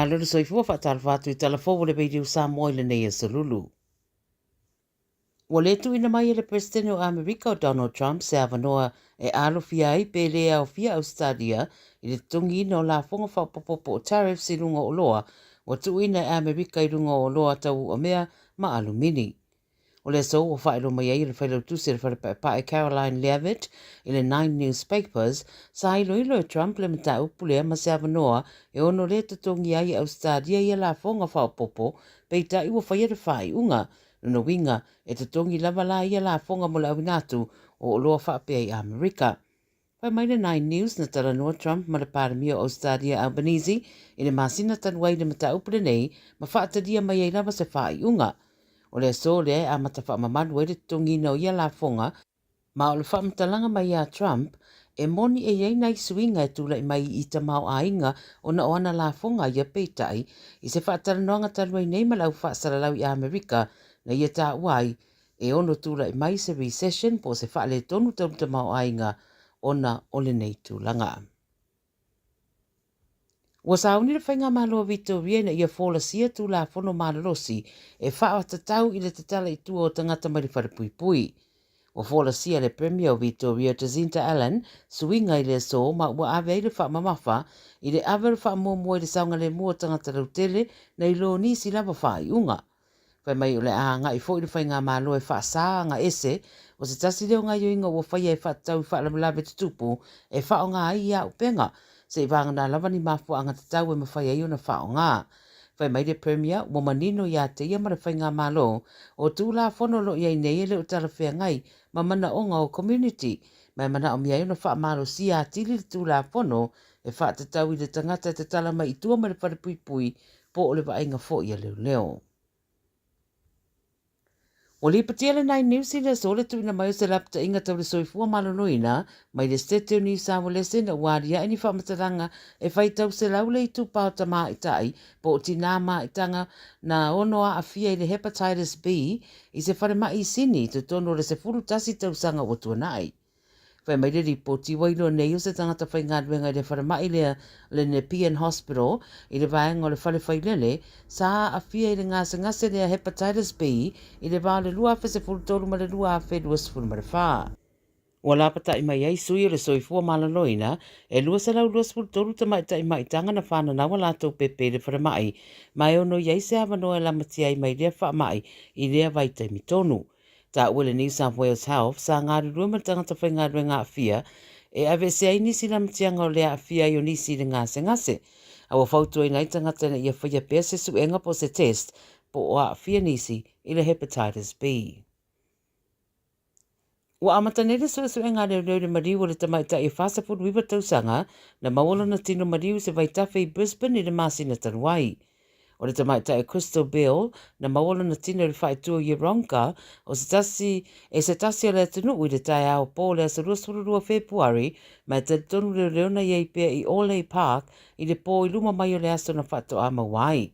Malo le soifua faatalofa atu i tala fou o le Radio Samoa i lenei aso Lulu. Ua le tuuina mai e le Peresetene o Amerika o Donald Trump se avanoa e alofia ai pe le aofia Ausetalia i le totogiina o lafoga faaopoopo po o tariffs i luga o oloa ua tuuina e Amerika i luga o oloa tau uamea ma alumini. O le aso ua faailoa mai ai e le Failautusi a le Fale Paepae Karoline Leavitt i le Nine Newspapers, sa iloilo e Trump le mataupu lea ma se avanoa e ono le totogi ai e Ausetalia ia lafoga faaopoopo, peitai ua faia le faaiuga. Lona uiga, e totogi lava la ia lafoga mo le auina atu o oloa faapea i Amerika. Fai mai le Nine News na talanoa Trump ma le Palemia o Ausetalia Albanese i le masina talu ai i le mataupu lenei ma faatalia mai ai lava se faaiuga. O le aso lea e amata faamamalu ai le totogiina o ia lafoga, ma o le faamatalaga mai ia Trump, e moni e i ai nai suiga e tulai mai i tamaoaiga ona o ana lafoga ia peitai, i se faatalanoaga talu ai nei ma le au faasalalau i Amerika na ia taua ai e ono tulai mai se recession po o se faaletonu tau le tamaoaiga ona o lenei tulaga. Ua sauni le Faigamalo a Vitoria ina ia folasia Tulafono malolosi e faatatau i le tatala i tua o tagata mai le falepuipui. Ua folasia e le Premier o Vitoria Jacinta Allan suiga i le aso ma ua ave ai le faamamafa i le ave o le faamuamua i le saogalemu o tagata lautele nai lo nisi lava faaiuga. Fai mai o le a agai foi le Faigamalo e faasa aga ese o se tasi lea o gaioiga ua faia e faatatau i faalavelave tutupu e faaaoga ai ia auupega, seivagana lava ni mafuaaga tatau e mafai ai ona faaaoga. Fai mai le Premier, ua manino ia te ia ma le Faigamalo, o Tulafono o lo o i ai nei e le o talafeagai ma manaoga o community, ma e manaomia ai ona faamalosia atili le Tulafono e faatatau i le tagata e tatala mai i tua mai le falepuipui po o le vaaiga foi a leoleo. Ua lipotia le Nine News i le aso le tuuina mai o se lapataiga tau le soifua maloloina mai le Setete o Niu Saualese ina ua aliae ni faamatalaga e faitau 100 le itupa o tamaitai po o tinā maitaga na ono aafia i le Hepatitis B i se falemai i Sini i totonu o le 11 tausaga ua tuanai. Fai mai le lipoti, ua iloa nei o se tagata faigaluega i le falemai lea o le Nepean Hospital i le vaega o le fale failele, sa aafia i le gasegase lea Hepatitis B i le va o le 2013 ma le 2024. Ua lapatai mai ai sui o le soifua maloloina e 223 tamaitai maitaga na fananau a latou pepe i le falemai, ma e ono i ai se avanoa e lamatia ai mai lea faamai i lea vaitaimi tonu. Taua le New South Wales Health sa galulue ma le tagata faigaluega aafia e aveese ai nisi lamatiaga o le aafia ai o nisi i le gasegase, a ua fautuaina ai tagata ina ia faia pea se suega po o se test po o aafia nisi i le hepatitis B. Ua amata nei le suesuega a leoleo i le maliu o le tamaitai e 49 tausaga na maua lona tino maliu i se vaitafe i Brisbane i le masina talu ai. O le tamaitai Crystal Bell, na maua lona tino i le faaitu o Yeronga, o se tasi, e se tasi o le atunuu i le taeao pō o le aso 22 Fepuari, ma e talitonu leoleo na i ai pea i Orleigh Park i le pō i luma mai o le aso na faatoa maua ai.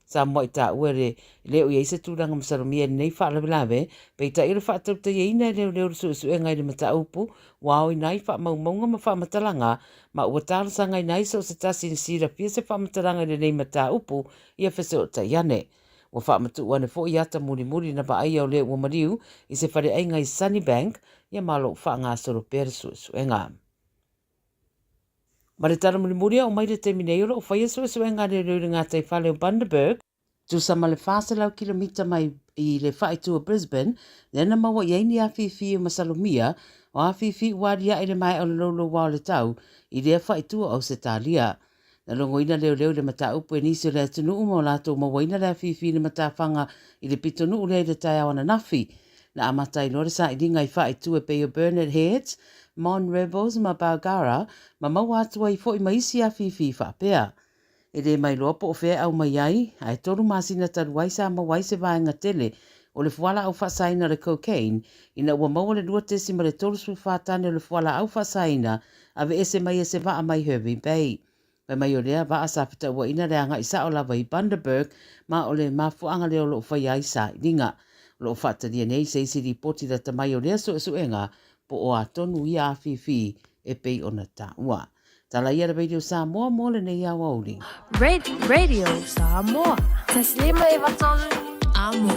Sa muai taua e le o i ai se tulaga masalomia i lenei faalavelave, peitai o le faatautaiaina e leoleo le suesuega i le mataupu ua aoina ai faamaumauga ma faamatalaga ma ua talosagaina ai so o se tasi na silafia se faamatalaga i lenei mataupu ia fesootai ane. Ua faamatuu ane foi ata mulimuli na vaaia o le ua maliu i se faleaiga i Sunnybank, ia ma o lo o faagasolo pea le suesuega. Ma le tala mulimuli a oo mai le taimi nei o lo o faia suesuega a leoleo i le gataifale o Bundaberg, tusa ma le 400 kilomita mai i le faaitu o Brisbane, lea na maua i ai ni afifi o masalomia, o afifi ua aliae i le maea o le louloua o le tau i lea faaitu o Ausetalia. Na logoina leoleo i le mataupu e nisi o le atunuu ma o latou mauaina le afifi i le matafaga i le pitonuu lea i le taeao ananafi. Na amata ai loa le sailiga i faaitu e pei o Bernard Heads, Mon Rebels ma Bargara, ma maua atu ai foi ma isi afifi faapea. E le mailoa po o fea e aumai ai, ae tolu masina talu ai sa maua ai se vaega tele o le fualaau faasaina o le cocaine ina ua maua le 2.34 tane o le fualaau faasaina aveese mai e se vaa mai Hervey Bay. Fai mai o lea vaa sa fetauaina le agai sao lava i Bundaberg ma o le mafuaaga lea o lo o faia ai sailiga. O lo o faatalia nei se isi lipoti lata mai o lea suesuega po o a tonu ia afifi e pei ona taua. Tala ia le Radio Samoa mo lenei aoauli. Radio Samoa. 153 Amo.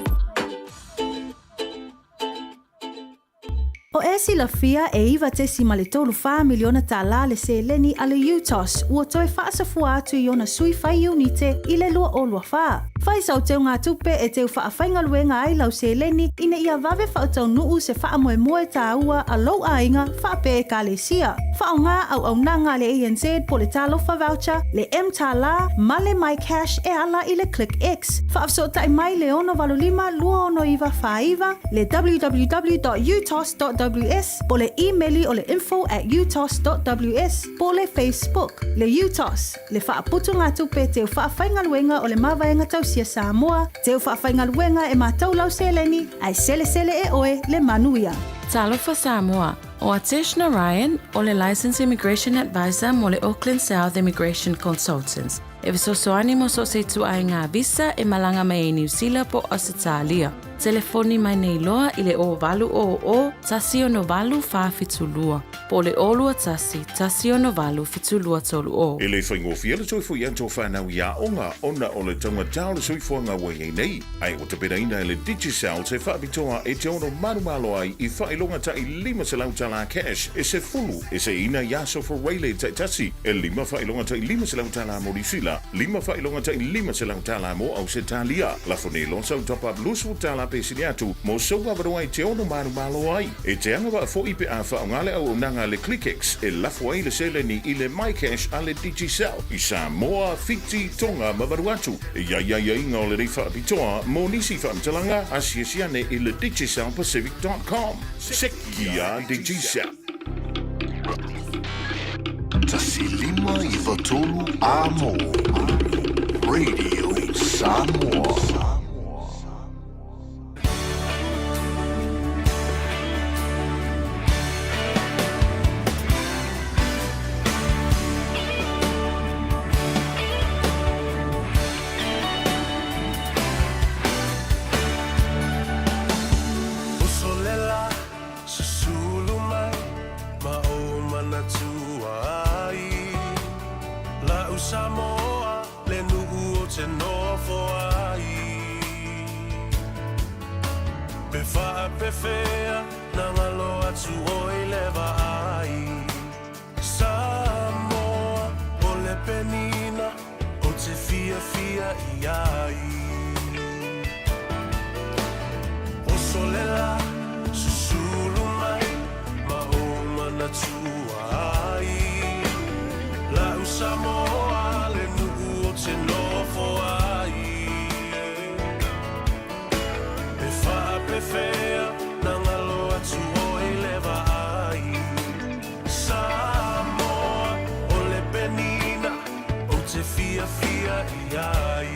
O e silafia e $9.34 miliona tālā le seleni a le UTOS ua toe faasafua atu i ona sui fai iunite i le 2024. Fai sau teugatupe e teu faafaigaluega ai lau seleni ina ia vave faataunuu se faamoemoe tāua a lou aiga faapea Ekalesia. Faaaoga auaunaga a le ANZ po o le Talofa Voucher, le mTālā ma le MyCash e ala i le ClickX. Faafesootai mai le 685 269 49, le www.utos.ws po o le imeli o le info at utos.ws po o le Facebook. Le UTOS, le faaputugatupe teu faafaigaluega o le Mavaega Tausia Samoa, teu faafaigaluega e matou lau seleni, ae selesele e oe le manuia. Talofa Samoa, ʻO Atesh Narayan, ʻo le Licensed Immigration Advisor mo le Auckland South Immigration Consultants, e fesoasoani mo so o se ituaiga visa e malaga mai ai Niu Sila po o Ausetalia. Telefoni mai nei loa i le 0800 168 472 po o le 021 168 7230. E le faigofie le toe foi atu o whanau i aoga ona o le taugata o le soifuaga ua i ai nei. Ae ua tapenaina e le Digicel se faapitoa e te ono malomalo ai i faailoga taʻi 500 tala cash e sefulu e seiina i aso Fureile taitasi, e lima faailoga taʻi 500 tala mo Niusila, lima faailoga taʻi 500 tala mo Ausetalia. Lafo nei loa sau top up 20 tala pe sili atu mo sou avanoa e te ono malomalo ai. E te agavaa foʻi pe a faaaoga le auaunaga a le ClickX e lafo ai le seleni i le MyCash a le Digicel i Samoa, Fiti, Tonga ma Vanuatu. E i ai aiaiga o lenei faapitoa mo nisi faamatalaga, asiasi ane i le digicelpacific.com. Sekia Digicel. 1 5 9 3 Amo Radio Samoa. Uso le la, susulu mai ma ou manatua ai. La'u Samoa le nu'u o te nofo ai. Pe faapefea na galo atu oi le vaai. Samoa o le penina o te fiafia i ai. Oso le la, susulu mai ma ou manatua ai. La'u Samoa le nu'u o te nofo ai. Pe faapefea na galo atu oi le vaai. Samoa o le penina o te fiafia i ai.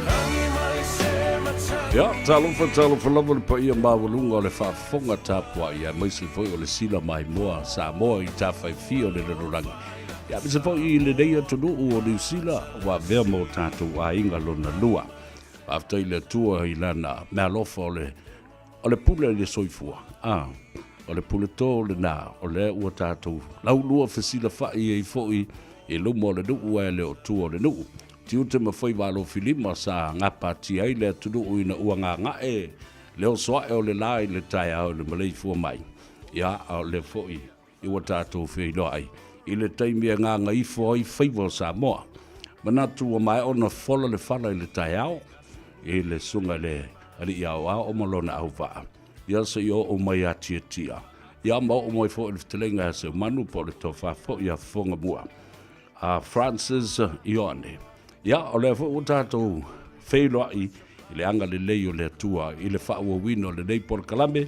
Rangi mai se matai. Ia, talofa, talofa lava le paia maualuga o le faafofoga tapuai, aemaise foi o le sila maimoa a Samoa i tafaifia o le lalolagi. Ia, aemaise foi i lenei atunuu o Niu Sila ua avea ma o tatou aiga lona lua. Faafetai i le Atua i Lana meaalofa o le O le pule i le soifua, a, o le pule tō lenā, o lea ua tātou laulua fesilafaʻi ai foi i luma o le nuʻu ae le o tua o le nuʻu. Tiute ma faiva alofilima sa gapatia ai le atunuu ina ua gagaʻe le oso aʻe o le lā i le taeao i le maleifua mai. Ia, a o lea foi i ua tātou feiloai i le taimi e gagaifo ai faiva o Samoa. Manatu ua maea ona fola le fala i le taeao i le susuga i le Alii Aoao ma lona auvaa. Ia se i oo mai a Tiatia. Ia ma oo mai foi i le fetalaiga ia Seumanu po o le tofa foi ia Fofogamua a Francis Ioane. Ia, o lea foi ua tātou feiloai i le agalelei o le Atua i le faaauauina o lenei polokalame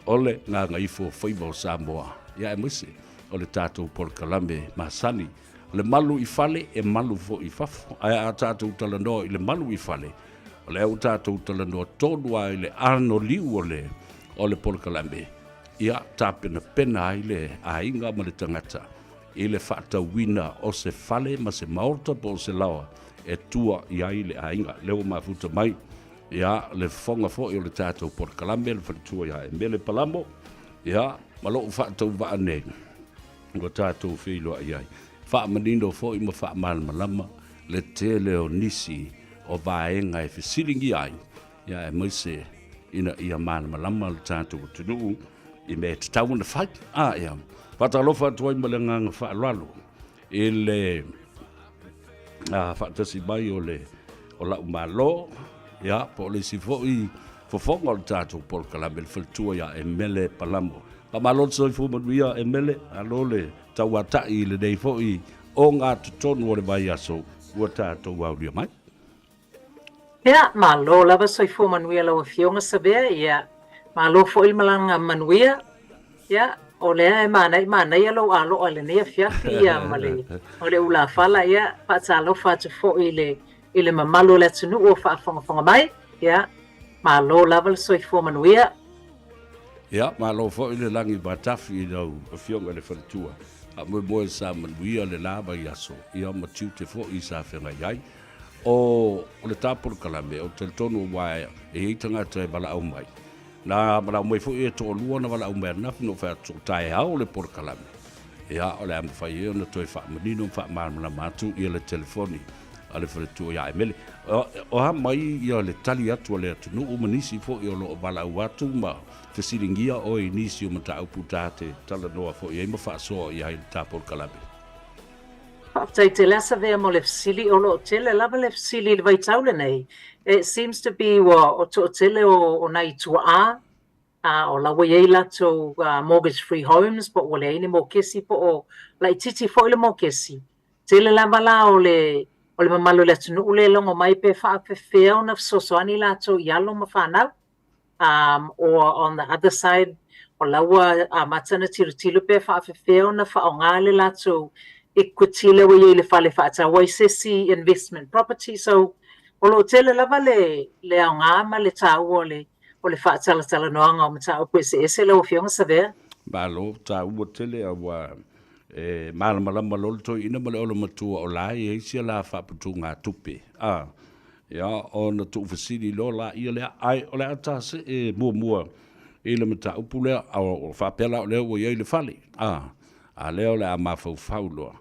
o le Gagaifo Faiva o Samoa, ia aemaise o le tatou polokalame masani. O le malu i fale e malu foi i fafo, ae a tatou talanoa i le malu i fale, o lea ua tatou talanoa tonu lava i le anoliu o le, o le polokalame, ia tapenapena ai le aiga ma le tagata i le faatauina o se fale ma se maota po o se laoa e tua i ai le aiga. Lea ua mafuta mai ia le fofoga foi o le tatou polokalame, le faletua ia Emele Palamo, ia ma lou faatauvaa nei. Ua tatou feiloai ai. Faamanino foi ma faamalamalama le tele o nisi o vaega e fesiligia ai, ia aemaise ina ia malamalama le tatou atunuu i mea e tatau ona fai. A ia, faatalofa atu ai ma le agaga faaaloalo i le faatasi mai o le o la'u Malo, ia, po o le isi foi fofoga o le tatou polokalame, le faletua ia Emele Palamo. Faamalo le soifua manuia Emele, malo le tauata'i i lenei foi ogatotonu o le vaiaso ua tatou aulia mai. Ia, malo lava soifua manuia lau Afioga Savea, ia, malo foi le malaga manuia. Ia, o lea e manaia, manaia lou aloa i lenei afiafi ia ma le, o le ulafala, ia, faatalofa atu foi i le, i le mamalu o le atunuu o faafogafoga mai, ia, malo lava le soifua manuia. Ia, malo foi le lagi matafi i lau Afioga i le Faletua. Faamoemoe sa manuia le la vaiaso, ia ma tiute foi sa feagai ai. O, o le ta polokalame, ou te talitonu aua e i ai tagata e valaau mai. Na valaau mai foi e toalua na valaau mai ananafi na ou fai atu o taeao le polokalame. Ia, o le a mafai ai ona toe faamanino ma faamalamalama atu ia le telefoni a le faletua ia Emele. O a mai ia le tali atu a le atunuu ma nisi foi o lo o valaau atu ma fesiligia oe i nisi o mataupu ta te talanoa foi ai ma faasoa i ai i le ta polokalame. Faafetai tele Asavea mo le fesili, o lo o tele lava le fesili i le vaitau lenei. It seems to be ua o toatele o, o nai tuaa, a o la ua i ai latou mortgage free homes po ua leai ni mokesi po o laitiiti foi le mokesi. Tele lava la o le, o le mamalu o le atunuu lea e logo mai pe faapefea ona fesoasoani latou i alo ma fanau. Um, or on the other side, o la ua amata ona tilotilo pe faapefea ona faaaoga le latou equity lea ua i ai i le fale e faatau ai se isi investment property. So, o lo o tele lava le, le aoga ma le taua o le, o le faatalatalanoaga o mataupu eseese lau Afioga Savea. Malo, taua tele aua e malamalama loa le toeaina ma le olomatua o la e i ai sia la faaputugatupe. A, Ia, ona tuufesili loa laia lea, ae o le a ta see muamua i le mataupu lea, o faapea la o lea ua i ai le fale, a, a lea o le a mafaufau loa,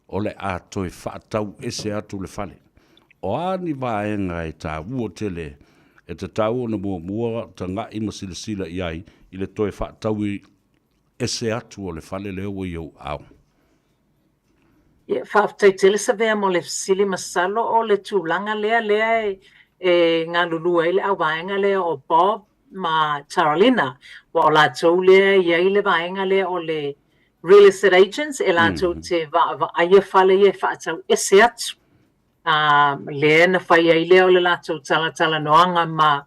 o le a toe faatau ese atu le fale. O a ni vaega e taua tele e tatau ona muamua tagai ma silasila i ai i le toe faatau ese atu o le fale lea ua i ou aao? Ia, faafetai tele Savea mo le fesili. Masalo o le tulaga lea lea e, e galulue ai le auvaega lea o Bob ma Taralina, ua o latou lea e i ai le vaega lea o le real estate agents e latou te vaavaaia fale ia e faatau ese atu. A, lea na fai ai lea o le latou talatalanoaga ma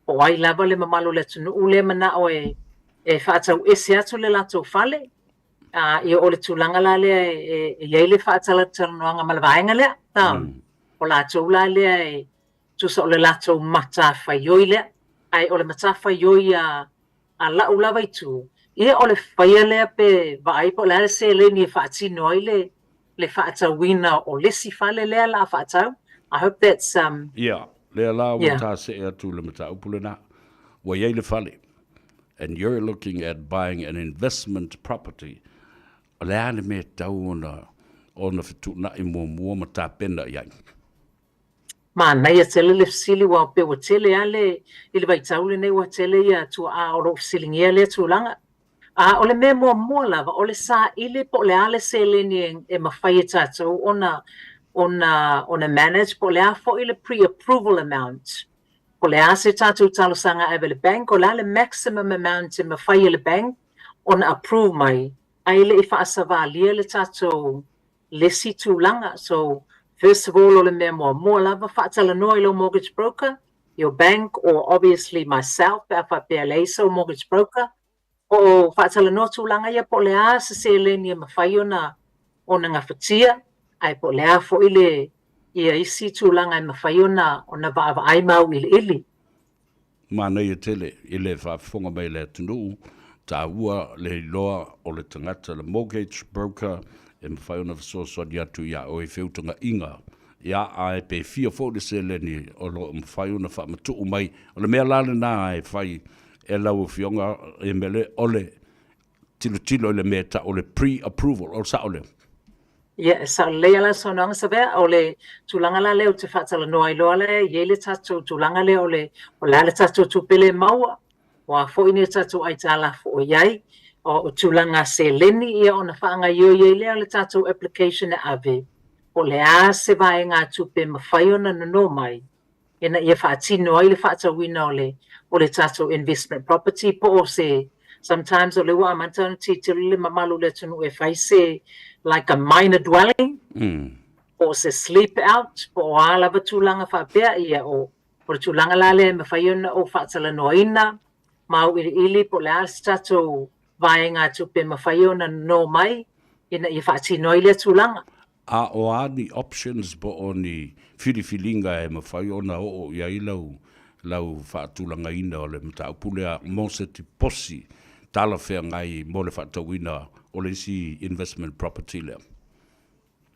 po o ai lava le mamalu o le atunuu lea e manao e, e faatau ese atu le latou fale. A, ia o le tulaga la lea e, e i ai le faatalatalanoaga ma le vaega lea. Ta, mm. O latou la lea e tusa o le latou matafaioi lea. Ae o le matafaioi a, a la'u lava itu, ia o le faia lea pe vaai po o le a le seleni e faatino ai le, le faatauina o le isi fale lea la a faatau. I hope that's um Ia, lea la ua yeah. tasee atu le mataupu lena. Ua i ai le fale. And you're looking at buying an investment property. O le a le mea e tatau ona, ona fetuunai muamua ma tapena i ai? Manaia tele le fesili aua pei ua tele lava le, i le vaitau lenei ua tele ia tuaa o lo o fesiligia lea tulaga. A o le mea muamua lava, o le saili po o le a le seleni e, e mafai e tatou ona, ona, ona manage po o le a foi le pre-approval amount. Po o le a se tatou talosaga e ave i le bank, o le a le maximum amount e mafai e le bank ona approve mai, ae le i faasavalia le tatou le isi tulaga. So, first of all o le mea muamua lava, faatalanoa i lou mortgage broker, your bank or obviously myself pe a faapea e leai sou mortgage broker, po o faatalanoa tulaga ia po o le a se seleni e mafai ona ona gafatia, ae po o le a foi le ia isi tulaga e mafai ona ona vaavaai ma auiliili. Manaia tele i le faafofoga mai a le atunuu, taua le iloa o le tagata, le mortgage broker, e mafai ona fesoasoani atu ia oe i feutagaiga, ia ae pe fia foi le seleni o lo o mafai ona faamatuu mai. O le mea la lena e fai e lau Afioga e Mele, o le. tilotilo i le mea e tau o le pre-approval, o le sao lea? Ia, e sao lelei lava lau saunoaga Savea, o le tulaga la lea ou te faatalanoa ai loa lea, e i ai le tatou tulaga lea o le, o le a le tatou tupe lea e maua, o a foi ni tatou aitalafu o i ai, o tulaga seleni, ia ona faagaoioi ai lea o le tatou application e ave, po o le a se vaegatupe e mafai ona nono mai ina ia faatino ai le faatauina o le o le tatou investment property po o se sometimes o lea ua amata ona tilotilo le mamalu o le atunuu e fai se like a minor dwelling po o se sleep out po o a lava tulaga faapea, ia o o le tulaga la lea e mafai ona ou faatalanoaina ma auiliili po o le a se tatou vaegatupe e mafai ona nono mai ina ia faatino ai lea tulaga. A o a ni options po o ni filifiliga e mafai ona oo i ai lau lau faatulagaina o le mataupu lea mo se tiposi talafeagai mo le faatauina o le isi investment property lea?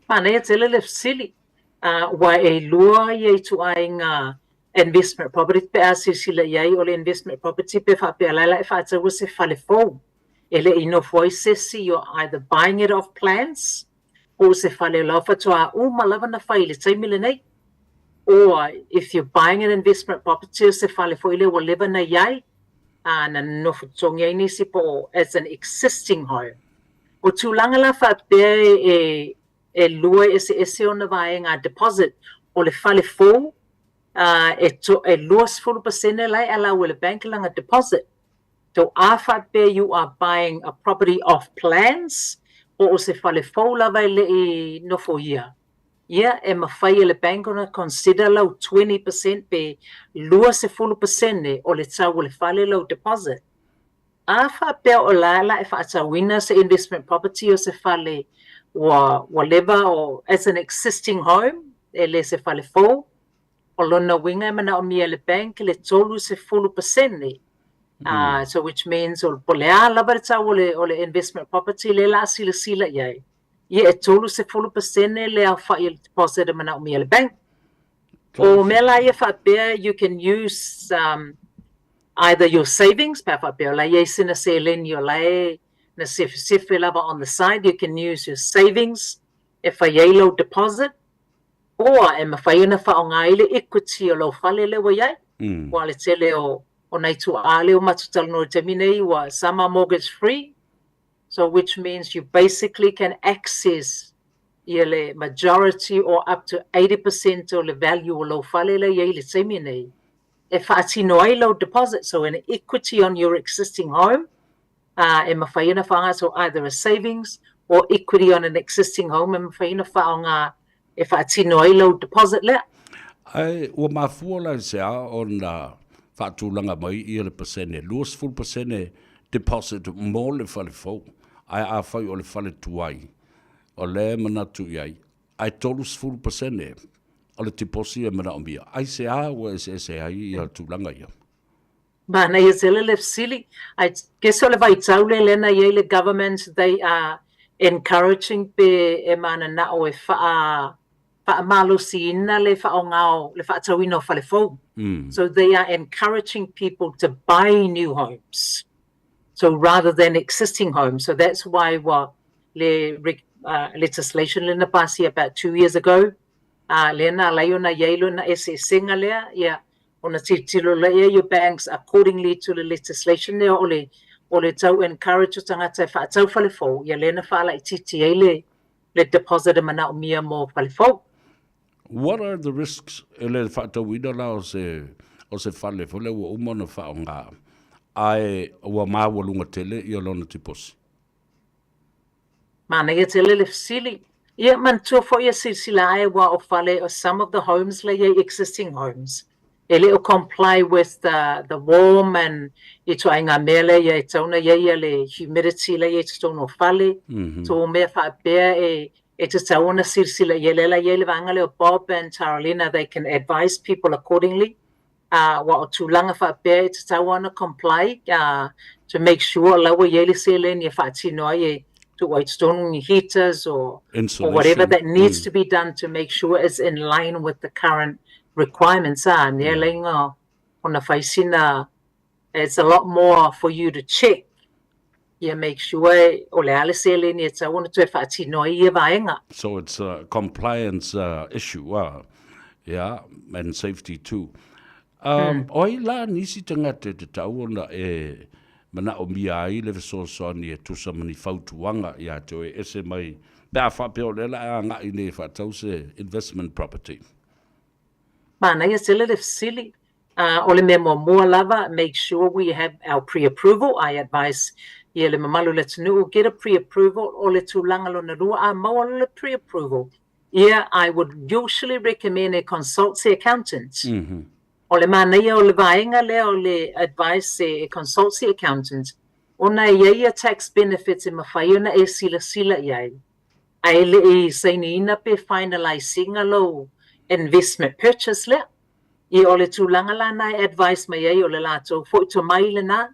Manaia tele le fesili, aua e lua ia ituaiga investment property pe a silasila i ai, o le investment property pe faapea la e faataua se fale fou e le i nofo ai se isi, you're either buying it off plans po o se fale la faatoa uma lava na fai i le taimi lenei, or if you're buying an investment property o se fale foi lea ua leva na i ai, na nonofo totogi ai nisi po o as an existing home. O tulaga la faapea e e lua eseese ona vaega deposit, o le fale fou e e 20% la e allow e le bank lana deposit. So a faapea you are buying a property off plans po o se fale fou lava e le i nofoia, ia e mafai e le bank ona consider lau 20% pe 20% o le tau o le fale lau deposit. A faapea o la la e faatauina se investment property o se fale ua ua leva o as an existing home e le se fale fou, O lona uiga e manaomia e le bank le 30%, so which means o po o le a lava le tau o le o le investment property lea o le a silasila i ai, ia e 30% le aofai o le deposit e manaomia e le bank. O mea la ia faapea you can use either your savings pe a faapea o la e i ai sina seleni o la e na sefesefe lava on the side, you can use your savings e fai ai lou deposit. Or e mafai ona faaaoga ai le equity o lou fale lea ua i ai. Aua o le tele o o nai tuaa lea ua matou talanoa i le taimi nei ua some are mortgage free, so which means you basically can access ia le majority or up to 80% o le value o lou fale lea e i ai i le taimi nei e faatino ai lou deposit, so an equity on your existing home ā, e mafai ona faaaoga, so either a savings or equity on an existing home e mafai ona faaaoga e faatino ai lau deposit lea. Ae ua mafua la i se a ona faatulaga mai ia le pasene, 20% deposit mo le fale fou, ae afai o le fale tuai, o lea e manatu i ai, ae 30% o le tiposi e manaomia. Aisea ua eseese ai ia tulaga ia? Manaia tele le fesili. I guess o le vaitau lea lea na i ai le government they are encouraging pe e mananao e faa faamalosiina le faaaoga o le faatauina o fale fou. So they are encouraging people to buy new homes so rather than existing homes. So that's why ua le legislation lea na pasia about 2 years ago, lea na alai ona i ai lona eseesega lea, ia ona tilotilo lea your banks accordingly to le legislation lea o le o le tau encourage o tagata e faatau fale fou, ia lea na faalaitiiti ai le le deposit e manaomia mo fale fou. What are the risks e le faatauina la o se o se fale foi lea ua uma ona faaaoga ae ua maualuga tele ia lona tiposi? Manaia tele le fesili. Ia, manatua foi e silasila ae aua o fale o some of the homes la i ai existing homes e le o comply with the the warm and ituaiga mea lea ia e tatau ona i ai ia le humidity la i ai i totonu o fale. So o mea faapea e e tatau ona silasila i ai lea la i ai le vaega lea o Bob and Taralina they can advise people accordingly. Aua o tulaga faapea e tatau ona comply to make sure la ua i ai le seleni e faatino ai e tuu ai totonu ni heaters or whatever that needs to be done to make sure it's in line with the current requirements a nia lainga ona fai sina it's a lot more for you to check. Ia make sure o le a le seleni e tatau ona toe faatino ai ia vaega. So it's a compliance issue ah, yeah, and safety too. Um, o ai la nisi tagata e tatau ona e manaomia ai le fesoasoani e tusa ma ni fautuaga ia te oe ese mai pe a faapea o lea la e agai nei e faatau se investment property? Manaia tele le fesili. O le mea muamua lava, make sure we have our pre-approval, I advise ia le mamalu o le atunuu, get a pre-approval. O le tulaga lona lua, a maua loa le pre-approval, ia I would usually recommend e consult se accountant. O le manaia o le vaega lea o le advice e consult se accountant, ona e i ai ia tax benefits e mafai ona e silasila i ai. Ae le i sainiina pe finalise ina lou investment purchase lea. Ia o le tulaga la na e advice mai ai o le latou foi tomai lena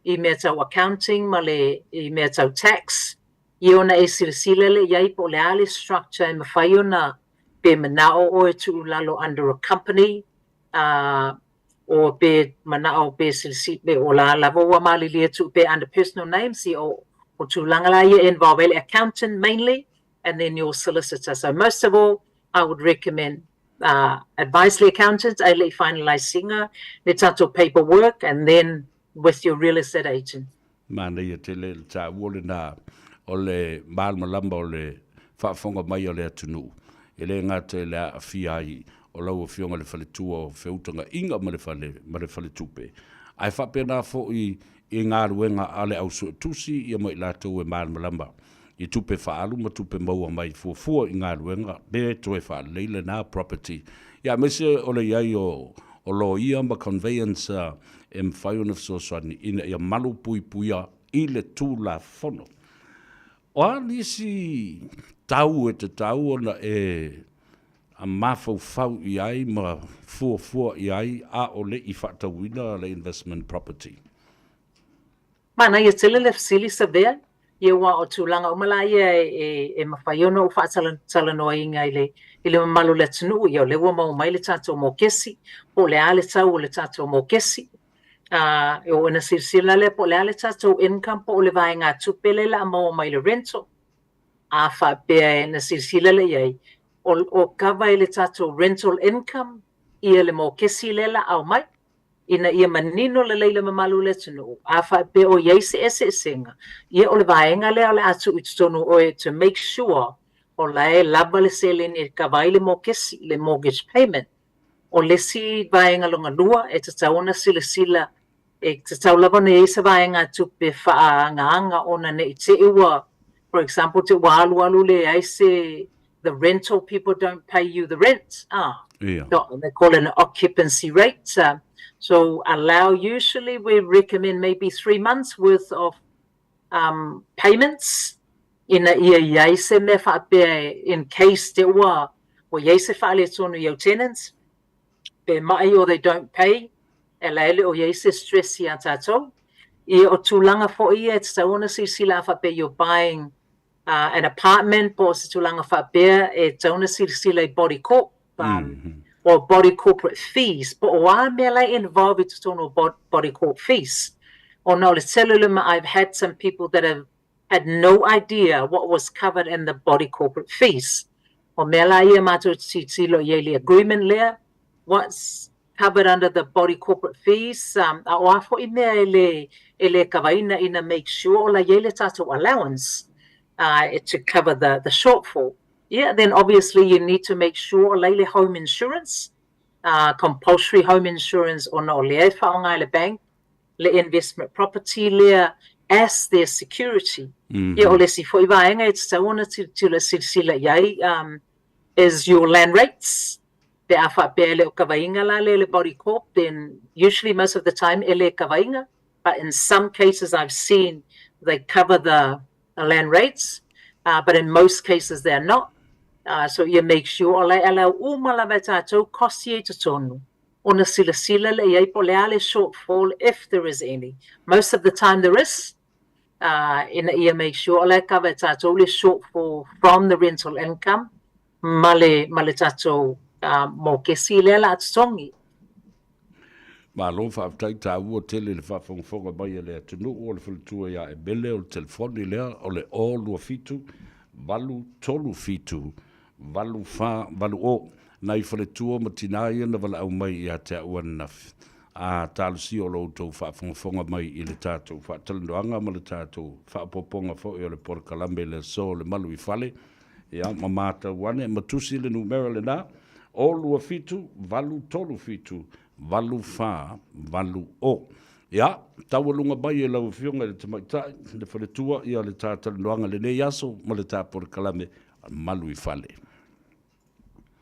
i mea tau accounting ma le i mea tau tax, ia ona e silasila lea i ai po o le a le structure e mafai ona pe manao oe e tuu i lalo under a company a or pe manao pe silasila pe o la lava ua malilie tuu pea under personal names, ia o o tulaga la ia e involve ai le accountant mainly and then your solicitor. So most of all I would recommend advise le accountant ae le i finalise ina le tatou paper work and then with your real estate agent. Manaia tele le taua lena o le malamalama o le faafofoga mai a le atunuu. E le gata i le aafia ai o lau Afioga i le Faletua o Feutagaiga ma le Fale ma le Faletupe, ae faapena foi i galuega a le au suetusi ia ma i latou e malamalama i tupe faaalu ma tupe maua mai fuafua i galuega pe toe faalelei lena property, ia aemaise o le i ai o loia ma conveyancer e mafai ona fesoasoani ina ia malupuipuia i le Tulafono. O a nisi tau e tatau ona e mafaufau i ai ma fuafua i ai a o le i faatauina le investment property? Manaia tele le fesili Savea, ia aua o tulaga uma la ia e mafai ona ou faatalanoaina i le i le mamalu o le atunuu, ia o lea ua maua mai le tatou mokesi, po o le a le tau o le tatou mokesi, a e oo ina silasila lea po o le a le tatou income po o le vaegatupe lea o le a maua mai le rental. A faapea na silasila lea i ai, o kava e le tatou rental income ia le mokesi lea o le a aumai. ina ia manino lelei le mamalu o le atunuu, a faapea o i ai se eseesega, ia o le vaega lea o le a tuu i totonu o oe to make sure o la e lava le seleni e kava ai le mokesi, le mortgage payment. O le isi vaega lona lua e tatau ona silasila, e tatau lava ona i ai se vaegatupe faaagaaga ona ne i te i ua, for example, te ua alualu leai se the rental people don't pay you the rent. Ah, yeah. They call it an occupancy rate. So allow, usually we recommend maybe 3 months worth of payments ina ia i ai se mea faapea in case te ua i ai se faaletonu i au tenants, pe mai or they don't pay, e la e le o i ai se stress iā tātou. Ia o tulaga foi ia e tatau ona silasila a faapea you're buying an apartment po o se tulaga faapea e tatau ona silasila i body corp or body corporate fees po o a mea la e involve i totonu o body corp fees. Ona o le tele o le I've had some people that have had no idea what was covered in the body corporate fees. O mea la ia matou te tilotilo i ai i le agreement lea, what's covered under the body corporate fees, a o a foi mea e le, e le kavaina ina make sure o la i ai le tatou allowance to cover the shortfall. Yeah, then obviously you need to make sure o la i le home insurance, compulsory home insurance ona o lea e faaaoga e le bank le investment property lea as their security. Ia o le isi foi vaega e tatau ona tilotilo e silasila i ai is your land rates. Pe a faapea e le o kavaina la le le body corp, then usually most of the time e le kavaina, but in some cases I've seen they cover the land rates, but in most cases they are not. So ia make sure o la e allow uma lava e tatou cost ia i totonu ona silasila lea i ai po o le a le shortfall if there is any. Most of the time there is, ina ia make sure o la e cover e tatou le shortfall from the rental income ma le, ma le tatou mokesi lea la a totogi. Malo faafetai taua tele le faafogafoga mai a le atunuu o le faletua ia Emele o le telefoni lea o le 0 2 7 8 3 7 8 4 8 0. Nai faletua ma tina ia na valaau mai ia te au ananafi. A talosia o lo outou faafogafoga mai i le tatou faatalanoaga ma le tatou faaopoopoga foi o le polokalame i le aso o le malu i fale, ia ma matau ane ma tusi le numera lena, 0 2 7 8 3 7 8 4 8 0. Ia, taualuga mai e lau Afioga i le Tamaitai, le faletua, ia le ta talanoaga i lenei aso ma le ta polokalame Malu i Fale.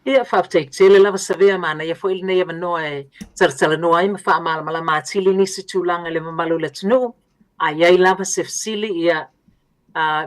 Ia, faafetai tele lava Savea, manaia foi lenei avanoa e talatalanoa ai ma faamalamalama atili nisi tulaga i le mamalu o le atunuu. A i ai lava se fesili, ia,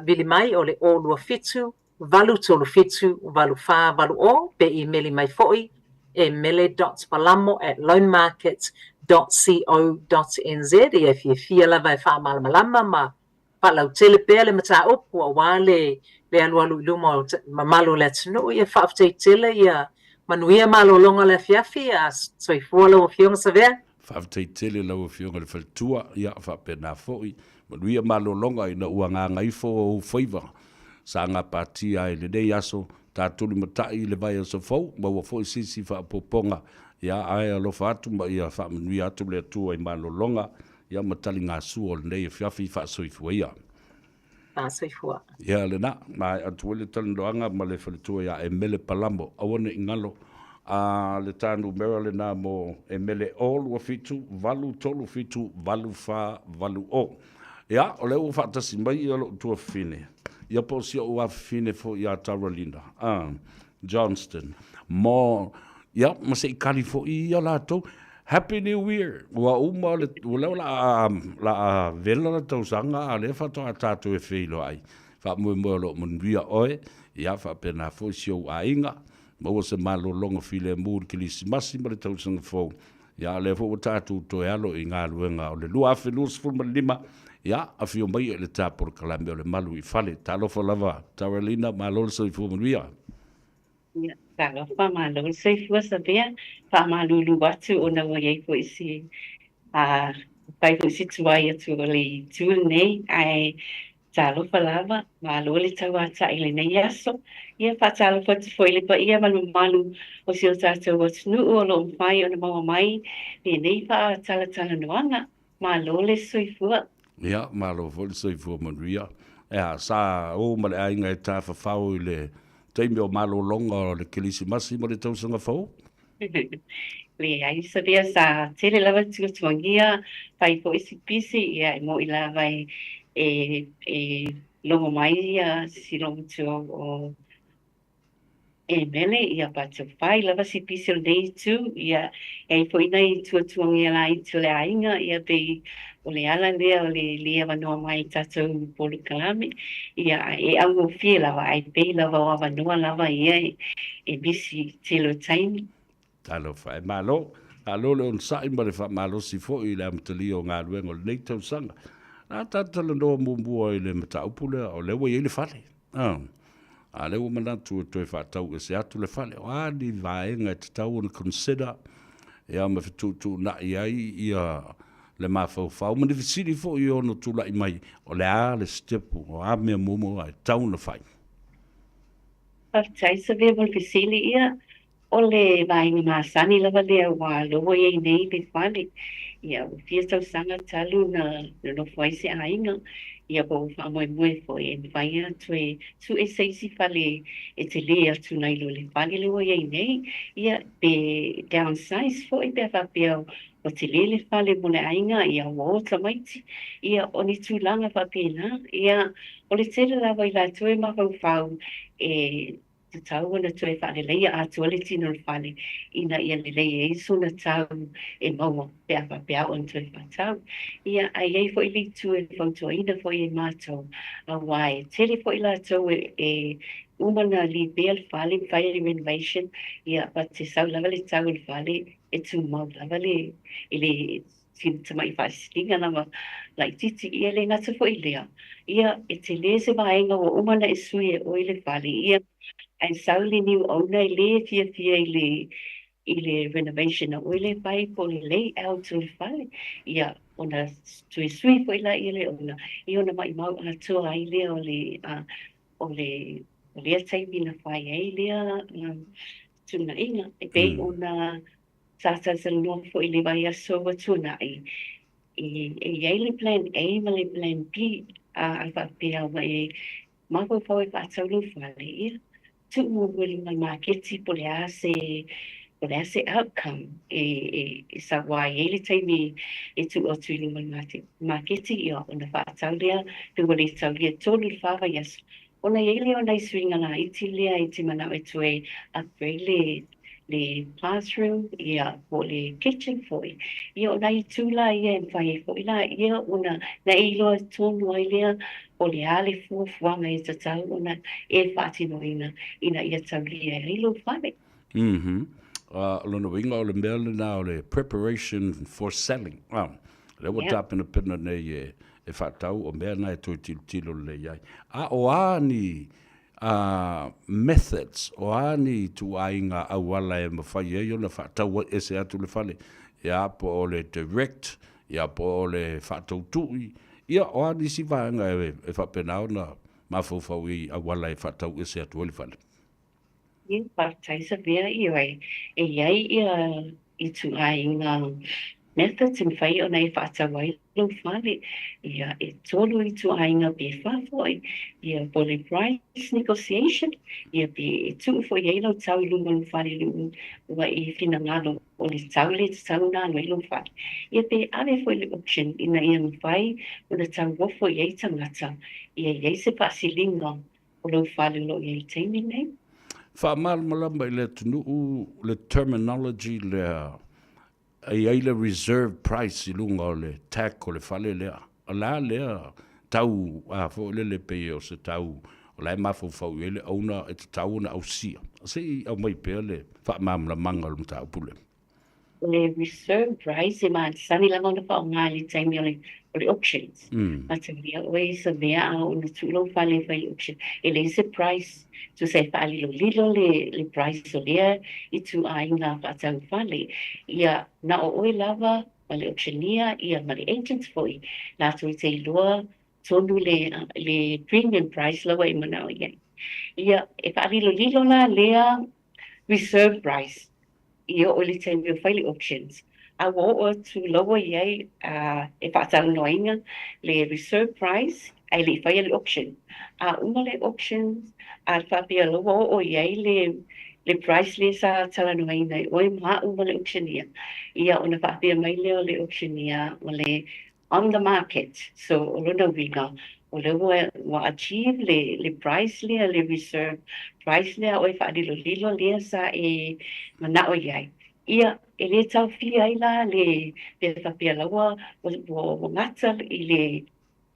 vili mai o le 027 837 8480 pe imeli mai foi e mele.palamo@loanmarket.co.nz. Ia e fiafia lava e faamalamalama ma faalautele pea le mataupu aua le le alualu i luma o mamalu o le atunuu. Ia faafetai tele, ia manuia malologa o le afiafi, a soifua lau Afioga Savea. Faafetai tele lau Afioga i le Faletua, ia faapena foi, manuia malologa ina ua gagaifo ou faiva sa gapatia ai i lenei aso, ta tulimatai i le vaiaso fou, maua foi se isi faaopoopoga, ia ae alofa atu ma ia faamanuia atu le Atua i malologa, ia ma taligasua o lenei afiafi faasoifua ia. Faasoifua. Ia lena, maea atu ai le talanoaga ma le faletua ia Emele Palamo, aua ne i galo a le ta numera lena mo Emele 0 2 7 8 3 7 8 4 8 0. Ia, o lea ua faatasi mai ia lou tuafafine, ia po o si ou afafine foi ia Taralina, a, Johnston, mo, ia, ma se i kali foi ia latou. Happy New Year! Ua uma le, ua lea o le a, la a vela le tausaga, a o lea faatoa tatou e feiloai. Faamoemoe o lo o manuia oe, ia faapena foi si ou aiga, maua se malologa filemu i le Kerisimasi ma le tausaga fou, ia o lea foi ua tatou toe alo i galuega o le 2025, ia afio mai i le ta polokalame o le Malu i Fale. Talofa lava Taralina, malo le soifua manuia. Ia, talofa, malo le soifua Savea. Faamalulu atu ona ua i ai foi si a fai foi si tuai atu o le itu lenei, ae talofa lava, malo le tauatai i lenei aso. Ia, faatalofa atu foi i le paia ma le mamalu o si o tatou atunuu o lo o mafai ona maua mai lenei faatalatalanoaga. Malo le soifua. Ia, malo foi le soifua manuia. Ea, sa o ma le aiga e tafafao i le taimi o malologa o le Kerisimasi ma le Tausaga Fou? Leai, Sabea, sa tele lava tuatuagia, fai foi si pisi, ia e mo'i lava e, e, e logo mai ia si logotua o E mele, ia but to fai lava si pisi o lenei itu, ia e ai foi nai tuatuagia laiti o le aiga, ia pei o le ala lea o le le avanoa mai i tatou polokalame, ia e augofie lava ae pei lava o avanoa lava ia e misi i le tele o taimi. Talofa e Malo. Malo le onosai ma le faamalosi foi i le amatalia o galuega o lenei tausaga. Na ta talanoa muamua i le mataupu lea, o lea ua i ai le fale. A, a lea ua manatu e toe faatau ese atu le fale. O a ni vaega e tatau ona consider ia ma fetuutuunai ai ia le mafaufau ma ni fesili foi e ono tulai mai, o le a le step, o a mea muamua e tatau ona fai. Faafetai Savea mo le fesili. Ia, O le vaega masani lava lea ua loa i ai nei le fale. Ia, ua fia tausaga talu na nonofo ai se aiga, ia po ua faamoemoe foi e mafai ona toe sue se isi fale e telē atu nai lo le fale lea ua i ai nei, ia, pe downsize foi pe a faapea ua telē le fale mo le aiga, ia ua o tamaiti. Ia, o ni tulaga faapena. Ia, o le tele lava i latou e mafaufau e Tatau ona toe faaleleia atoa le tino o le fale ina ia lelei ai sona tau e maua pe a faapea ona toe faatau. Ia, ae i ai foi le itu e fautuaina foi e matou, aua e tele foi latou e uma ona lipea le fale ma fai le renovation, ia, but e sau lava le tau o le fale e tumau lava le, e le sina tamai faasiliga lava laitiiti. Ia, e le gata foi i lea, ia, e tele se vaega ua uma ona e sui e oe le fale, ia, ae sau le new owner e le fiafia i le i le renovation a oe lea e fai po o le layout o le fale, ia, ona toe sui foi laia lea ona, ia ona maʻimau atoa ai lea o le, o le, o lea taimi na fai ai lea fetuunaiga. E pei ona sa talatalanoa foi i le vaiaso ua tuanai, e i ai le plan A ma le plan B, a faapea ua e mafaufau e faatau lou fale, ia, tuu muamua i luga o le maketi po o le a se, po o le a se outcome e, e, e sau ai i ai le taimi e tuu atu i luga o le maketi, ia, ona faatau lea, pe ua le taulia 3 i le 4 vaiaso, Ona i ai lea o nai suiga laiti lea e te manao e toe upgrade le le bathroom, ia, po o le kitchen foi. Ia, o nai itu la ia e mafai ai foi la ia ona na e iloa tonu ai lea o le a le fuafuaga e tatau ona e faatinoina ina ia taulia ai lou fale. Mhm. O lona uiga o le mea lena o le preparation for selling. Ah, lea ua tapenapena nei e, e faatau o mea na e toe tilotilo lelei ai. A o a ni methods, o a ni ituaiga auala e mafai ai ona faatau ese atu le fale, ia po o le direct, ia po o le faatautui, ia o a nisi vaega e faapena ona mafaufau i auala e faatau ese atu ai le fale. Ia, faafetai Savea, ioe, e i ai ia ituaiga methods e mafai ona e faatau ai lou fale. Ia, e tolu ituaiga pe fa foi, ia po o le price negotiation, ia pe e tuu foi i ai lau tau i luma o lou fale i lou ua e finagalo o le tau lea e tatau ona alu ai lou fale. Ia pe ave foi i le auction ina ia mafai ona tauofo i ai tagata, ia i ai se faasiliga o lou fale o lo o i ai i le taimi lenei. Faamalamalama i le atunuu le terminology lea e i ai le reserve price i luga o le tag o le fale lea. O le a lea tau a foi lele pei o se tau o la e mafaufau i ai le owner e tatau ona ausia. Se i aumai pea le faamalamalamaga o le mataupu lea. O le reserve price e masani lava ona faaaoga i le taimi o le o le auctions. Matalia ʻoe i se mea a ona tuu lou fale e fai i le auction, e leai se price tusa e faalilolilo le le price o lea ituaiga faatau fale. Ia, na o ʻoe lava ma le auctioneer ia ma le agent foi latou te iloa tonu le le premium price la ua e manaʻo i ai. Ia, e faalilolilo la lea reserve price i oo i le taimi o fai le auctions, a ua oo atu la ua i ai e faatalanoaina le reserve price ae le i faia le auction. A uma le auctions, a faapea la ua oo i ai le le price lea sa talanoaina e oe ma a'u ma le auctioneer, ia ona faapea mai lea o le auctioneer o le on the market. So o lona uiga, o lea ua ua achieve le le price lea, le reserve price lea a oe faalilolilo lea sa e manao i ai. Ia, e le taofia ai la le pe faapea la ua ua ua gata i le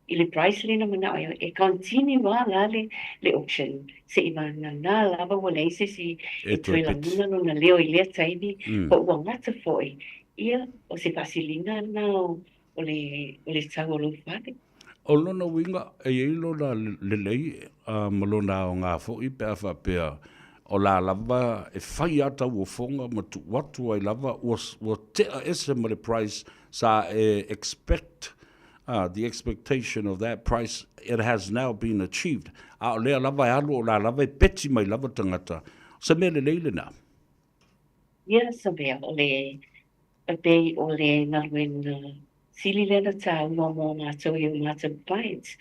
i le price lea na manao i ai, e continue lava la le le auction seʻi vagana lava ua leai se isi e toe lagona lona leo i lea taimi, po ua gata foi. Ia, o se faasiliga lena o, o le, o le tau o lou fale. O lona uiga, e i ai lona lelei ma lona aoga foi pe a faapea o la lava e fai a tauofoga ma tuu atu ai lava ua, ua tea ese ma le price sa e expect, the expectation of that price it has now been achieved. A o lea lava e alu o la lava e peti mai lava tagata. O se mea lelei lena. Ia Savea, o le e pei o le galuega sili lea na tāua mō mātou i ō mātou clients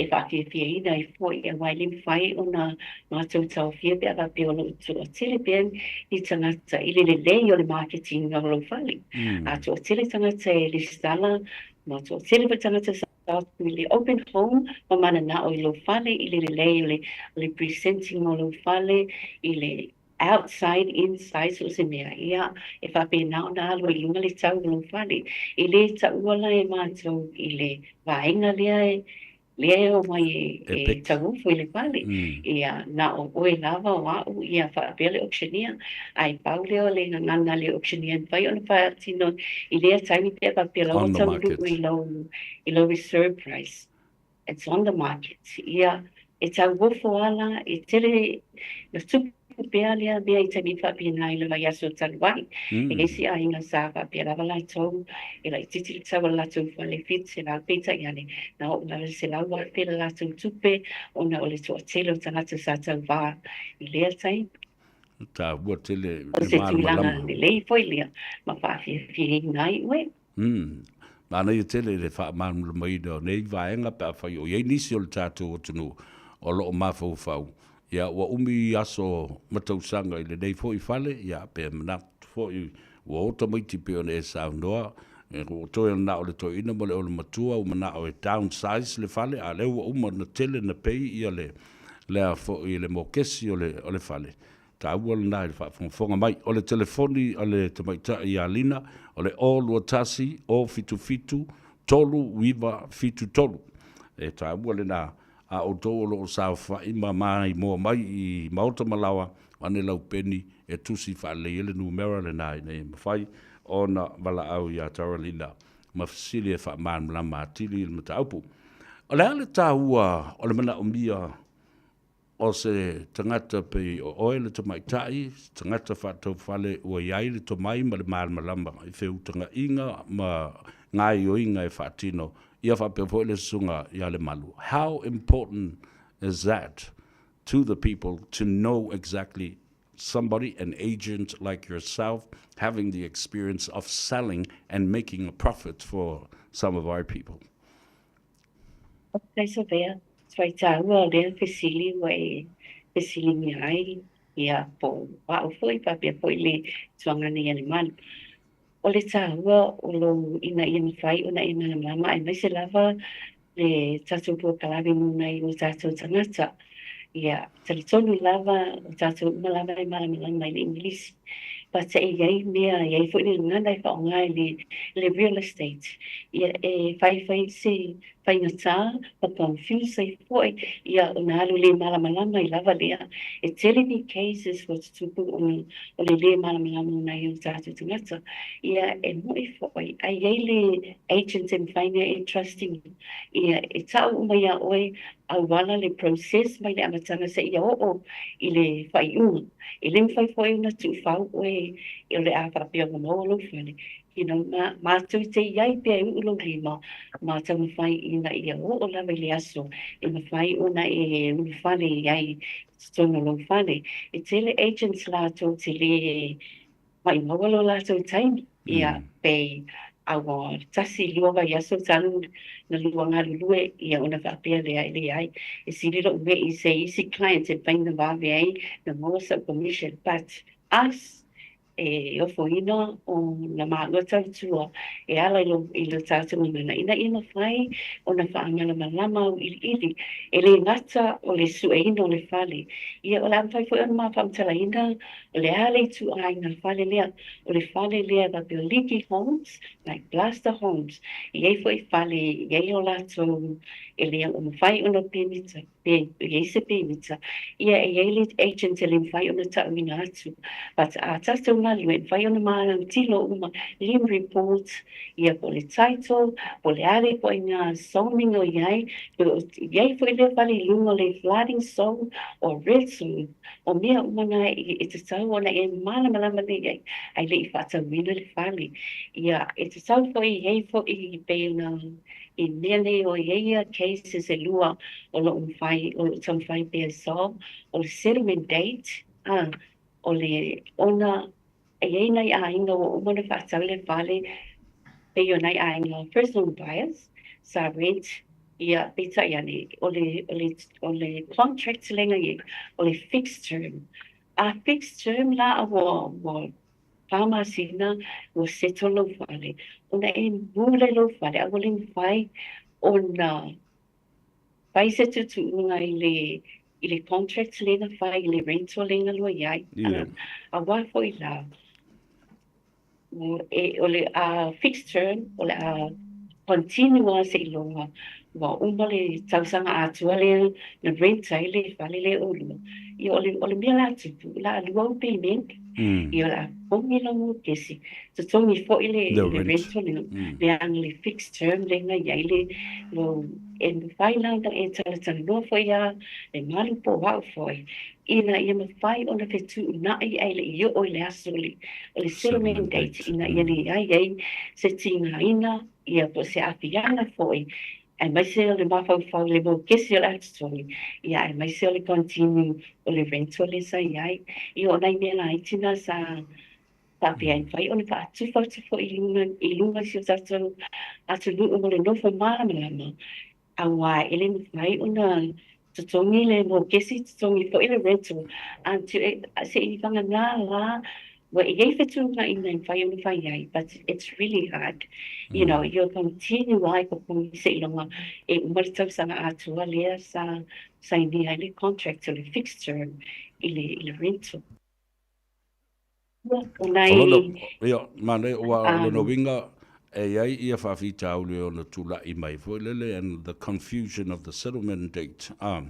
e faafiafiaina ai foi aua e le mafai ona mātou taofia pe a faapea o lo o toatele pea ni tagata i le lelei o le marketing o lou fale. A toatele tagata e resitala ma toatele foi tagata sa atu i le open home ma mananao i lou fale i le lelei o le presenting o lou fale i le outside, inside, so o se mea, ia, e faapena ona alu ai i luga le tau o lou fale. E le taua la e mātou i le vaega lea e, lea e omai e, e tauofo i le fale. Ia, na o oe lava o a'u, ia, faapea le auctioneer, ae pau lea o le gagana a le auctioneer e mafai ona faatino i lea taimi pe a faapea la ua taunuu i lou, i lou reserve price. It's on the market. Ia, e tauofo ala, e tele na tupu pea. pea lea mea i taimi faapena i le vaiaso talu ai. E i ai isi aiga sa faapea lava latou, e laitiiti le tau o le latou fale 700, peitai ane, na oo lava i le 100,000 le latou tupe ona o le toatele o tagata sa tauva i lea taimi. Taua tele le O se tulaga lelei foi lea ma faafiafiaina ai oe. Umm. Manaia tele le faamalamalamaina o nei vaega pe afai o i ai nisi o le tatou atunuu o lo o mafaufau, ia ua umi aso ma tausaga i lenei foi fale, ia pe manatu foi ua o tamaiti pei ona e saunoa, ua toe na o le toeaina ma le olomatua ua manao e downsize le fale, a o lea ua uma ona tele ona pay ia le lea foi le mokesi o le fale, Taua lena i le faafogafoga mai. O le telefoni a le tamaitai ia Lina, o le 021 077 3973. E taua lena a outou o lo o saofai ma maimoa mai i maota ma laoa, ane lau peni e tusi faalelei ai le numera lena ina ia mafai ona valaau ia Taralina ma fesili e faamalamalama atili le mataupu. O le a le taua o le manaomia O se tagata pei o oe le tamaitai, se tagata faataufale ua i ai le tomai ma le malamalama i feutagaiga ma gaoioiga e faatino, ia faapea foi le susuga ia Lemalu. How important is that to the people to know exactly somebody, an agent like yourself, having the experience of selling and making a profit for some of our people? Faafetai Savea, tuai tāua o lea fesili ua e fesilingia ai, ia po o au foi faapea foi le tuagana ia Lemalu. O le tāua o lou ina ia mafai ona e malamalama aemaise lava le tatou polokalame mo nai o tatou tagata. Ia, talitonu lava o tatou uma lava e malamalama i le Igilisi. But e i ai mea, e i ai foi le gagana e faaaoga i le, le real estate. Ia, e faifai se faigata ma confuse ai foi, ia, ona alu le malamalama ai lava lea. E tele ni cases ua tutupu ona o le le malamalama o nai o tatou tagata. Ia, e moni foi, a i ai le agent e mafai ona e trust ina, ia, e tau uma iā oe auala le process mai le amataga seia oo i le faaiuga. E le mafai foi ona tuufau oe o le a faapea ua maua lou fale, you know, ma, matou te i ai pea e uu lou lima ma taumafai ina ia oo lava i le aso e mafai ona e ulufale i ai i totonu o lou fale. E tele agents latou te le maʻimau lo latou taimi, ia, pe a ua tasi lua vaiaso talu na lua galulue, ia ona faapea lea e leai, e sili loʻu meʻi i se isi client e mafai ona vave ai na maua sa'u commission. But us, e ofoina o na māua tautua e ala i lo, i lo tātou gagana ina ia mafai ona faamalamalama auʻiliʻili, e le gata o le sueina o le fale, ia o le a mafai foi ona ma faamatalaina O le a le ituaiga fale lea? O le fale lea faapea o leaky homes, like plaster homes. E i ai foi fale e i ai o latou e le o mafai ona pemita, pe i ai se pemita, ia e i ai le agent e le mafai ona tauina atu. But a tatou galulue, e mafai ona mautilo uma lien report, ia po o le title, po o le a le ituaiga zoning o i ai, pe o i ai foi lea fale i luga o le flooding zone or red zone. O mea uma na e tatau ona e malamalama lelei ai, ae le i faatauina le fale. Ia, e tatau foi, e i ai foi pei ona i mea nei o i ai ia cases e lua o lo o mafai, o lo o taumafai pea e solve, o le settlement date, a, o le ona E i ai nai aiga ua uma ona faatau le fale pei o nai aiga first home buyers sa rent ia peitai ane o le o le o le contract lea na i ai o le fixed term. A fixed term la ua ua fa masina ua settle lou fale ona e mule lou fale a ua le mafai ona Fai se tuutuuga i le i le contract lea na fai i le rental lea na lua i ai. Yeah. Aua foi la, e, o le a fixed term, o le a continue lava seiloga Ua uma le tausaga atoa lea na rent ai le fale lea ʻolua. Ia o le, o le mea la tupu, o le a lua au payment, ia o le a totogi lau mokesi, totogi foi le, le rental le, leaga le fixed term lea na i ai le, lou, e mafai la ona e talatalanoa foi lava le malu po o au foi, ina ia mafai ona fetuunai ae le i oo i le aso o le, o le settlement date ina ia leai ai se tigaina ia po o se aafiaga foi, aemaise o le mafaufau i le mokesi o le a totogi, ia aemaise o le continue o le rental lea sa i ai. Ia o nai mea laiti na sa faapea e mafai ona faatufa atu foi i luga i luga i si o tatou atunuu mo le nofo malamalama, aua e le mafai ona totogi le mokesi, totogi foi le rental until se i vagana la ua i ai fetuunaiga e mafai ona fai ai, but it's really hard, you know, you'll continue ai totogi seiloga e uma le tausaga atoa lea sa sainia ai le contract o le fixed term i le i le rental. O nai... O lona, ia, manaia, ua o lona uiga, e i ai ia faafitauli e ono tula'i mai foi lele and the confusion of the settlement date, a,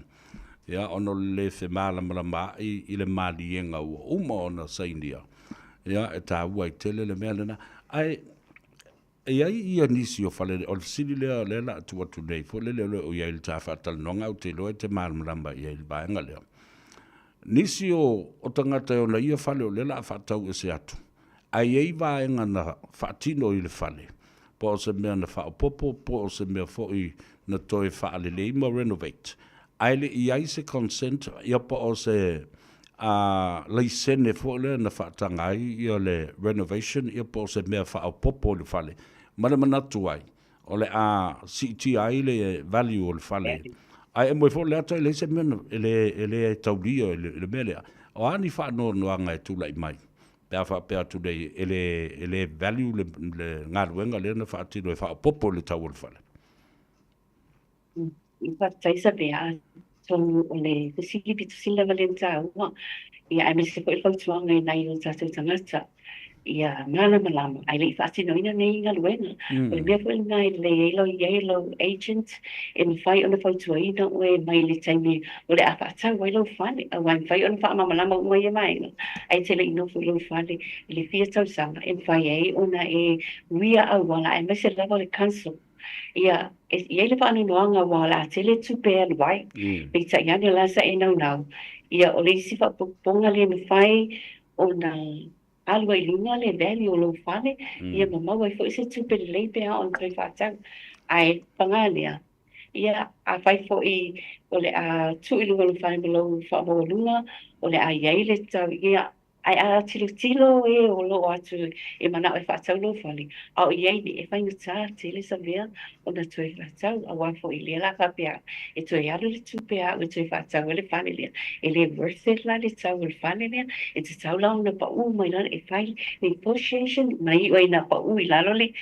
ia, ona o le lē femalamalamaai i le maliega ua uma ona sainia, ia, e taua ai tele le mea lena. Ae e i ai ia nisi o fale, o le fesili lea o lea o le a tuu atu nei foi lele o lo o i ai i le ta faatalanoaga, ae ou te iloa e te malamalama i ai i le vaega lea. Nisi o, o tagata e ona ia fale o lea o le a faatau ese atu, ae i ai vaega na faatino i le fale, po o se mea na faaopoopo, po o se mea foi na toe faalelei ma renovate, ae le i ai se consent, ia po o se a laisene foi lea na faataga ai ia le renovation, ia po o se mea faaopoopo i le fale, ma le manatu ai, o le a siitia ai le value o le fale. Ae e moe foi le ata e leai se mea e le, e le taulia i le, i le mea lea. O a ni faanoanoaga e tulai mai pe a faapea atu nei e le, e le value le, le galuega lea na faatino e faaopoopo i le tau o le fale. Faafetai Savea, atonu o le fesili pito sili lava lea na taua, ia aemaise foi le fautuaga i nai o tatou tagata ia malamalama ae le i faatinoina nei galuega. O le mea foi lena e lelei ai lau i ai lou agent e mafai ona fautuaina oe mai le taimi o le a faatau ai lou fale, aua e mafai ona faamalamalama uma ia vaega ae te le i nofo i lou fale i le fia tausaga e mafai ai ona e uia auala aemaise lava o le council. Ia, e i ai le faanoanoaga aua o le a tele tupe e alu ai. Peitai ane o le a sa e naunau, ia o le isi faaopoopoga lea e mafai ona alu ai i luga le value o lou fale, ia ma maua ai foi se tupe lelei pe a ona toe faatau. Ae paga lea, ia afai foi o le a tuu i luga o lou fale ma lou faamaualuga, o le a i ai le tau, ia Ae a tilotilo e o lo o atu e manao e faatau lou fale, a o i ai nei, e faigata tele sa mea ona toe faatau, aua foi lea la faapea e toe alu le tupe a'u e toe faatau ai le fale lea, e le worth it la le tau o le fale lea, e tatau la ona pa'u mai lalo e fai negotiation ma iu ai ina pa'u i lalo le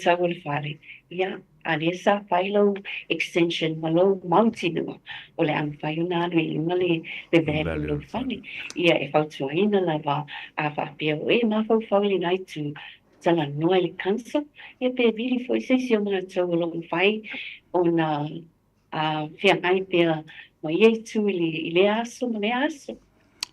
tau o le fale. Ia. A lea sa fai lou extension ma lou mautinoa o le a mafai ona alu i luga le le value o lou fale. Ia e fautuaina lava a faapea o e mafaufau i lena itu, talanoa i le council, ia pe vili foi se isi o matou o lo o mafai ona feagai pea ma ia itu i lea aso ma lea aso.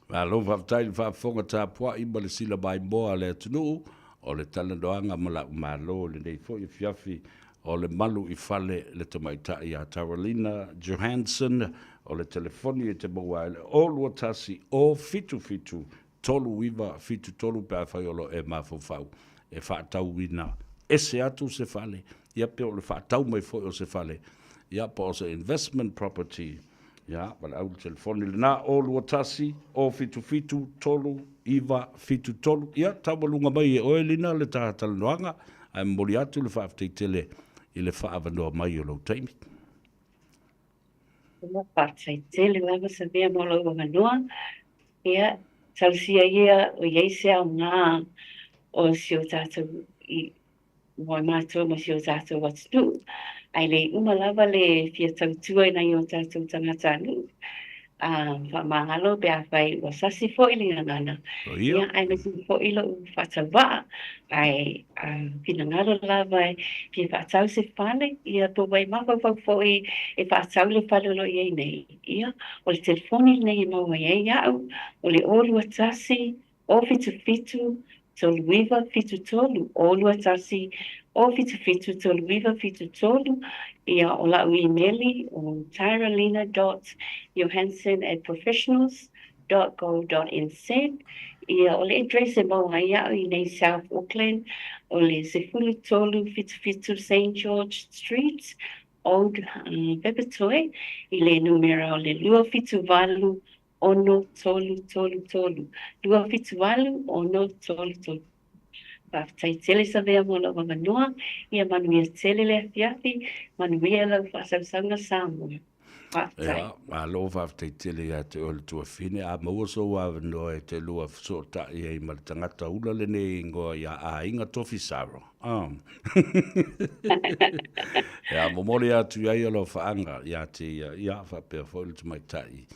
Malo faafetai i le faafofoga tapuai ma le sila maimoa a le atunuu o le talanoaga ma la'u Malo i lenei foi afiafi o le malu i fale le tamaitai ia Taralina Johansson o le telefoni e te maua ai le 0 21 0 7 7 3 9 7 3 pe afai o lo o e mafaufau e faatauina ese atu se fale ia pe o le faatau mai foi o se fale ia po o se investment property Ia, valaau le telefoni lena, 0 21 077 3973. Ia, taualuga mai e oe Lina le ta talanoaga, ae momoli atu le faafetai tele i le faaavanoa mai o lou taimi. Ia, faafetai tele lava Samia mo lou avanoa. Ia, talosia ia o i ai se aoga o si o tatou i mo i matou ma si o tatou atunuu, ae le i uma lava le fia tautua i nai o tatou tagatanuu. Faamagalo pe afai ua sasi foi le gagana, ia, aemaise foi lo'u faatauvaa, ae finagalo lava e fia faatau se fale, ia, po ua e mafaufau foi e faatau le fale o lo o i ai nei, ia, o le telefoni lenei e maua ai au, o le 0 21 077 3973, 0 21 077 3973. Ia, o la'u imeli o tyrolina.johansen@professionals.go.nz. Ia, o le address e maua ai a'u i nei South Auckland, o le 1377 St George Street, Old Papatoetoe, i le numera o le 278 6333, 278 6333. Faafetai tele Savea mo lou avanoa, ia manuia tele le afiafi, manuia lau faasausauga Samoa. Faafetai. Ia, malo faafetai tele ia te oe le tuafine. A maua sou avanoa e te lua fesootai ai ma le tagata ula lenei e igoa ia Aiga Tofi Saro. Ah. Ia, momoli atu i ai alofaaga ia te ia, ia faapea foi le tamaitai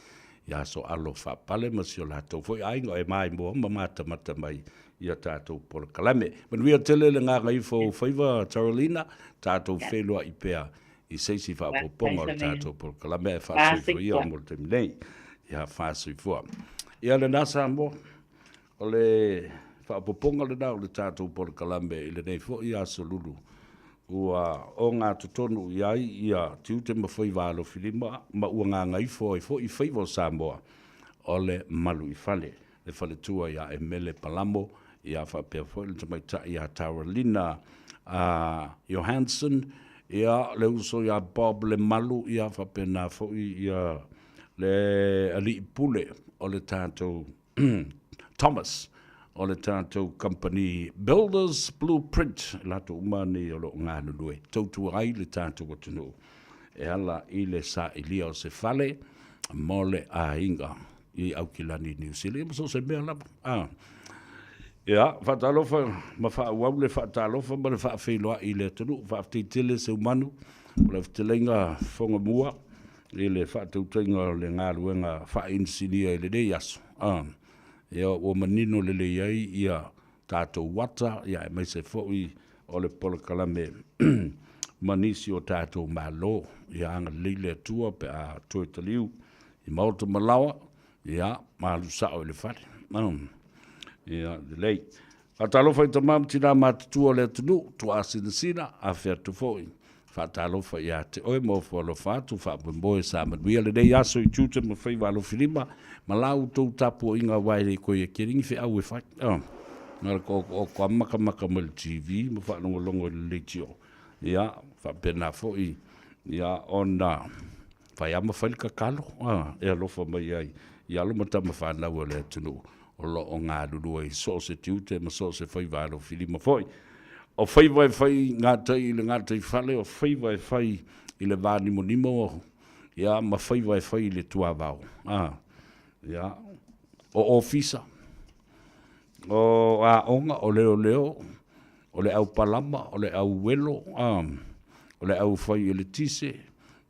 ia Soalo Faapale ma si o latou foi aiga e maimoa ma matamata mai i a tatou polokalame. Manuia tele le gagaifo o ou faiva Tarolina, tatou feiloai pea i se isi faaopoopoga o le tatou polokalame ae faasoifua ia mo le taimi nei. Ia faasoifua. Ia lena Samoa, o le faaopoopoga lena o le tatou polokalame i lenei foi aso Lulu ua ogatotonu i ai ia tiute ma faiva alofilima ma ua gagaifo ai foi faiva o Samoa o le malu i fale, le faletua ia Emele Palamo, ia faapea foi le tamaitai ia Taralina Johansson, ia le uso ia Bob Lemalu, ia faapena foi ia le alii pule o le tatou Thomas o le tatou kamupani Builders Blueprint, i latou uma nei o lo o galulue tautua ai le tatou atunuu e ala i le sailia o se fale mo le aiga i Aukilani, Niu Sila, ia ma so o se mea lava. Ah. Ia, faatalofa ma faaauau le faatalofa ma le faafeiloai i le atunuu. Faafetai tele Seumanu o le fetalaiga Fogamua i le faatautaiga o le galuega faainisinia i lenei aso, ia ua manino lelei ai ia tatou ata, ia aemaise foi o le polokalame ma nisi o tatou Malo. Ia agalelei le Atua pe a toe taliu i maota ma laoa, ia ma alu sao i le fale. Ia lelei. Faatalofa i tama ma tina matutua o le atunuu, tuaasinasina, afe atu foi. Faatalofa ia te oe ma ofo alofa atu, faamoemoe sa manuia lenei aso i tiute ma faiva alofilima, ma la outou tapuaiga aua e le toe tele ni feau e fai. Oh, na o le tootooto lava matamata mai le TV ma faalogologo i le leitio. Ia, faapena foi, ia, ona fai lava ma fai le tatalo, ah, e alofa mai ai i alo ma tama fanau a le atunuu o lo o galulue i so o se tiute ma so o se faiva alofilima foi. O faiva e fai gatai i le gataifale, o faiva e fai i le va nimonimo, ia, ma faiva e fai i le tuavao. A, ia, o ofisa, o aoga, o leoleo, o le au palama, o le au uelo, a, o le au fai eletise,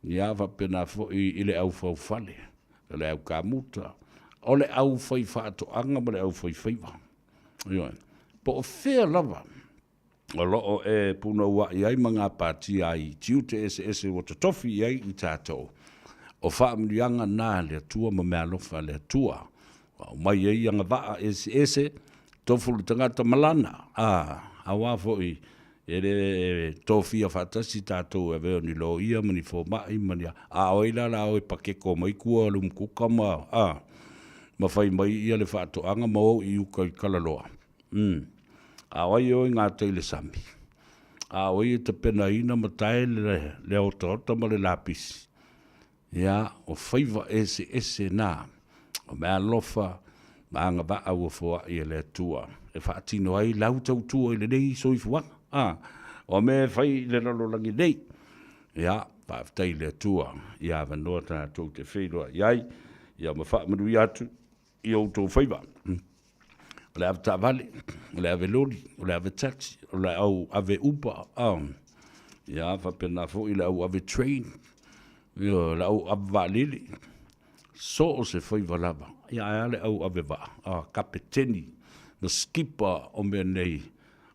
ia, faapena foi i le au faufale. o le au kamuta, o le au fai faatoaga ma le au fai faiva. Ioe. Po o fea lava o lo o e punouaʻi ai ma gapatia ai i tiute eseese ua totofi i ai i tatou, o faamanuiaga na a le Atua ma meaalofa a le Atua. Ua aumai ai agavaa eseese, tofu le tagata ma lana, a, aua foi E le tofia faatasi tatou e avea o ni loia ma ni fomai ma ni a, a o ai la la o e paketo mai tua le umukuka ma, a, ma fai mai ia le faatoaga ma o i uka i Kalaloa. Umm. A o ai e o i gatai i le sami? A o ai e tapenaina ma tae le, le otaota ma le lapisi? Ia, o faiva eseese na, o meaalofa ma agavaa ua foai e le Atua e faatino ai lau tautua i lenei soifuaga, a, o mea e fai i le lalolagi nei. Ia, faafetai i le Atua ia avanoa tatou te feiloai ai, ia ma faamanuia atu i outou faiva. O le ave taavale, o le ave loli, o le ave taxi, o le au ave Uber, a, ia faapena foi le au ave train, ia, le au ave vaalele. So o se faiva lava, ia ae a le au ave vaa, a, kapeteni ma skipa o mea nei,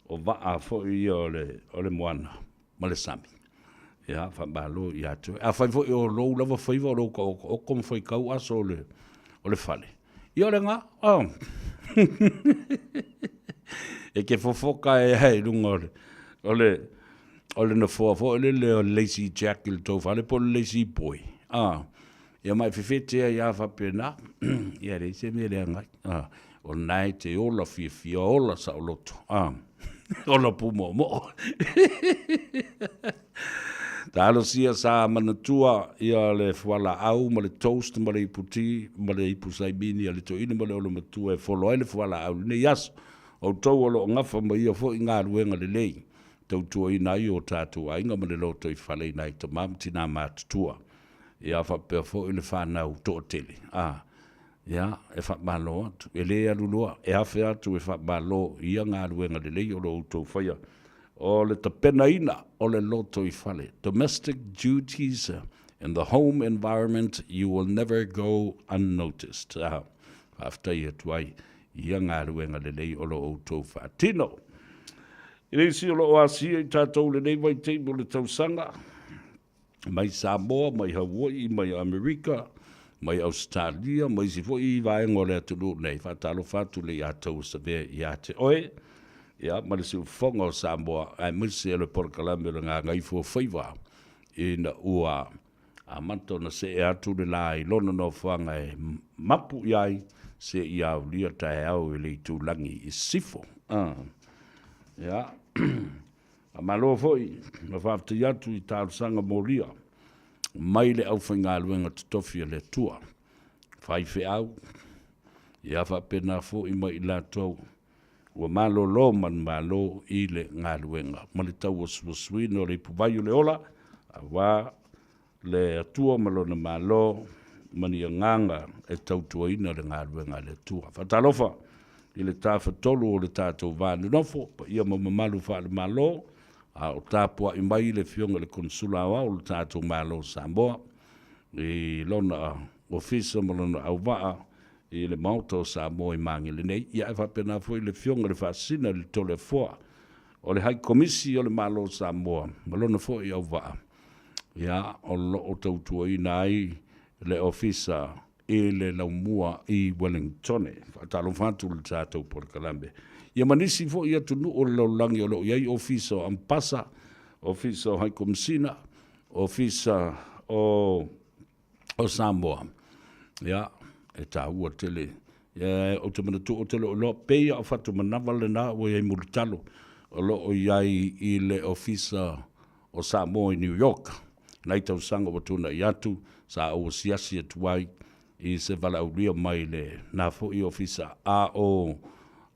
o vaa foi ia o le, o le moana ma le sami. Ia, faamalo ia te oe. Afai foi o lou lava faiva o lou taotooto ma faitau aso o le, o le fale, ia o lena, a. E te fofoka ai lava i luga o le, o le, o le nofoa foi lele o le lazy jack i le tou fale po o le lazy boy, a. Ia ma e fefete ai lava faapena, ia e leai se mea e leaga ai. A, o lena e te ola fiafia, ola saoloto, a, ola pūmoʻomoʻo. Talosia sa manatua ia le fualaau ma le toast ma le ipu ti ma le ipu saimini a le toeaina ma le olomatua e folo ai le fualaau i lenei aso. Outou o lo o gafa ma ia foi galuega lelei, tautuaina ai o tatou aiga ma le lotoifale i nai tama ma tina matutua. Ia faapea foi le fanau toatele, a, ia, e faamalo atu, e le alu loa, e afe atu e faamalo i ia galuega lelei o lo outou faia, o le tapenaina o le lotoifale, domestic duties in the home environment, you will never go unnoticed. A, faafetai atu ai i ia galuega lelei o lo outou faatino. I le isi o lo o asia i tatou i lenei vaitaimi o le tausaga, mai Samoa, mai Hawaii, mai Amerika, mai Ausetalia, ma isi foi vaega o le atunuu nei. Faatalofa atu le ia tou Savea ia te oe, ia, ma le siufofoga o Samoa, aemaise o le polokalame o le Gagaifo Faiva, ina ua amata ona see atu le la i lona nofoaga e mapu i ai seia aulia taeao i le itulagi i Sisifo. Ah. Ia. Faamalo foi ma faafetai atu i talosaga molia mai le aufaigaluega totofi a le Atua, faifeau, ia faapena foi ma i latou ua malolo manumalo i le galuega ma le tauasuasuina o le ipuvai o le ola, aua le Atua ma Lona Malo ma ni agaga e tautuaina le galuega a le Atua. Faatalofa i le Tafatolu o le tatou va nonofo, paia ma mamalu faale-Malo, a o tapuai mai le Afioga i le Konesula Aoao o le tatou Malo o Samoa i lona ofisa ma lona auvaa i le Maota o Samoa i Magele nei, ia ae faapena foi le Afioga i le Faasisina i le Toleafoa o le Hai Komisi o le Malo o Samoa ma lona foi auvaa, ia, o lo o tautuaina ai le ofisa i le laumua i Wellingtone. Faatalofa atu i le tatou polokalame. Ia ma nisi foi atunuu o le lalolagi o lo o i ai ofisa o Ampasa, ofisa o Hai Komesina, ofisa o o Samoa, ia, e taua tele. Ia, ou te manatua, ou te le o iloa, pei lava o Fatumanava lena ua i ai Mulitalo, o lo o i ai i le Ofisa o Samoa i New York. Nai tausaga ua tuanai atu, sa ou asiasi atu ai i se valaaulia mai lena foi Ofisa, a o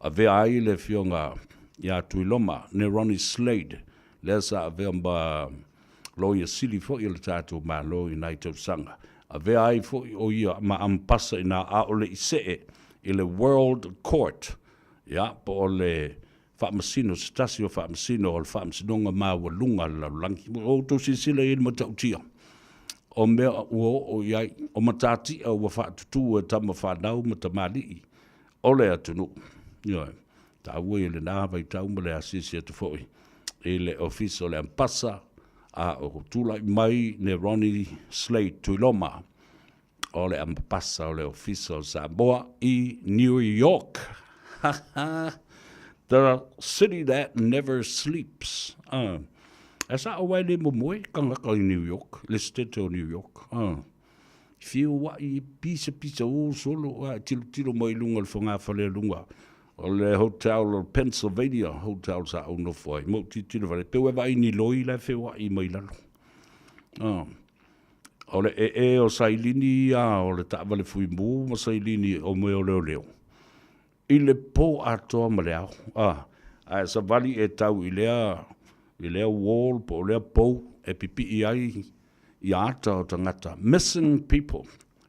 avea ai le Afioga ia Tuiloma Neroni Slade, lea sa avea ma Loia Sili foi o le tatou Malo i nai tausaga. Avea ai foi o ia ma Ampasa ina a o le i see i le World Court, ia, po o le Faamasino, se tasi o Faamasino o le Faamasinoga Maualuga a le Lalolagi. Ua outou silasila i ai i le matautia o mea ua oo i ai, o matatia ua faatutū e tama fanau ma tamalii o le atunuu. Ioe. Taua ia lena vaitau ma le asiasi atu foi i le Ofisa o le Ampasa a o tulai mai ne Ronnie Slade Tuiloma o le Ampasa o le Ofisa o Samoa i New York. The city that never sleeps. E sao aua e le momoe tangata i New York, le state o New York. Feoai pisapisa o solo a tilotilo mai luga o le fogafale a luga o le hotel o Pennsylvania hotel sa ou nofo ai ma ou tilotilo fale pei ua e vaai ni loi la e feoai mai lalo. O le ee o sailini ia o le taavale fuimu ma sailini o mea o leoleo i le po atoa ma le ao, a, ae savali e tau i lea, i lea wall po o lea pou e pipii ai ia ata o tagata, missing people,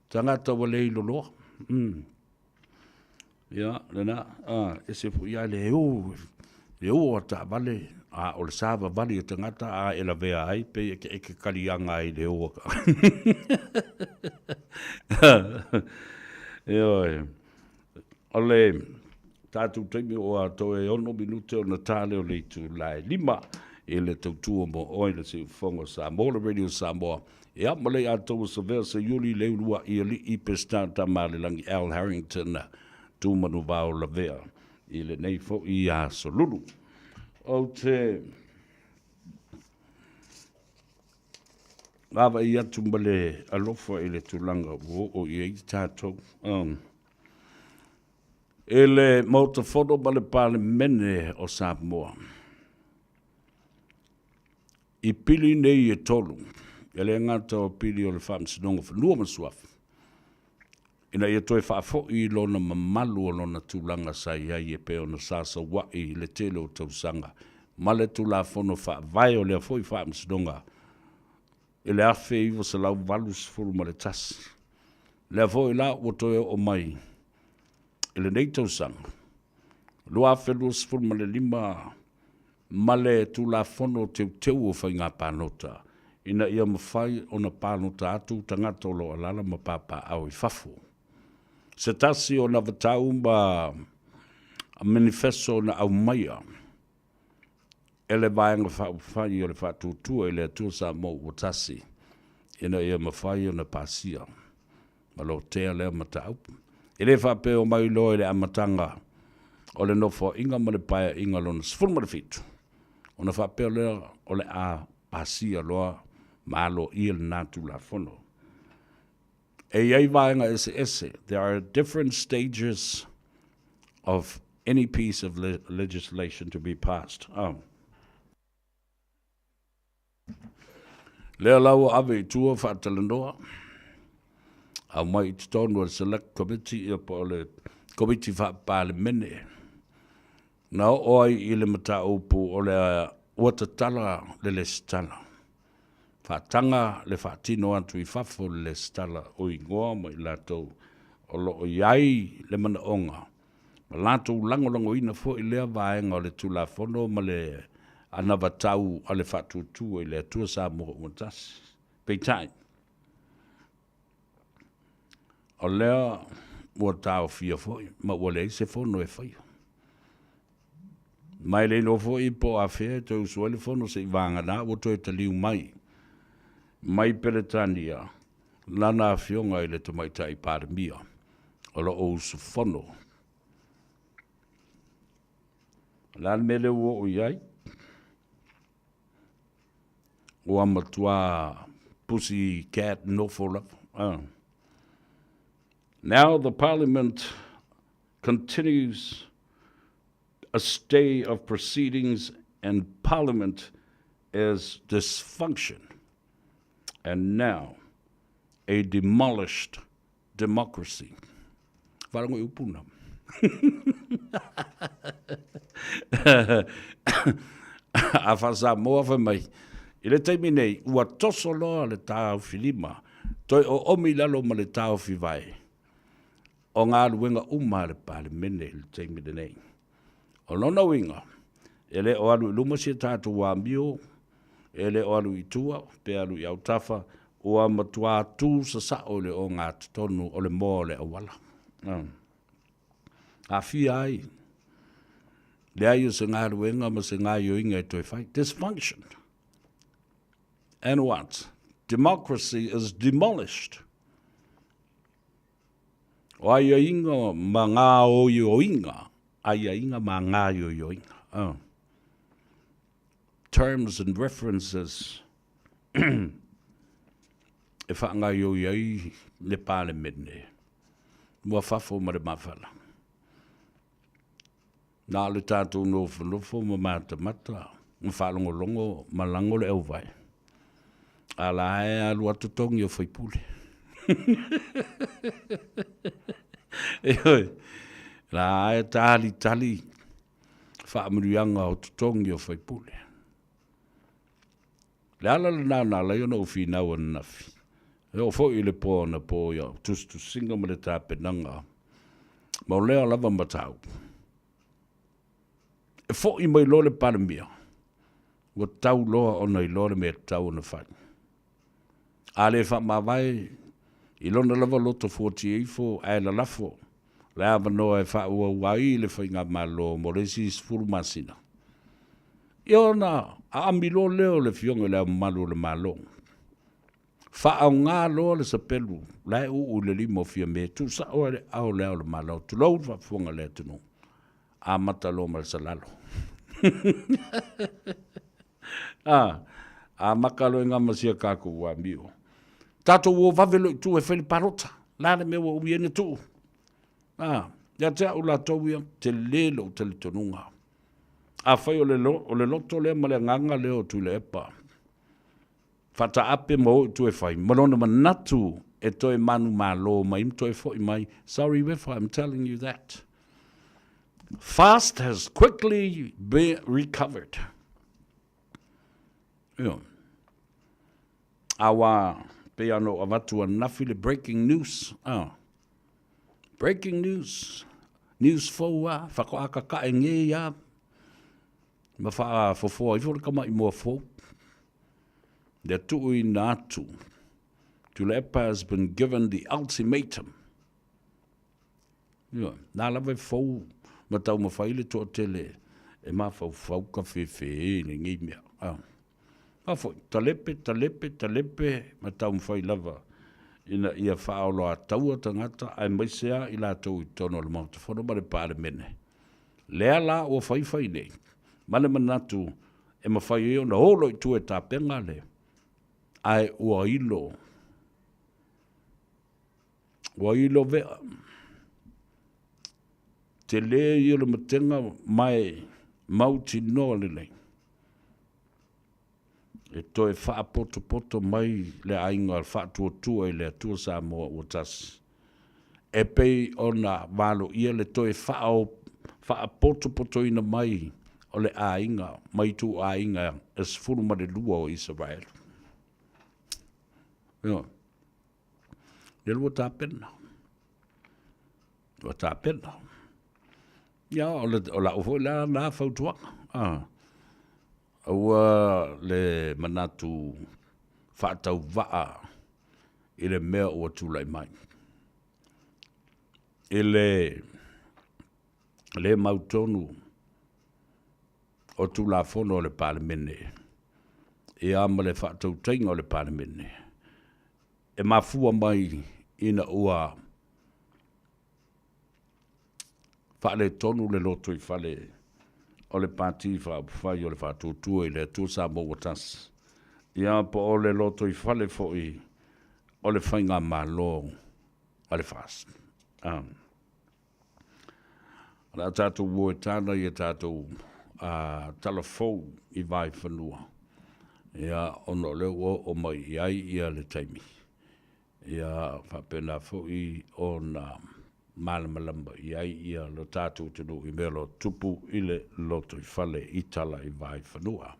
tagata ua le iloloa. Ia, lena, a, ese foi lava le o, le o a taavale, a o le savavali a tagata a e lavea ai, pei e te, e te kaliaga ai i le o a. Ioe. O le tatou taimi ua toe 6 minute ona ta lea o le itula e 5 i le tautua mo oe le Siufofoga o Samoa, le Radio Samoa. Ia, ma le Atoa Savea Seiuli Leulua'i Alii Peseta Tamaalelagi Al Harrington Tumanuvao Lavea i lenei foi aso lulu. Ou te vaavaai atu ma le alofa i le tulaga ua oo i ai tatou. Um, i le Maota Fono ma le Palemene o Samoa. I pili nei e tolu, e le gata o pili o le Faamasinoga o Fanua ma Suafa, ina ia toe faafoi lona mamalu o lona tulaga sa i ai e pei ona sa saua'i i le tele o tausaga ma le Tulafono Faavae o lea foi Faamasinoga i le 1981. Lea foi la ua toe oo mai i lenei tausaga 2025 ma le Tulafono Teuteu o Faiga Palota ina ia mafai ona palota atu tagata o lo o alaala ma papaaao i fafo. Se tasi o anavatau ma manifeso na aumaia e le Vaega Faaupufai o le Faatuatua i le Atua Samoa ua Tasi ina ia mafai ona pasia ma lotea lea mataupu. E le faapea omai loa i le amataga o le Nofoaiga ma le Paeaiga lona 17, ona faapea lea o le a pasia loa ma aloaia lena Tulafono. E i ai vaega eseese, there are different stages of any piece of legislation to be passed. Oh. Lea la ua ave i tua faatalanoa, aumai i totonu o le Select Committee ia po o le Komiti Faa-Palemene, na oo ai i le mataupu o le ua tatala le lesitala. Faataga le faatino atu i fafo o le lesitala o igoa ma i latou o lo o i ai le manaoga ma latou lagolagoina foi lea vaega o le Tulafono ma le anavatau a le Faatuatua i le Atua Samoa ua Tasi. Peitai, o lea ua taofia foi ma ua leai se fono e faia. Ma e le iloa foi po o afea e toe usu ai le fono seivaga ua toe taliu mai mai Peretania lana afioga i le Tamaitai Palemia o lo o usufono. O le a le mea lea ua oo i ai? Ua matua pussy cat nofo lava. Now the parliament continues a stay of proceedings and parliament is dysfunction and now a demolished democracy. Faalogo i upu na. A faa-Samoa fai mai, i le taimi nei, ua toso loa le taofi lima, toe oomi i lalo ma le taofi vae o galuega uma a le Palemene i le taimi lenei. O lona uiga, e le o alu i luma si a tatou amio, e le o alu i tua, pe alu i autafa, ua matua tu sasao i le ogatotonu o le moa o le auala. Aafia ai, leai o se galuega ma se gaioiga e toe fai. Dysfunction. And what? Democracy is demolished. O aiaiga ma gaoioiga, aiaiga ma gaoioiga, oh. Terms and references e faagaioi ai le Palemene ua fafo ma le mafala. Na o le tatou nofonofo ma matamata ma faalogologo ma lago le auvae, a la e alu atu togi o faipule. Ioe, la e talitali faamanuiaga o totogi o faipule. Le ala lena na ala ai ona ou finau ananafi, e oo foi i le po anapo i au tusitusiga ma le tapenaga ma o lea lava mataupu. E foi mai loa le Palemia, ua tau loa ona iloa le mea e tatau ona fai. A le faamavae I lona lava loto fuatia ifo ae lalafo le avanoa e faaauau ai le faigamalo mo le isi 10 masina. Ia ona aami loa lea o le Afioga i Le Ao Mamalu o le Malo. Faaaoga loa le sapelu la e uu i le lima o Fiame, tuusao ai le aao o Le Ao o le Malo, tulou le faafofoga a le atunuu, amata loa ma le salalo. A, amaka loa i gama sia kākou amio. Tatou o vave loa i tua e fai le palota. La le mea ua umi ai na tuu. A, ia te au latou ia, tele lou talitonuga. Afai o le, o le loto lea ma le agaga lea o Tuilaepa, faataape ma o i tua e fai, ma lona manatu e toe manumalo mai ma toe foi mai, sorry Uefa, I'm telling you that. Fast has quickly been recovered. Io. Aua, pei ana ou avatu ananafi le breaking news. Ah. Breaking news. News fou a, whakoa kakae ngei a, ma whaafofoa ifo le kama'i moa fou. Le tuuina atu. Tuilaepa has been given the ultimatum. Ioe, nā lava e fou ma taumafai le toatele e mafaufau ka fefe i lenei mea. Ah. A foi, talepe, talepe, talepe ma taumafai lava ina ia faaoloataua tagata aemaise lava i latou i totonu o le Maota Fono ma le Palemene. Lea la ua faifai nei, ma le manatu e mafai ai ona olo i tua e tapena le, ae ua ilo Ua ilo vea. Tele ia o le matega mae mautinoa lelei. E toe faapotopoto mai le aiga faatuatua i le Atua Samoa ua tasi. E pei ona valoia le toe faapotopotoina mai o le aiga mai ituaiga e 12 o Isaraelu. Ioe. Lea ua tapena. Ua tapena. Ia, o, le, o lau foi la na fautuaga. Ah. Aua le manatu faatauvaa i le mea ua tulai mai. I le le mautonu o Tulafono a le Palemene, ia ma le faatautaiga o le Palemene, e mafua mai ina ua faaletonu le lotoifale o le Pati Faaupufai o le Faatuatua i le Atua Samoa ua Tasi, ia po o le lotoifale foi o le Faigamalo a le FAST. Ah. O le a tatou o e tala i a tatou tala fou i Vaifanua, ia, ona o lea ua oo mai i ai ia le taimi, ia faapena foi ona malamalama i ai ia lo tatou atunuu i mea o lo o tupu i le lotoifale i tala i Vaifanua.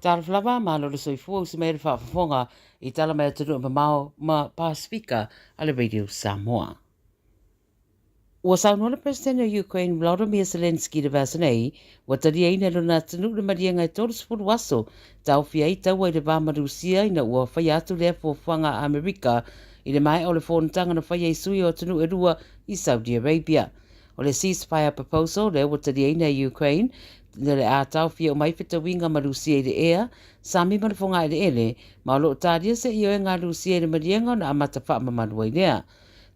Talofa lava, malo le soifua usi mai le faafofoga i tala mai atunuu mamao ma Pasifika a le Radio Samoa. Ua saunoa le Peresetene o Ukraine Volodymyr Zelenskyy i le vaiaso nei, ua taliaina e lona atunuu le maliega e 30 aso taofia ai taua i le va ma Rusia ina ua faia atu lea fuafuaga a Amerika i le maea o le fonotaga na faia i sui o atunuu e lua i Saudi Arabia. O le ceasefire proposal lea ua taliaina e Ukraine o le a taofia uma ai fetauiga ma Rusia i le ea, sami ma le fogaeleele, ma o lo o talia se ioega a Rusia i le maliega ona amata faamamalu ai lea.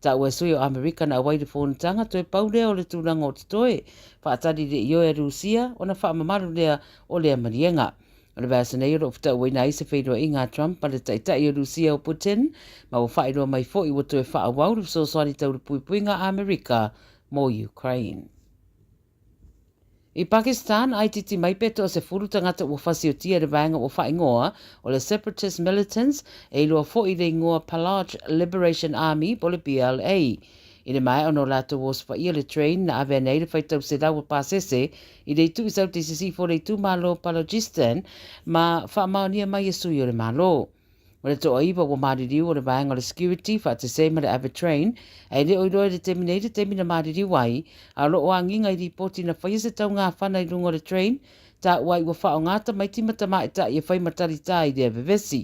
Taua e sui o Amerika na auai le fonotaga, toe pau lea o le tulaga o totoe, faatali i le ioe a Rusia ona faamamalu lea o lea maliega. O le vaiaso nei o lo o fetauaina ai se feiloaiga a Trump ma le taitai o Rusia o Putin, ma ua faailoa mai foi ua toe faaauau le fesoasoani tau le puipuiga a Amerika mo Ukraine. I Pakistan, itiiti mai pe toa-10 tagata ua fasiotia e le vaega ua faaigoa o le Separatist Militants, e iloa foi i le ingoa Baloch Liberation Army po o le BLA. I le maea ona o latou osofaia le train na ave ane ai le faitau selau o pasese i le itu i Saute i Sisifo o le itumalo Balochistan ma faamaonia mai e sui o le Malo. O le toaiva ua maliliu o le vaega o le security faatese ma le ave train, ae le o iloa i le taimi nei le taimi na maliliu ai, a o lo o agiga i lipoti na faia se taugafana i luga o le train, taua ai ua faaaoga tamaiti ma tamaitai e fai ma talitā i lea vevesi.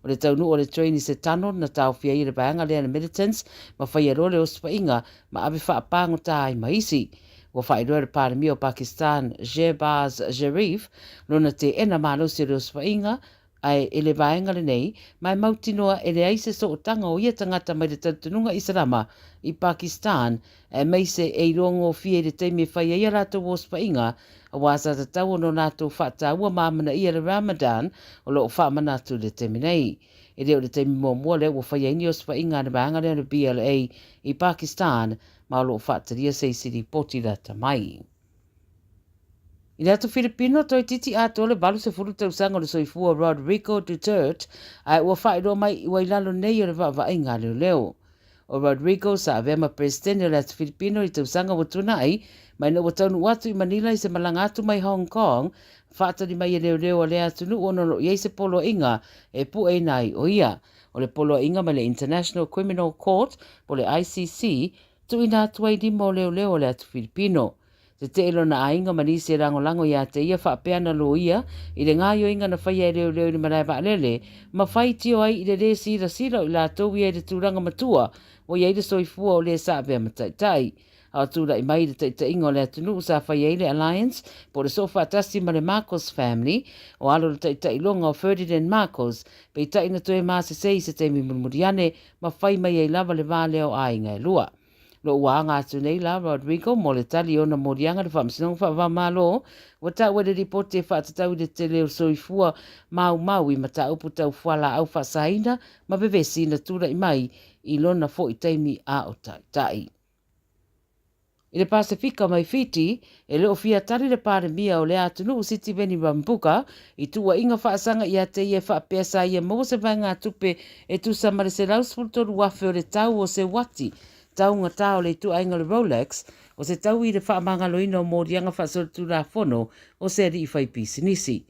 O le taunuu o le train i se tunnel na taofia ai e le vaega lea le militants ma faia loa le osofaiga ma ave faapagota ai ma isi. Ua faailoa e le Palemia o Pakistan, Shehbaz Sharif, lona teena malosi o le osofaiga, Ae i le vaega lenei, ma e mautinoa e leai se sootaga o ia tagata mai le talitonuga Isalama i Pakistan, aemaise e iloa gofie i le taimi e fai ai a latou osofaiga, aua sa tatau ona o latou faataua ma amanaia le Ramadan o lo o faamanatu i le taimi nei. E le o le taimi muamua lea ua faia ai ni osofaiga a le vaega lea o le BLA i Pakistan, ma o lo o faatalia se isi lipoti lata mai. I le atu Filipino, toeitiiti atoa le 80 tausaga o le soifua o Rodrigo Duterte, ae ua faailoa mai ua i lalo nei o le vaavaaiga a leoleo. O Rodrigo sa avea ma Peresetene o le atu Filipino i tausaga ua tuanai, mai ina ua taunuu atu i Manila i se malaga atu mai Hong Kong, faatali mai e leoleo a lea atunuu ona o lo o i ai se poloaiga e pueina ai o ia. O le poloaiga mai le International Criminal Court po o le ICC, Tuuina atu ai lima o leoleo o le atu Filipino. Tetee lona aiga ma nisi e lagolago iā te ia faapea ana loia i le gaoioiga na faia e leoleo i le malae vaalele ma faitio ai i le lē silasila o i latou ia i le tulaga matua ua i ai le soifua o lē sa avea ma taitai. A o tulai mai i le taitaiga o le atunuu sa fai ai le Alliance po o le Soofaatasi ma le Marcos Family o alo le taitailoga o Ferdinand Marcos, peitai na toe masese i se taimi mulimuli ane ma fai mai ai lava le va lea o aiga e lua. Lo ua aga atu nei la Rodrigo mo le tali i ona moliaga i le Faamasinoga Faava-o-Malo, ua taua i le lipoti e faatatau i le tele o soifua maumau i mataupu tau fualaau faasaina ma vevesi na tulai mai i lona foi taimi a o taitai. I le Pasefika mai Fiti, e le o fia tali le Palemia o lea atunuu Sitiveni Rabuka i tuuaiga faasaga ia te ia e faapea sa ia maua se vaegatupe e tusa ma le 113,000 o le tau o se uati taugata o le ituaiga o le Rolex o se taui i le faamagaloina o moliaga faasolitulafono o se alii faipisinisi.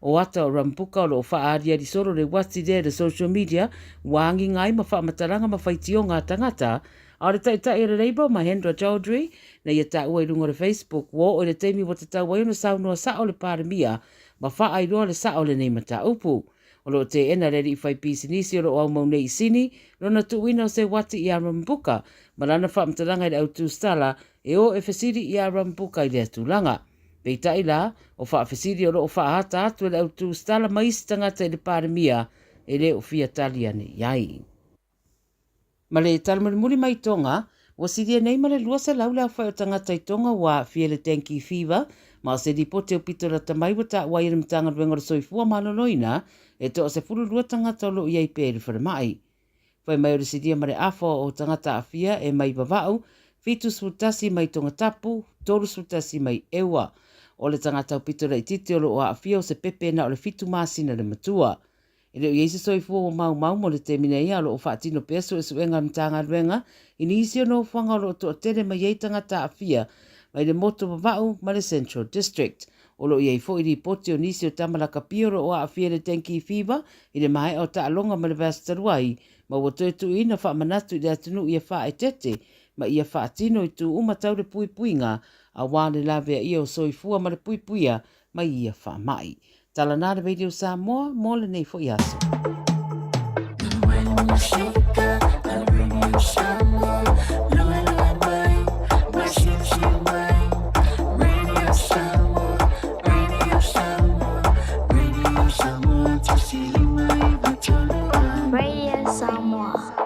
O ata o Rambuka o lo o faaaliali solo le uati lea i le social media ua agiga ai ma faamatalaga ma faitioga a tagata, a o le taitai o le Labour Mahendra Chaudhry na ia taua i luga o le Facebook ua oo i le taimi ua tatau ai ona saunoa sao le Palemia ma faailoa le sao o lenei mataupu. O lo o teena le alii faipisinisi o lo o aumau nei i Sini lona tuuina o se uati i a Rambuka ma lana faamatalaga i le autusala e o e fesili i a Rambuka i lea tulaga. Peitai la, o faafesili o lo o faaata atu e le autusala ma isi tagata i le Palemia e le o fia tali ane i ai. Ma le tala mulimuli mai Tonga, ua silia nei ma le 200 le aofai o tagata i Tonga ua aafia i le dengue fever, ma o se lipoti aupito lata mai ua taua ai e le Matagaluega o le Soifua Maloloina e toa 12 tagata o lo o i ai pea i le falemai. Fai mai o le silia ma le afa o tagata aafia e mai Vava'u, 71 mai Tongatapu, 31 mai Eua. O le tagata aupito laitiiti o lo o aafia o se pepe na o le fitu masina le matua. E le o i ai se soifua ua maumau mo le taimi nei a o lo o faatino pea suesuega a le Matagaluega i nisi o nofoaga o lo o toatele mai ai tagata aafia mai le motu o Vava'u ma le Central District. O lo o i ai foi lipoti o nisi o tama lakapi o lo o aafia i le dengue fever i le maea o taaloga ma le vaiaso talu ai, ma ua toe tuuina faamanatu i le atunuu ia faaeteete ma ia faatino i tu uma tau le puipuiga aua le laveaia o soifua ma le puipuia mai ia faamai. Tala na le Radio Samoa mo lenei foi aso. Radio Samoa.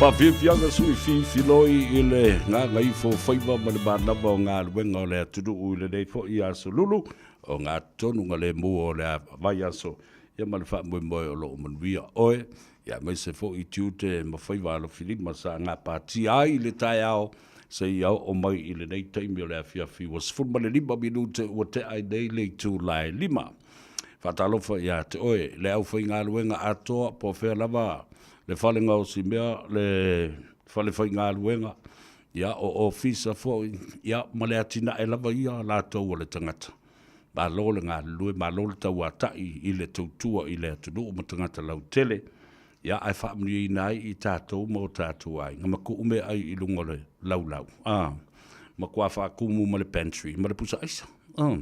Faafiafiaga sui fifiloi i le gagaifo faiva ma le manava o galuega o le atunuu i lenei foi aso lulu o gatonuga lemu o le vaiaso ia ma le faamoemoe o lo o manuia oe ia aemaise foi tiute ma faiva alofilima sa gapatia ai i le taeao seia oo mai i lenei taimi o le afiafi ua 15 minute ua tea ai nei le itula e 5. Faatalofa ia te oe le aufaigaluega atoa po o fea lava le fale gaosimea, le fale faigaluega, ia o ofisa foi, ia ma le atinae lava ia a latou o le tagata. Malo le galulue, malo le tauatai i le tautua i le atunuu ma tagata lautele, ia ae faamanuiaina ai i tatou ma o tatou aiga ma tuu meaai i luga o le laulau, a, matua faatumu ma le pantry ma le pusa aisa. A.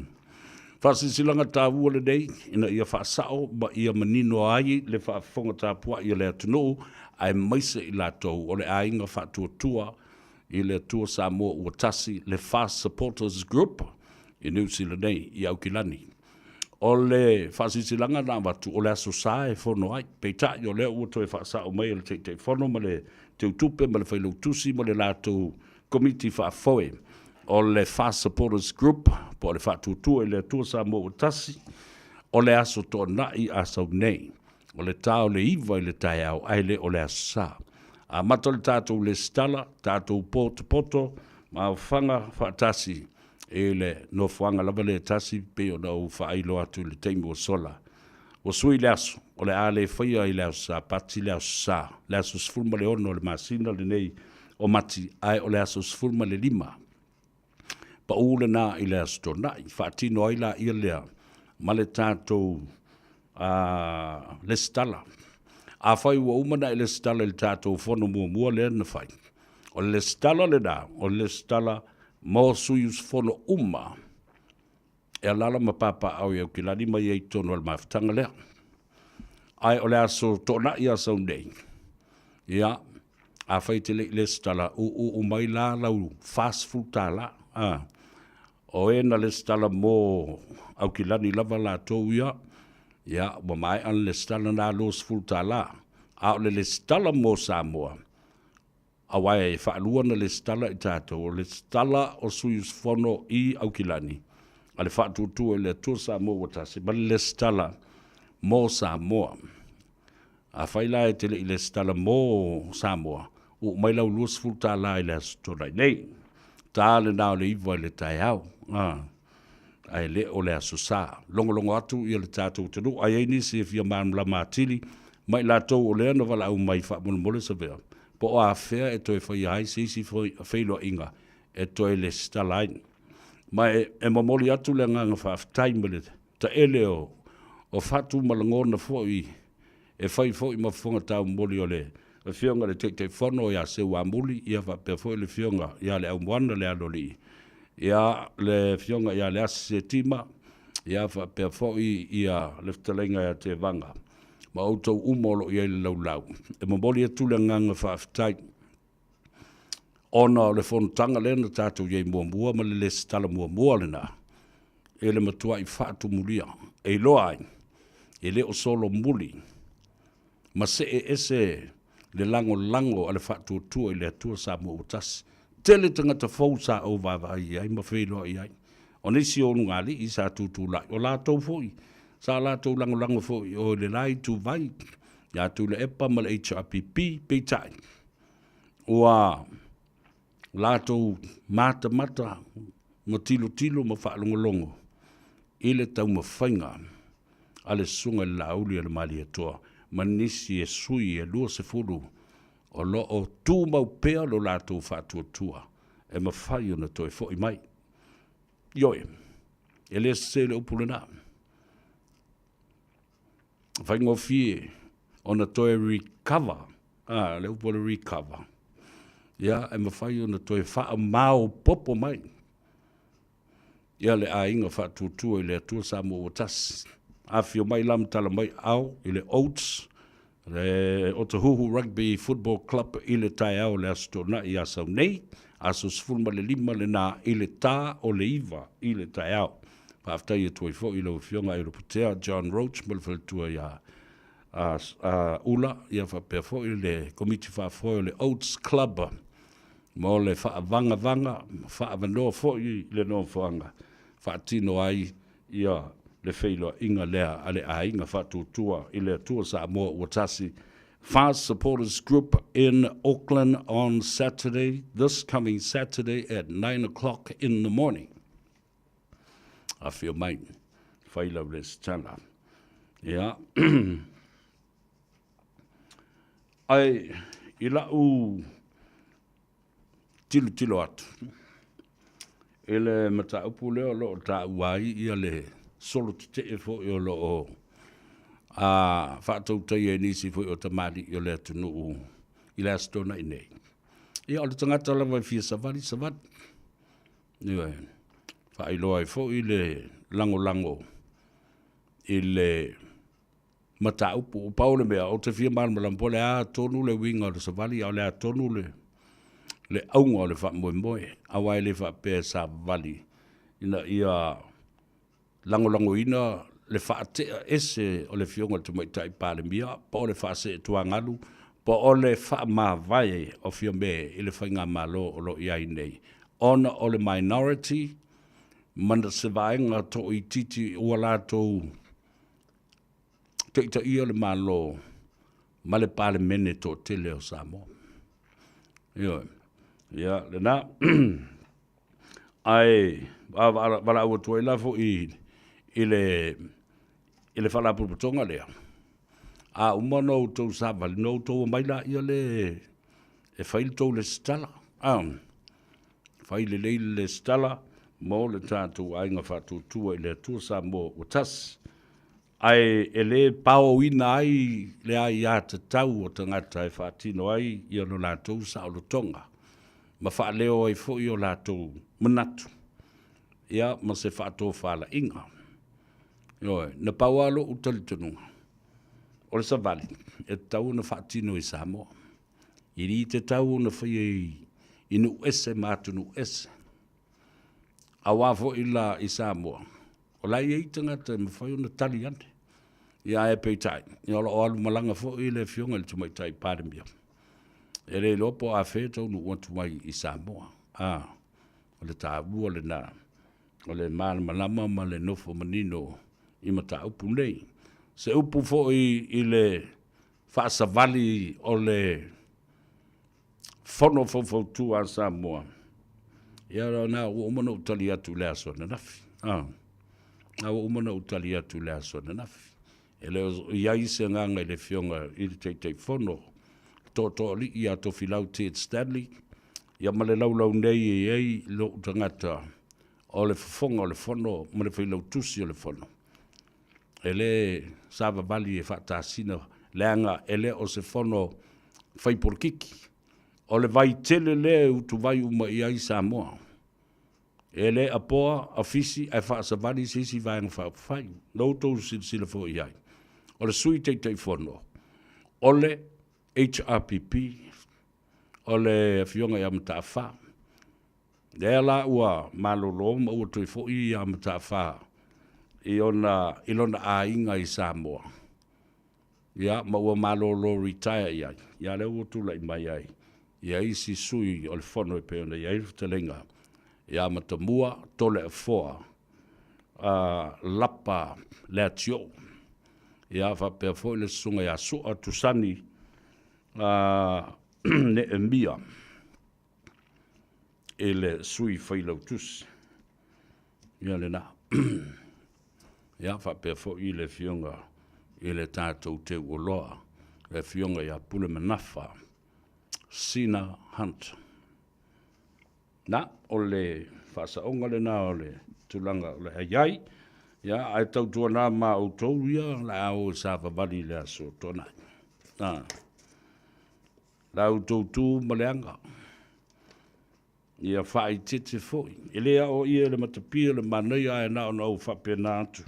Faasilasilaga taua lenei ina ia faasao ma ia manino ai le faafofoga tapuai a le atunuu aemaise i latou o le aiga faatuatua i le Atua Samoa ua tasi, le FAST Supporters Group i Niu Sila nei, i Aukilani. O le faasilasilaga na avatu, o le Aso Sa e fono ai. Peitai, o lea ua toe faasao mai e le Taitaifono ma le Teutupe ma le Failautusi ma le latou Komiti Faafoe o le FAST Supporters Group po o le Faatuatua i le Atua Samoa ua Tasi, o le Aso Toonai a sau nei, o le ta o le 9 i le taeao ae le o le Aso Sa. Amata le tatou lesitala, tatou potopoto ma aofaga faatasi i le nofoaga lava lea e tasi pei ona ou faailoa atu i le taimi ua sola. Ua sui le aso, o le a le faia i le aso Sapati le Aso Sa, le aso 16 o le masina lenei o Mati, ae o le aso 15. Pau lena i le Aso Toonai. Faatino ai laia lea ma le tatou lesitala. Afai ua uma ona e lesitala i le tatou fono muamua lea na fai, o le lesitala lena, o le lesitala mo sui usufono uma e alaala ma papaaao i Aukilani ma i ai i totonu o le mafutaga lea. Ae o le aso Toonai a sau nei, ia, afai e te le i lesitala, uu mai la lau $40, a, o e na lesitala mo Aukilani lava latou ia, ia, ua maea le lesitala na $20, a o le lesitala mo Samoa, Aua e faalua ona lesitala i tatou, o le lesitala o sui usufono i Aukilani a le Faatuatua i le Atua Samoa ua Tasi, ma le lesitala mo Samoa. Afai la e te le i lesitala mo Samoa, uu mai lau $20 i le Aso Toonai nei. Ta lena o le 9 i le taeao. Ah. Ae le o le Aso Sa. Logologo atu ia le tatou atunuu. A i ai nisi e fia malamalama atili ma i latou o lea na valaau mai faamolemole Savea, po o afea e toe faia ai se isi feiloaiga e toe lesitala ai. Ma e momoli atu le agaga faafetai ma le taele o fatu ma lagona foi e fai foi ma fofoga taumoli o le Afioga i le Taitaifono ia Seuamuli, ia faapea foi le Afioga ia Leaumoana Lealoalii, ia le Afioga ia Leasi Setima, ia faapea foi ia le Fetalaiga ia Tevaga, ma outou uma o lo o i ai le laulau. E momoli atu le agaga faafetai ona o le fonotaga lea na tatou i ai muamua ma le lesitala muamua lena e le matuai faatumulia e iloa ai e le o solomuli ma see ese le lagolago a le Faatuatua i le Atua Samoa ua Tasi. Tele tagata fou sa ou vaavaai i ai ma feiloai ai. O nisi o ulugalii sa tutulai, o latou foi sa latou lagolago foi o i le la ituvai ia Tuilaepa ma le HRPP, peitai, ua latou matamata ma tilotilo ma faalogologo i le taumafaiga a le Susuga i le Laauli a le Malietoa ma nisi e sui e 20 o lo o tumau pea lo latou faatuatua e mafai ona toe foi mai. Ioe, e le sese le upu lena. Faigofie ona toe recover, a, le upu o le recover, ia, e mafai ona toe faamaopoopo mai ia le aiga faatuatua i le Atua Samoa ua tasi. Afifio mai la ma tala mai ao i le Oats, le Otahuhu Rugby Football Club i le taeao o le Aso Toonai ia sau nei, aso 15 lena i le ta o le 9 i le taeao. Faafetai atu ai foi i lau Afioga Aiolupotea John Roach ma le faletua ia Ula, ia faapea foi le Komiti Faafoe o le Oats Club mo le faavagavaga ma faaavanoa foi i le nofoaga faatino ai ia le feiloaiga lea a le Aiga Faatuatua i le Atua Samoa Ua Tasi Fast Supporters Group in Auckland on Saturday, this coming Saturday at 9 o'clock in the morning. Afio mai, fai lau resitala. Ia. Ai, i lau tilotilo atu i le mataupu lea o lo o taua ai ia le solo tetee foi o lo o a faatautaia e nisi foi o tamalii o le atunuu i le Aso Toonai nei. Ia o le tagata lava e fia savali, savali. Ioe. Faailoa ai foi le lagolago i le mataupu. Pau o le mea, ou te fia malamalama po o le a tonu le uiga o le savali, a o le a tonu le, le auga o le faamoemoe, aua e le faapea e savali ina ia lagolagoina le faatea ese o le Afioga i le Tamaitai Palemia, po o le faaseetuagalu, po o le faamavae o Fiame i le faigamalo o lo o i ai nei, ona o le minority ma se vaega toaitiiti ua latou taitaia le Malo ma le Palemene toatele o Samoa. Ioe. Ia, lena. Ae valaau atu ai la foi i le i le Faalapotopotoga lea, a uma ona outou savali, ona outou omai laia le e fai le tou lesitala. A, fai lelei le lesitala mo le tatou Aiga Faatuatua i le Atua Samoa ua tasi. Ae e le paoina ai le aiatatau o tagata e faatino ai ia lo latou saolotoga ma faaleo ai foi o latou manatu ia ma se faatofalaiga. Ioe, na pau lava lou talitonuga, o le savali e tatau ona faatino i Samoa. E le tatau ona faia i nuu ese ma atunuu ese. Aua foi la i Samoa, o la e i ai tagata e mafai ona tali ane. Ia ae peitai, ia o lo o alu malaga foi le Afioga i le Tamaitai Palemia. E le iloa po o afea e taunuu atu ai i Samoa. A, o le taua lena o le malamalama ma le nofo manino i mataupu nei. Se upu foi i le faasavali o le Fono Faufautua a Samoa, ia na ua uma ona ou tali atu i le aso ananafi. Ah, na ua uma ona ou tali atu i le aso ananafi. E le o i ai se agaga i le Afioga i le Taitaifono, Tootooalii ia Tofilau Ted Stanley, ia ma le laulau nei e i ai lou tagata o le fofoga o le Fono ma le Failautusi o le Fono. E le savavali e faatasina leaga e le o se fono fai polokiki. O le vai tele lea e utuvai uma i ai Samoa. E le apoa afisi ae faasavali se isi Vaega Faaupufai. Na outou silasila foi i ai, o le Sui Taitaifono o le HRPP, o le Afioga ia Mataafa. Lea la ua malolo ma ua toe foi ia Mataafa i ona i lona aiga i Samoa. Ia ma ua malolo retire i ai. Ia lea ua tulai mai ai ia isi sui o le fono e pei ona i ai le fetalaiga ia Matamua Toleafoa Lapa Leatioo. Ia faapea foi le susuga ia Sua Tusani Neemia i le sui failautusi. Ia lena. Ia faapea foi le afioga i le tatou teuoloa, le afioga ia Pulemanafa Sina Hunt. Na, o le faasaoga lena o le tulaga o le a i ai. Ia, ae tautuana ma outou ia o le a o e savavali i le aso Toonai. Ah. La outou tu ma le aga. Ia faaeteete foi. E le aoaia e le matapia le manaia ae na ona ou faapena atu.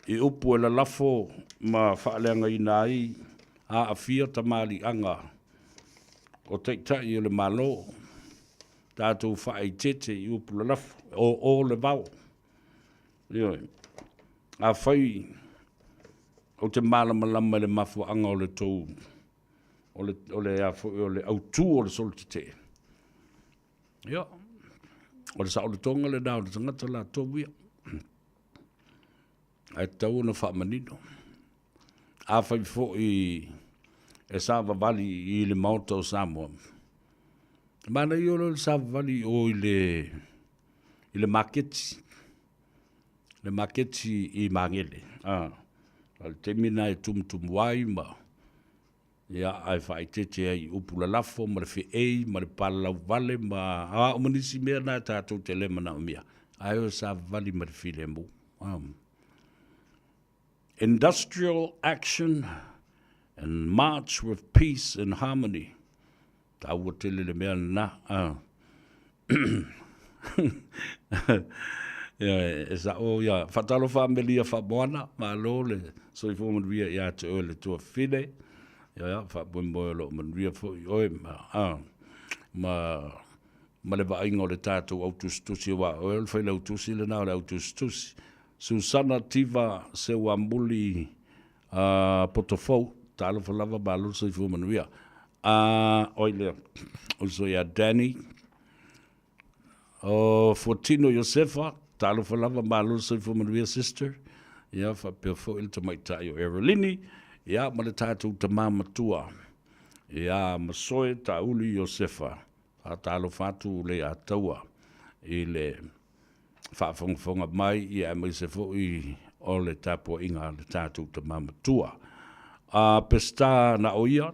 I upu e lalafo ma faaleagaina ai aafia tamaliiaga o Taitai o le Malo, tatou faaeteete i upu lalafo, e oo le vao. Ioe. Afai Ou te malamalama i le mafuaaga o le tou, o le, o le, a foi, o le autu o le solo tetee. Ia, o le saolotoga lena o le tagata latou ia. Ae tatau ona faamanino. Afai foi e savavali i le Maota o Samoa, e manaia loa le savavali i o i le, i le maketi, le maketi i Magele. A, o le taimi lena e tumutumu ai ma, ia, ae faaeteete ai i upu lalafo ma le feei ma le palalauvale ma a uma nisi mea na tatou te le manaomia, ae o e savavali ma le filemu. A. Industrial action and march with peace and harmony. Taua tele le mea lena. Ah. Ia, e sa'o ia, faatalofa Amelia Faamoana, malo le soifua manuia ia te oe le tuafafine. Ia, ia, faamoemoe o lo o manuia foi oe ma, ah, ma, ma le vaaiga o le tatou au tusitusi, aua o oe o le failautusi lena o le au tusitusi. Susana Tiva Seuamuli uh, Potofou, talofa lava, malo le soifua manuia. Uh, oi lea, uso ia Danny, o Fuatino Iosefa, talofa lava, malo le soifua manuia, sister. Ia, faapea foi le tamaitai o Erolini, ia, ma le tatou tamā matua, ia Masoe Tauli Iosefa. Faatalofa atu le Ataua i le faafogafoga mai ia aemaise foi o le tapuaiga a le tatou tama matua. A Peseta na o ia,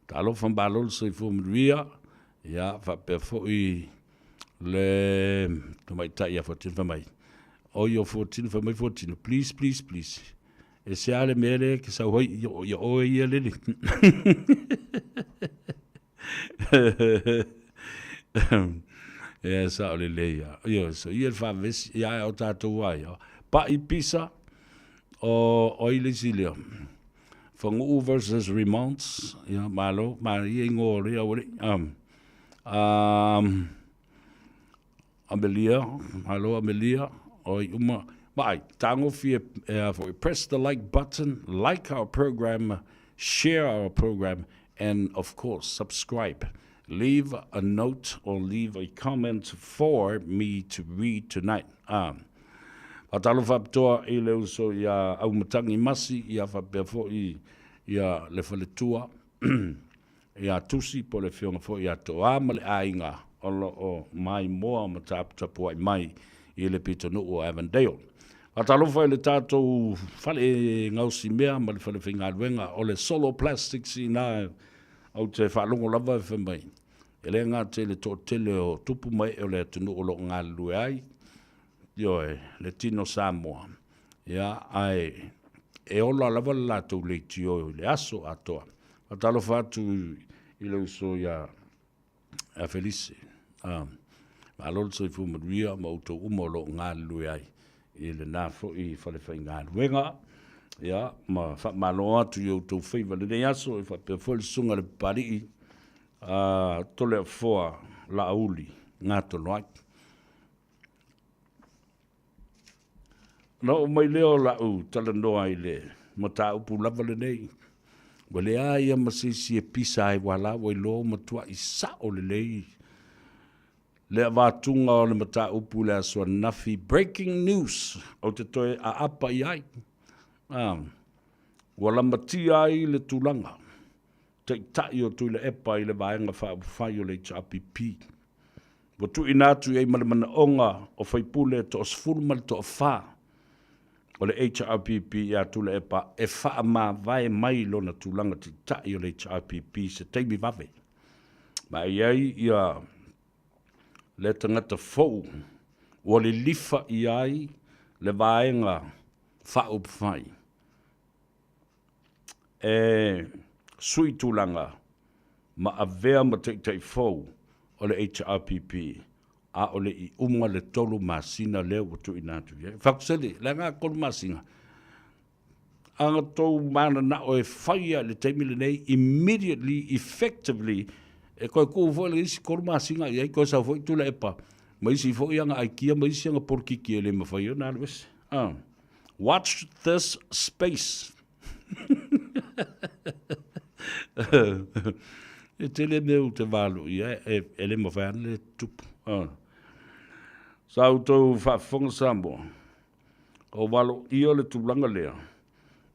talofa malo le soifua manuia, ia faapea foi le tamaitai ia Fuatino fai mai, oi o Fuatino fai mai Fuatino, please, please, please, e se a le mea lea ke sau ai ia oe ia lele. Ia, sao lelei lava. Ioe, so ia le faavesi, ia ae o tatou lava ia. Pa'i pisa, o, o ai le isi lea? Faguu versus Remonts, ia, malo, manaia igoa o lea aualii. Um, um, Amelia, malo Amelia, o ai uma. Vaai, tagofie e a foi, press the like button, like our program, share our program, and of course, subscribe. Leave a note or leave a comment for me to read tonight. Ah. Faatalofa faapitoa i le uso ia Aumatangi Masi, ia faapea foi ia le faletua. Ia Tusi po o le Afioga foi ia Toa ma le aiga o lo o maimoa ma taputapuai mai i le pitonuu o Avondale. Faatalofa i le tatou fale gaosimea ma le fale faigaluega o le Solo Plastics ina ou te faalogo lava e fai mai, e le gata i le toatele o tupu ma ee o le atunuu o lo o galulue ai, ioe, le tino Samoa, ia, ae e ola lava le latou leitio i le aso atoa. Faatalofa atu i le uso ia Felise. Ah, malo le soifua manuia ma outou uma o lo o galulue ai i lena foi falefaigaluega. Ia, ma faamalo atu i outou faiva i lenei aso, e faapea foi le susuga i le Papalii, a Toleafoa Laauli Gatoloai. Ona oo mai lea o lau talanoa i le mataupu lava lenei, ua leai lava ma se isi e pisa ai aua la ua iloa ua matuai sao lelei le avatuga o le mataupu i le aso ananafi, breaking news, ou te toe aapa i ai. Ua lamatia ai le tulaga Taitai o Tuilaepa i le Vaega Faaupufai o le HRPP. Ua tuuina atu i ai ma le manaoga o faipule e toasefulu ma le toafa o le HRPP ia Tuilaepa e faamavae mai lona tulaga taitai o le HRPP i se taimi vave. Ma e i ai ia le tagata fou ua lilifa i ai le Vaega Faaupufai e sui tulaga ma avea ma taitai fou o le HRPP a o le i uma le tolu masina lea ua tuuina atu i ai. Fakuseli, leaga tolu masina, a na tou mananao e fai lava i le taimi lenei, immediately, effectively, e toe tuu foi le isi tolu masina i ai, toe sau foi Tuilaepa ma isi foi ana aikia ma isi ana polokiki e le mafai ona alu ese. Watch this space. E tele mea ou te valo i ai, e, e le mawhai ana le tupu. Ah. Sa outou faafofoga Samoa, o valo ia le tulaga lea,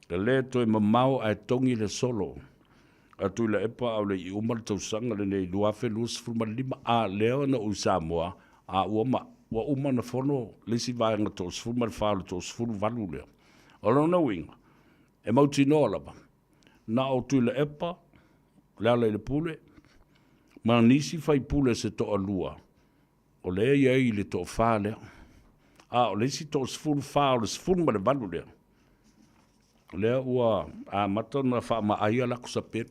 e le toe mamao ae togi le solo a Tuilaepa a o le i uma le tausaga lenei 2025, a lea na ou i Samoa, a ua ma, ua uma ona fono le isi vaega 34 o le 38 lea. O lona uiga, e mautinoa lava, na o Tuilaepa, Lealailepule, ma nisi faipule se toalua, o lea e i ai le toafa lea. A o le isi toasefulufa o le 18 lea, o lea ua amata ona faamaaia lako sapelu.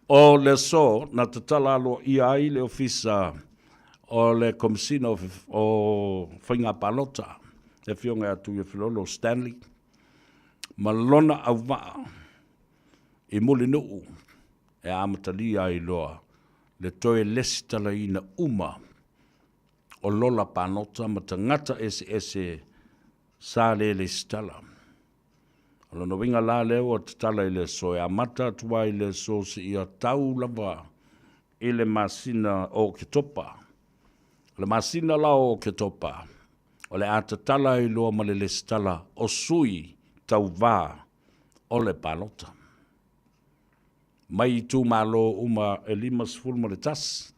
O le aso na tatala aloaia ai le Ofisa o le Komesina o Faiga Palota, le Afioga ia Tuiafilolo Stanley, ma lona auvaa i Mulinuu e amatalia ai loa le toe lesitalaina uma o lola palota ma tagata eseese sa le lesitala. O lona uiga la lea ua tatala i le aso e amata atu ai le aso seia tau lava i le masina o Oketopa. O le masina la o Oketopa, o le a tatala ai loa ma le lesitala o sui tauvā o le palota. Mai itumalo uma e 51,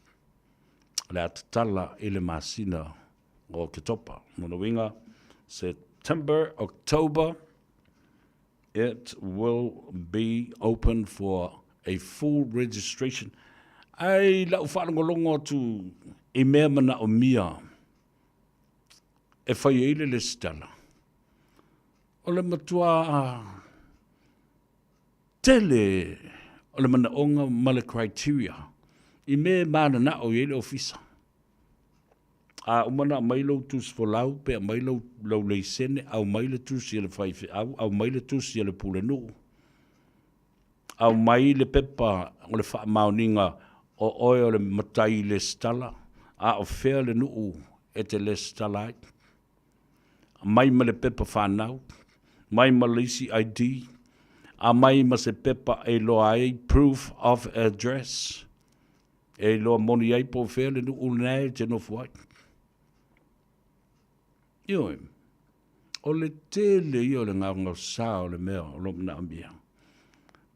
o le a tatala i le masina o Oketopa. Lona uiga, September, October, it will be open for a full registration. Ai lau faalogologo atu i mea manaomia e fai ai le lesitala, o le matua tele o le manaoga ma le criteria i mea e mananao i ai le ofisa. A uma ona aumai lou tusi folau pe aumai lou, lou leisene, aumai le tusi a le faifeau, aumai le tusi a le pulenuu, aumai le pepa o le faamaoniga o oe o le matai lesitala, a o fea le nuu e te lesitala ai. Aumai ma le pepa fanau, mai ma le isi ID, aumai ma se pepa e iloa ai proof of address, e iloa moni ai po o fea le nuu lena e te nofo ai. Ioe, o le tele ia o le gaogaosa o le mea o lo o manaomia.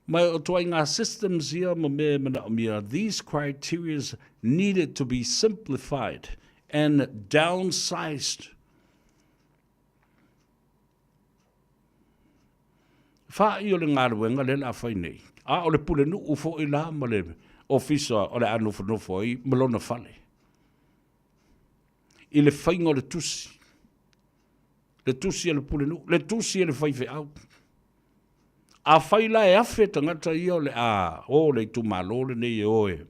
Ma o ituaiga systems ia ma mea e manaomia, these criterias needed to be simplified and downsized. Fa'i o le galuega lea o le a fai nei, a o le pulenuu foi la ma le ofisa o le a nofonofo ai ma lona fale i le faiga o le tusi, le tusi a le pulenuu, le tusi a le faifeau. Afai la e afe tagata ia o le a o le itumalo lenei e o e,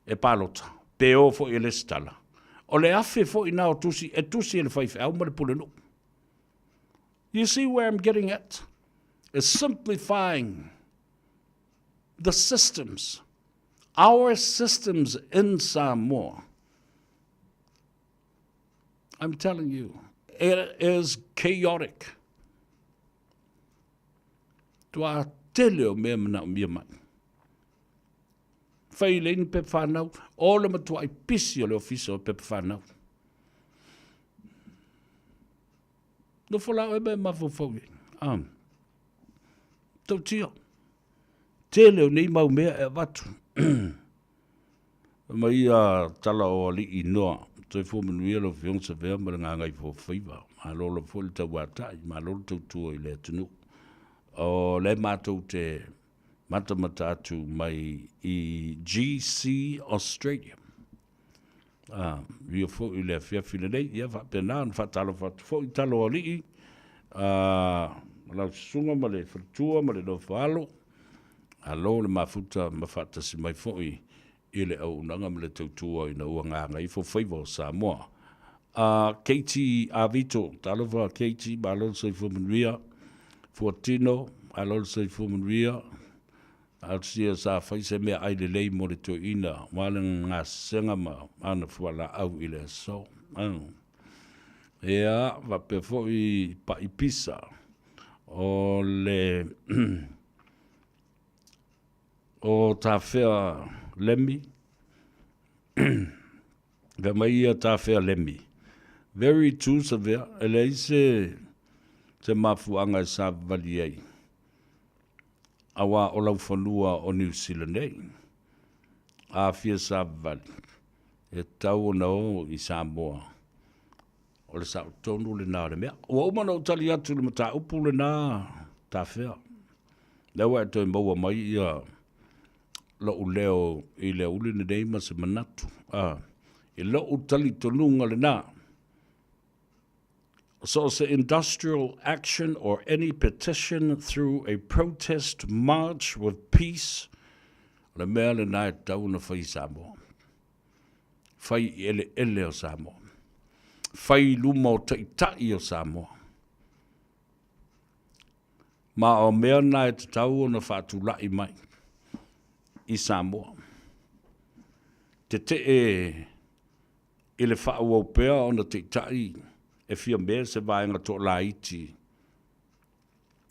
e palota, pe o foi e lesitala, o le afe foi na o tusi e tusi e le faifeau ma le pulenuu. You see where I'm getting at? It's simplifying the systems, our systems in Samoa. I'm telling you, it is chaotic. Tua tele o mea manaomia mai. Fai le ni pepa whanau, o le matua ai pisi o le ofisa o pepa whanau. Nofo la oe ma e mafaufau i ai. Ah. Tautia. Tele o nei mau mea e avatu. Fai mai ia tala o alii noa, Soifua manuia lau Afioga Savea ma le Gagaifofaiva. Malo lava foi le tauatai, malo le tautua i le atunuu. O lea matou te matamata atu mai i GC Australia. Ah, ia foi le afiafi lenei, ia faapena ona faatalofa atu foi i tala o alii, ah, lau susuga ma le faletua ma le nofo-alo, Malo le mafuta ma faatasi mai foi i le auaunaga ma le tautua ina ua gagaifo faiva o Samoa. A Katie Avito, talofa Katie, malo le soifua manuia. Fuatino, malo le soifua manuia. Talosia sa fai se meaai lelei mo le toeaina aua le gasesega ma ana fualaau i le aso. Ia, faapea foi Pa'i Pisa, o le o Tafea Lemi, fai mai ia Tafea Lemi, very true Savea, e leai se se mafuaaga e savavali ai, aua o laufanua o Niu Sila nei. A fia savavali, e tatau ona o i Samoa. O le sao tonu lena o le mea. Ua uma ona ou tali atu i le mataupu lena, Tafea. Lea ua e toe maua mai ia lo'u leo i le aoauli lenei ma se manatu, a, i lo'u talitonuga lena. So o se industrial action or any petition through a protest march with peace, o le mea lena e tatau ona fai i Samoa. Fai i eleele o Samoa. Fai i luma o taitai o Samoa. Ma o mea na e tatau ona faatulai mai i Samoa. Tetee i le faaauau pea ona taitai e fia mea se vaega toalaiti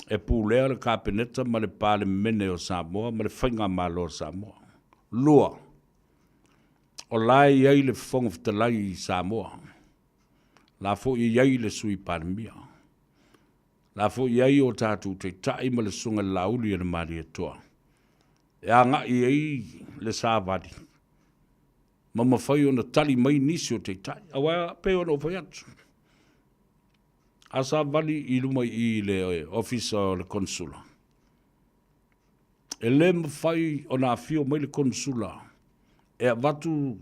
e pulea le Kapeneta ma le Palemene o Samoa ma le Faigamalo a Samoa. 2, o la e i ai le Fofoga Fetalai i Samoa, la foi e i ai le Sui Palemia, la foi e i ai o tatou Taitai ma le Susuga i le Laauli a le Malietoa e agai i ai le savali ma mafai ona tali mai nisi o taitai. Aua pei ona ou fai atu, a savali i luma i i le ofisa o le Konesula, e le mafai ona afio mai le Konesula e avatu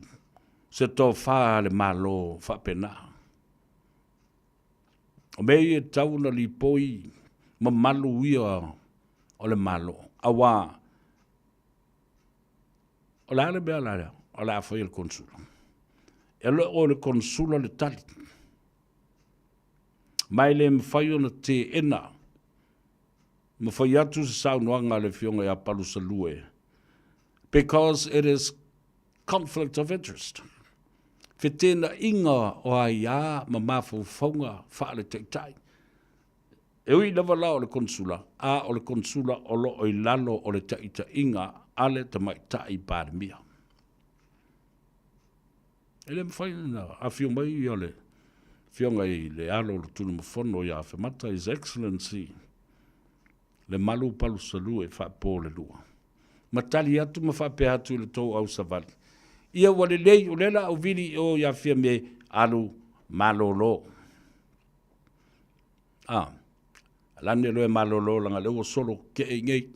se tofa a le Malo faapena. O mea ia e tatau ona lipoi mamalu ia o le Malo, aua O le a le mea la lea o le a fai e le Konesula? E le o le Konesula le tali. Ma e le mafai ona teena ma fai atu se saunoaga a le Afioga ia Palusalue because it is conflict of interest. Feteenaiga o aia ma mafaufauga faale-taitai. E ui lava la o le Konesula, a o le Konesula o lo o i lalo o le taitaiga a le Tamaitai Palemia. E le mafai ona afio mai ia le Afioga i le alo o le Tunumafono ia Afemata, His Excellency Lemalu Palusalue Faapolelua, ma tali atu ma faapea atu i le tou au savali, Ia ua lelei, o lea la ou vili i o ia Fiame, alu malolo. A, lani loa e malolo leaga o lea ua solo tetee i inei.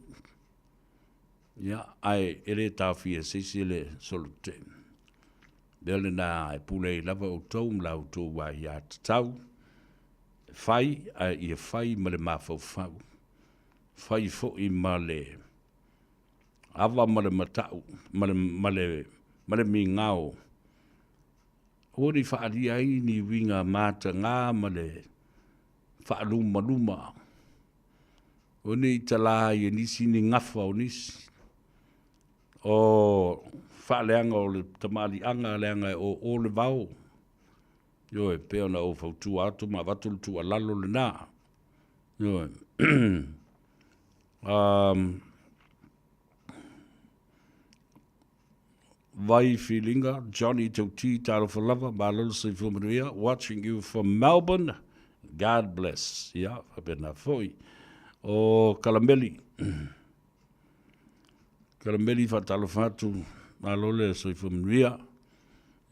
Ia, ae e le taofia e se isi le solo tetee. Lea lena e pule ai lava outou ma la outou aiatatau e fai, ae ia fai ma le mafaufau, fai foi ma le ava ma le matau, ma le, ma le, ma le migao Aua ne i faaalia ai ni uiga mataga ma le faalumaluma. Aua ne i tala ai e nisi ni gafa o nisi. O faaleaga o le tamaaliiaga leaga e oo le vao. Ioe, pei ona ou fautua atu ma avatu le tuualalo lena. Ioe. um, Vai Filiga, Johnny Tauti, talofa lava, malo le soifua manuia, watching you from Melbourne, God bless. Ia, faapena foi. O Kalameli, Kalameli faatalofa atu, malo le soifua manuia.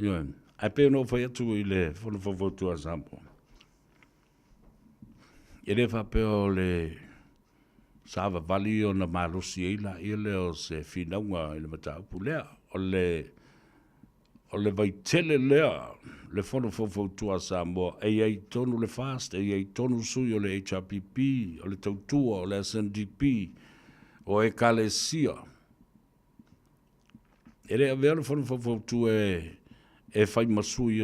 Ioe, ae pei ona ou fai atu i le Fono Faufautua a Samoa, e le faapea o le savavali ona malosi ai laia lea o se finauga i le mataupu lea. O le, o le vaitele lea, le Fono Faufautua a Samoa, e i ai i totonu le FAST, e i ai i totonu sui o le HRPP, o le Tautua, o le SNDP, o Ekalesia. E le avea le Fono Faufautua e, e fai ma sui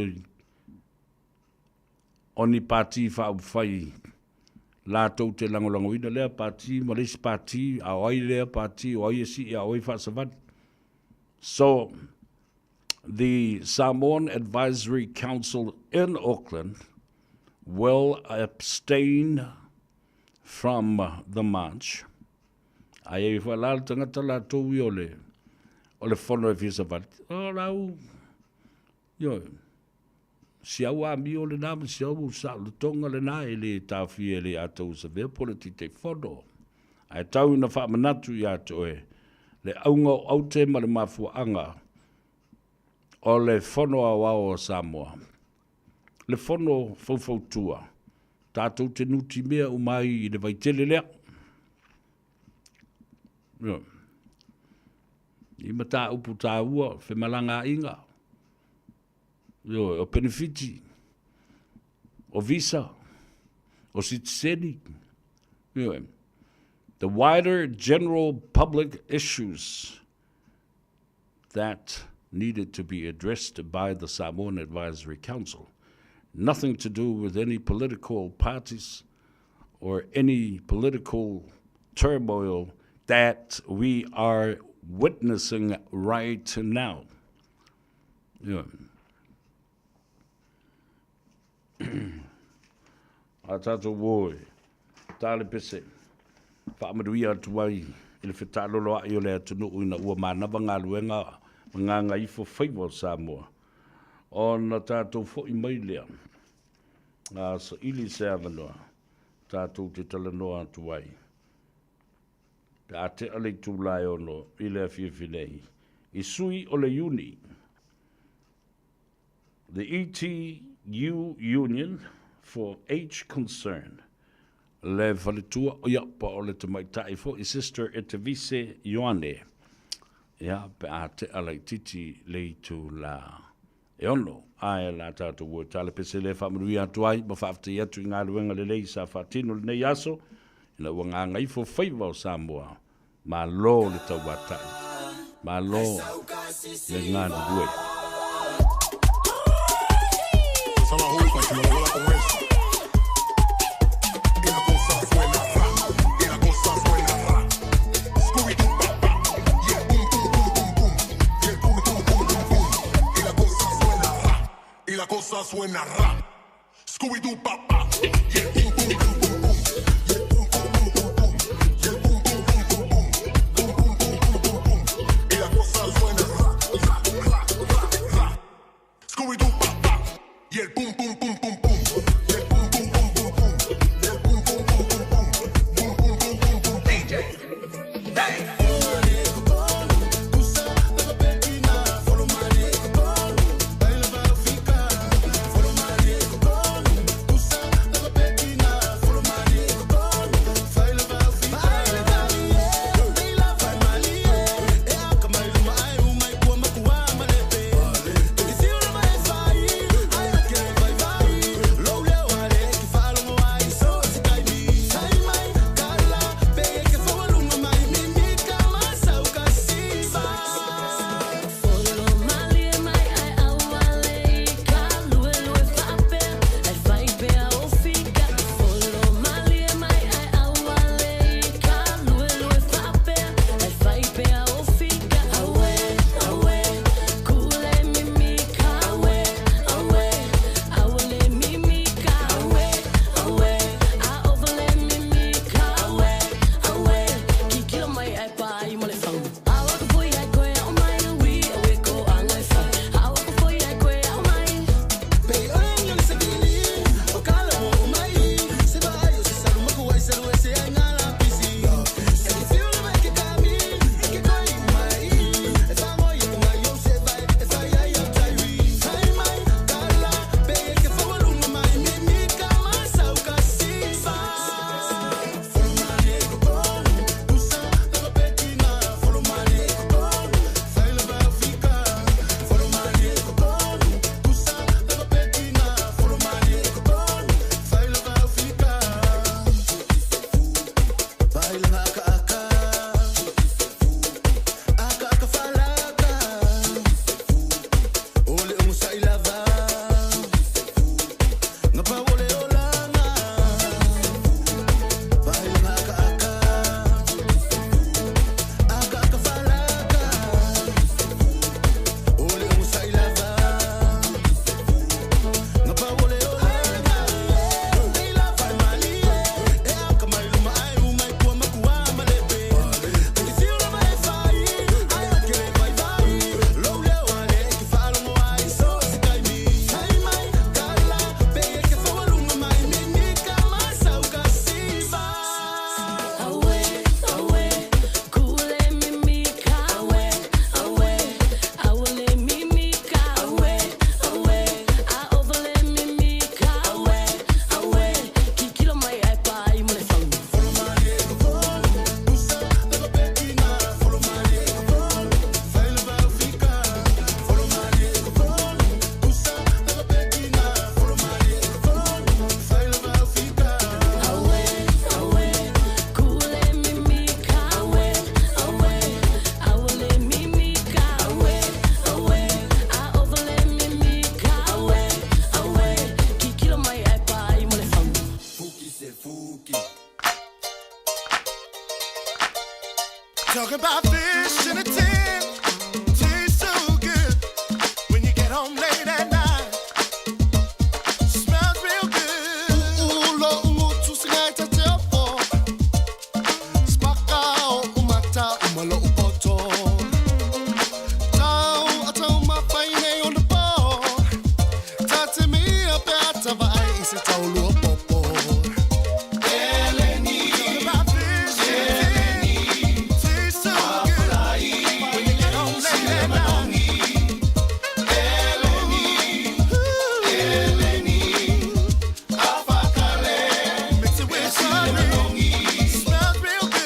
o ni pati faaupufai latou te lagolagoina lea pati ma le isi pati, a o ai lea pati, o ai e sii, a o ai e faasavali. So, The Samoan Advisory Council in Auckland will abstain from the march. Aia ifo la le tangata latou i o le o le fono e fia savali. O lau, ioe, si au amio lena ma si au saolotoga lena e le taofia e le Atauasavea po o le Taitaifono. Ae tau ina faamanatu ia te oe le auga o aute ma le mafuaaga o le Fono Aoao a Samoa, le Fono Faufautua, tatou te nutimea uma ai i le vaitele lea. Ioe. I mataupu taua, femalagaaiga, ioe, o penefiti, o visa, o sitiseni, ioe. The wider general public issues that needed to be addressed by the Samoan Advisory Council. Nothing to do with any political parties or any political turmoil that we are witnessing right now. Yeah. A tātou oi, tā le pese, whaamanuia atu ai i le fetāloloa'i o le atunuu ina ua manava galuega ma gagaifo faiva o Samoa, ona tātou fo'i mai lea, a saili se avanoa, tātou te talanoa atu ai. Pe a tea le itula e ono i le afiafi nei, i sui o le Iuni, The ETU Union for Age Concern, le faletua, ia, po o le tamaitai foi, Sister Etevise Ioane, ia, pe a tea laitiiti le itula e ono. Ae la tātou ua tale pese le faamanuia atu ai ma faafetai atu i galuega lelei sa faatino lenei aso, ina ua gagaifo faiva o Samoa. Malo le tauatai. Malo le galulue. Talking about fish in a tin. Tastes so good when you get home late at night. Smells real good. Talking about fish in a tin. Tastes so good when you get home late at night. Mix it with honey. Smells real good.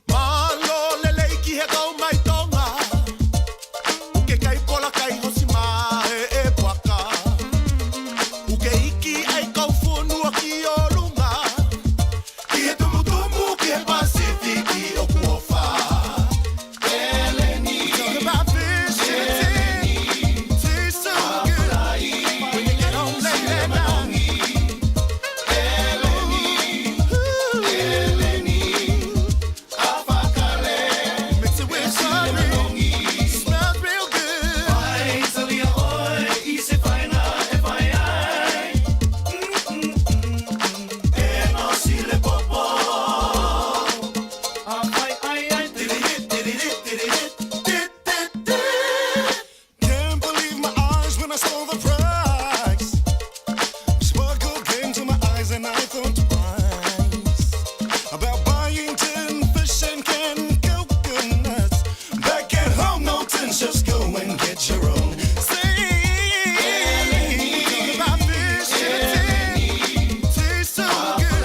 Malo lelei ki he kau mai tonga. U ke kai pola kai hosi ma e e puaka. U ke iki ai kau funua ki o lunga. Ki he tumutumu ki he Pasifiki o kuofa. Talking about fish in a tin. Tastes so good when you get home late at night. Mix it with honey. Smells real good. Can't believe my eyes when I saw the price. Sparkle came to my eyes and I thought twice about buying tin fish and canned coconuts. Back at home, no tins, just go and get your own. Say, Talking about fish in a tin. Tastes so good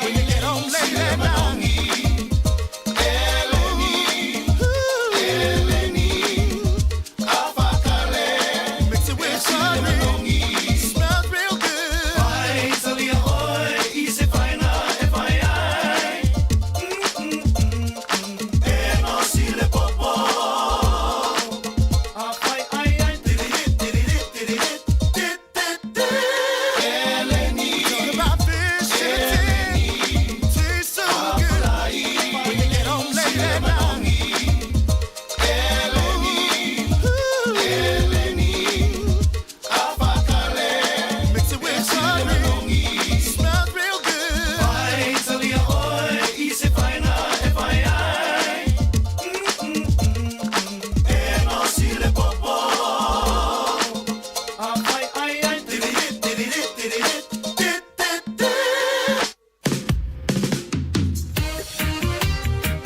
when you get home late at night. Mix it with honey. Smells real good. Talking about fish in a tin. Tastes so good when you get home late at night. Mix it with honey. Smells real good.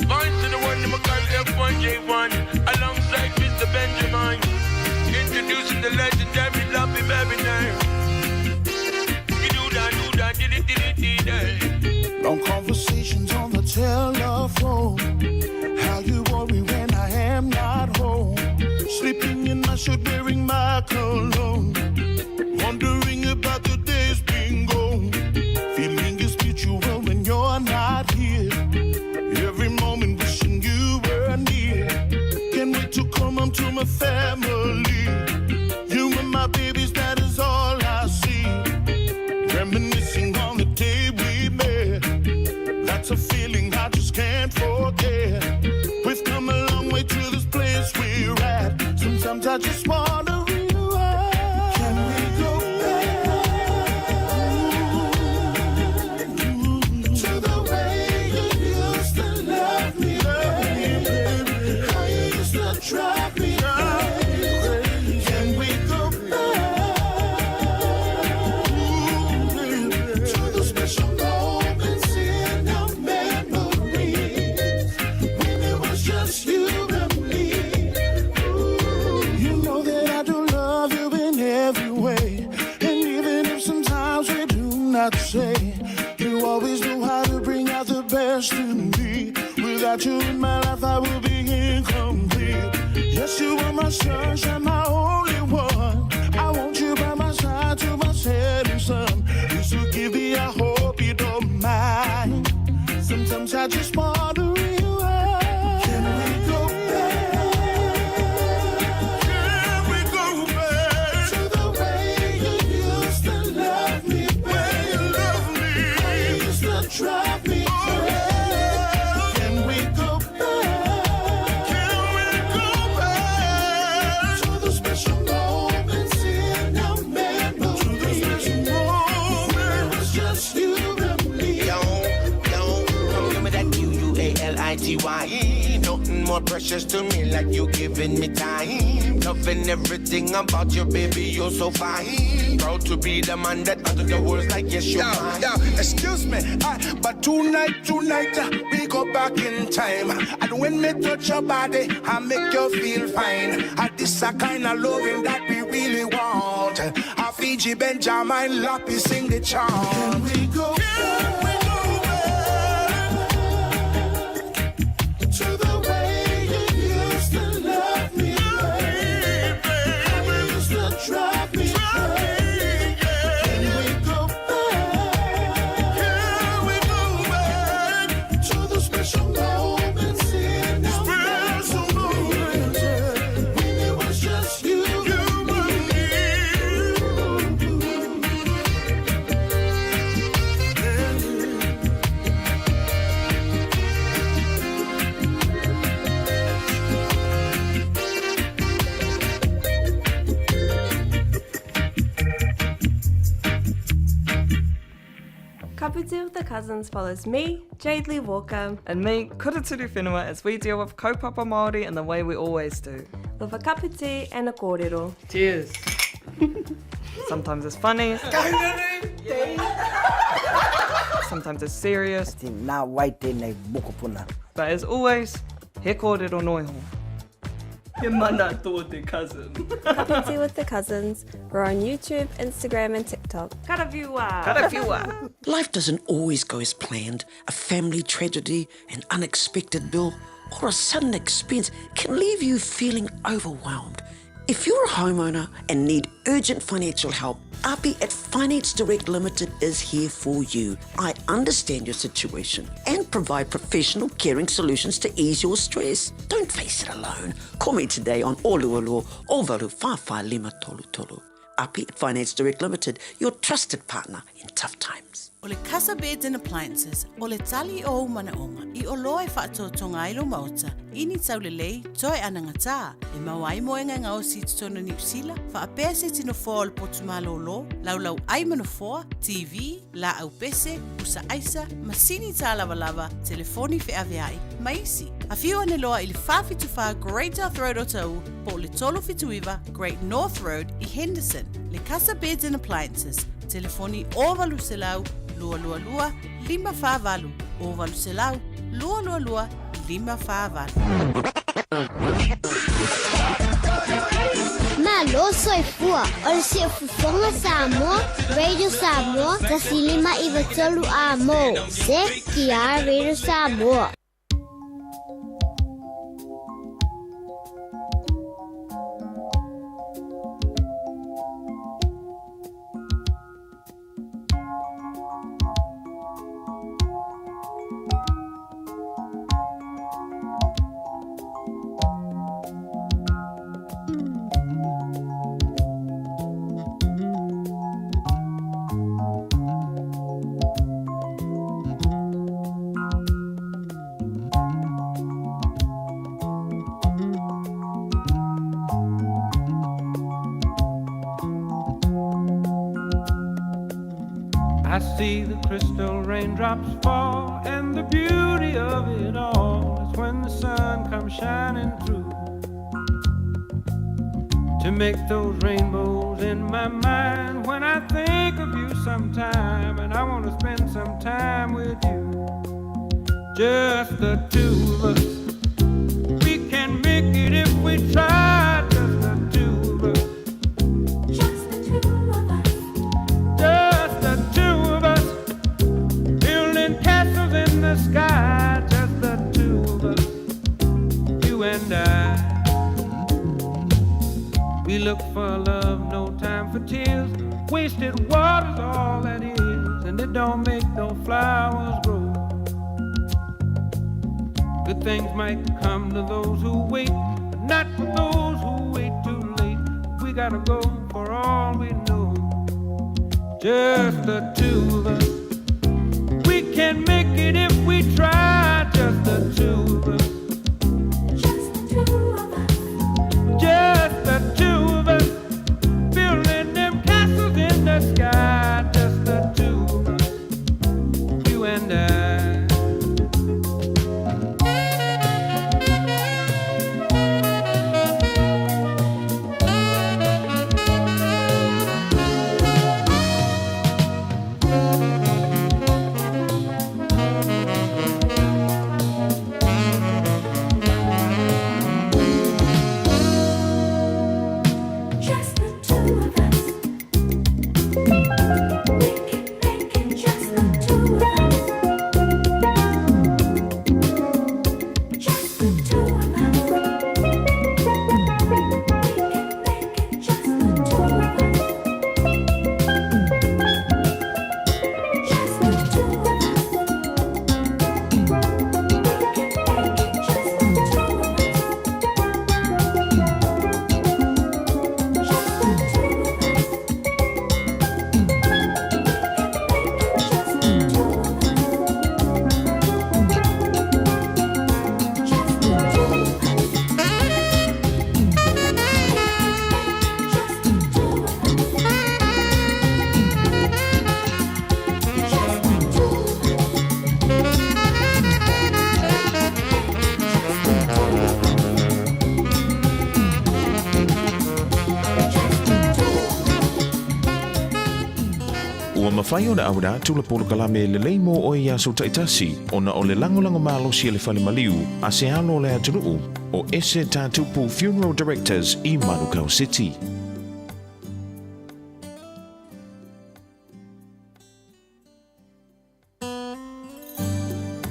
Voice of the one them call F1J1 alongside Mr. Benjamin. Introducing the legendary Lovey Baby name. You do that, do that, did it, did it, did it. Long conversations on the telephone. How you worry when I am not home. Sleeping in my shirt, wearing my cologne. Wondering about the days being gone. Feeling is mutual when you're not here. Every moment wishing you were near. Can't wait to come home to my family. You and my babies, that is all I see. Reminiscing on the day we met. That's a feeling I just can't forget. We've come a long way to this place we're at. Sometimes I just wanna rewind. Can we go back to the way you used to love me, baby? How you used to drive me crazy. Can we go back to the special moments in our memories when it was just you and me? You know that I do love you in every way, and even if sometimes we do not say, you always know how to bring out the best in me. Without you in my life, I will be incomplete. Yes, you are my sunshine, my only one. I want you by my side till my setting sun. Please forgive me, I hope you don't mind. Sometimes I just wanna rewind. Q-U-A-L-I-T-Y. Nothing more precious to me like you giving me time. Loving everything about you, baby, you're so fine. Proud to be the man that utter the words like yes, you're mine. Yeah, excuse me, I, but tonight, tonight, we go back in time. And when me touch your body, I make you feel fine. And this a kind of loving that we really want. I Fiji Benjamin Lappy sing the chant. Can we go Can we go back to the way you used to love me, baby? How you used to drive me crazy. Can we go back? Can we go back to the special moments in our special moments when it was just you, you and me? Kaputi with the Cousins follows me, Jade Lee Walker. And me, Kuraturu Whenua, as we deal with kaupapa Māori in the way we always do. With a kaputi and a kōrero. Cheers. Sometimes it's funny. Sometimes it's serious. Nā wai tēnei mokopuna. But as always, he kōrero noa iho. He mana tō te cousin. Kaputi with the Cousins. We're on YouTube, Instagram and TikTok. Karawhiua! Karawhiua! Life doesn't always go as planned. A family tragedy, an unexpected bill, or a sudden expense can leave you feeling overwhelmed. If you're a homeowner and need urgent financial help, Api at Finance Direct Limited is here for you. I understand your situation and provide professional caring solutions to ease your stress. Don't face it alone. Call me today on Olualua Ovalu Whawhai Lima Tolu Tolu. Api at Finance Direct Limited, your trusted partner in tough times. O le Casa Beds and Appliances, o le tali o ou manaoga, i oloa e faatoatoga ai lou maota, i ni taulelei, toe anagatā, e maua ai moega e gaosi i totonu o Niu Sila, faapea se iti nofoa o le potu malōlō, laulau ai ma nofoa, TV, laau pese, pusa aisa, masini tālavalava, telefoni feaveai, ma isi. Afio ane loa i le 474 Great South Road o Tauu, po o le 379 Great North Road i Henderson. Le Casa Beds and Appliances, Telefoni 0800 222 548, 0800 222 548. Malo soifua o le Siufofoga Samoa, Radio Samoa, 1593 A mo, CKR Radio Samoa. I see the crystal raindrops fall, and the beauty of it all is when the sun comes shining through to make those rainbows in my mind when I think of you sometime, and I want to spend some time with you. Just the two of us. We can make it if we try. Just the two of us. Just the two of us. Just the two of us. Building castles in the sky. Just the two of us. You and I. We look for love, no time for tears. Wasted water's all that is, and it don't make no flowers grow. Good things might come to those who wait, but not for those who wait too late. We gotta go for all we know. Just the two of us. We can make it if we try. Just the two of us. Just the two of us. Just the two of us. Building them castles in the sky. Just the two of us. You and I. mafai ona auina atu le polokalame lelei mo oe i aso taitasi ona o le lagolago malosi a le fale maliu a se alo o le atunuu o Ese Tatupu Funeral Directors i Manukau City.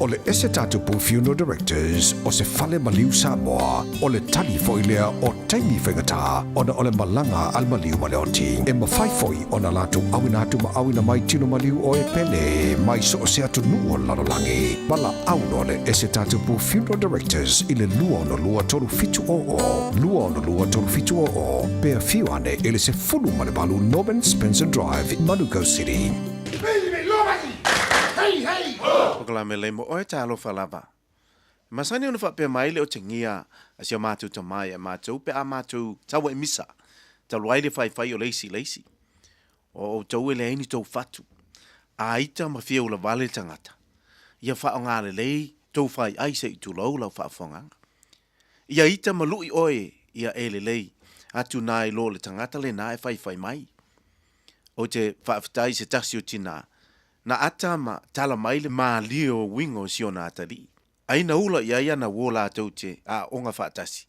O le Ese Tatupu Funeral Directors o se fale maliu Samoa, o le tali foi lea o taimi faigata ona o le malaga a le maliu ma le oti. E mafai foi ona latou auina atu ma auina mai tino maliu o e pele mai so o se atunuu o le lalolagi. Valaau loa le Ese Tatupu Funeral Directors i le 262 3700, 262 3700, pe afio ane i le 18 Norman Spencer Drive, Manukau City. Polokalame lei mo oe talofa lava. E masani ona faapea mai le otegia a si a matou tama ia matou pe a matou taua i misa, talu ai le faifai o le isi i le isi. O outou e leai ni tou fatu. A ita ma fia ula vale le tagata, ia faaaoga lelei tou faiai se i tulou lau faafofogaaga. Ia ita ma lui oe ia e lelei atu na i lo le tagata lena e faifai mai. Ou te faafetai i se tasi o tinā, na ata ma tala mai le mālie o uiga o si ona atalii. Ai na ula i ai ana uo latou te aoga faatasi,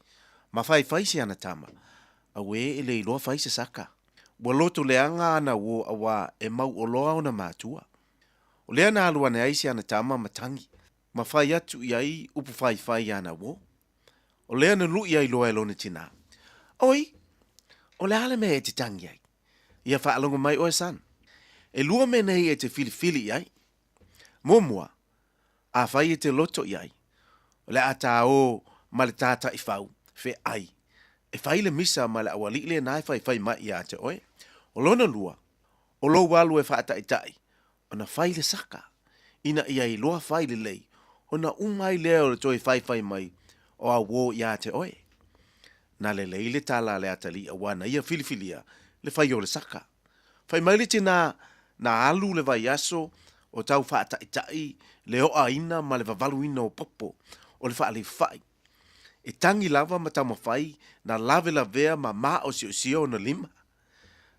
ma faifai se ana tama, auē e le iloa fai se saka. Ua loto leaga ana uo auā e mauoloa ona matua. O lea na alu ane ai se ana tama ma tangi, ma fai atu i ai upu faifai i ana uo. O lea na luʻi ai loa e lona tinā, Oi, o le a le mea e te tangi ai? Ia faalogo mai oe son. E lua mea nei e te filifili i ai. Muamua, afai e te loto i ai, o le a tāō ma le tātaʻifau, feʻai, e fai le misa ma le aualiʻi lena e faifai mai iā te oe. O lona lua, o lou alu e faataʻitaʻi, ona fai le saka, ina ia iloa fai lelei, ona uma ai lea o le toe faifai mai o auō iā te oe. Na lelei le tala a le atalii auā na ia filifilia le fai o le saka. Fai mai le tinā, na alu le vaiaso o tau faataʻitaʻi le oʻaina ma le vavaluina o popo o le faaleifai. E tangi lava ma taumafai na lavelavea ma maʻosiosia ona lima.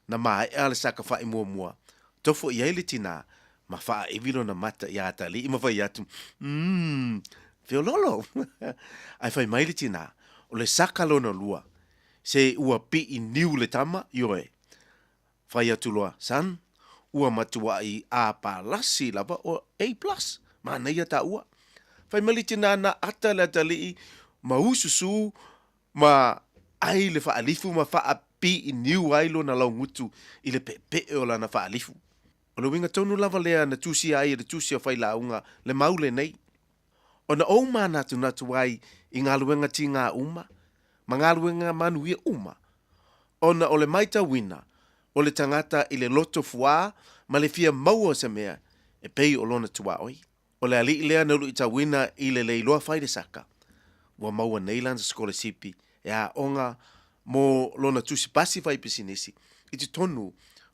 Na maea le saka faʻi muamua, tofo i ai le tinā, ma faaʻiwi lona mata iā Atalii ma fai atu, Umm, feololo! Ae fai mai le tinā, O le saka lona lua, se ua piʻi niu le tama, ioe. Fai atu loa, Son, ua matuaʻi ʻāpalasi lava o A plus, manaia taua. Fai mai le tinā, Na ata le atalii ma ususū ma ai le faalifu ma faapiiniu ai lona laugutu i le peepee o lana faalifu. O le uiga tonu lava lea na tusia ai e le tusi o Failauga le mau lenei, ona ou mānatunatu ai i galuega tigā uma ma galuega manuia uma, ona o le maitauina o le tagata i le loto fuā ma le fia maua o se mea e pei o lona tuaoi. O le alii lea na luitauina i le leiloa fai le saka, ua maua nei lana sikolasipi e aoga mo lona tusi pasi fai pisinisi i totonu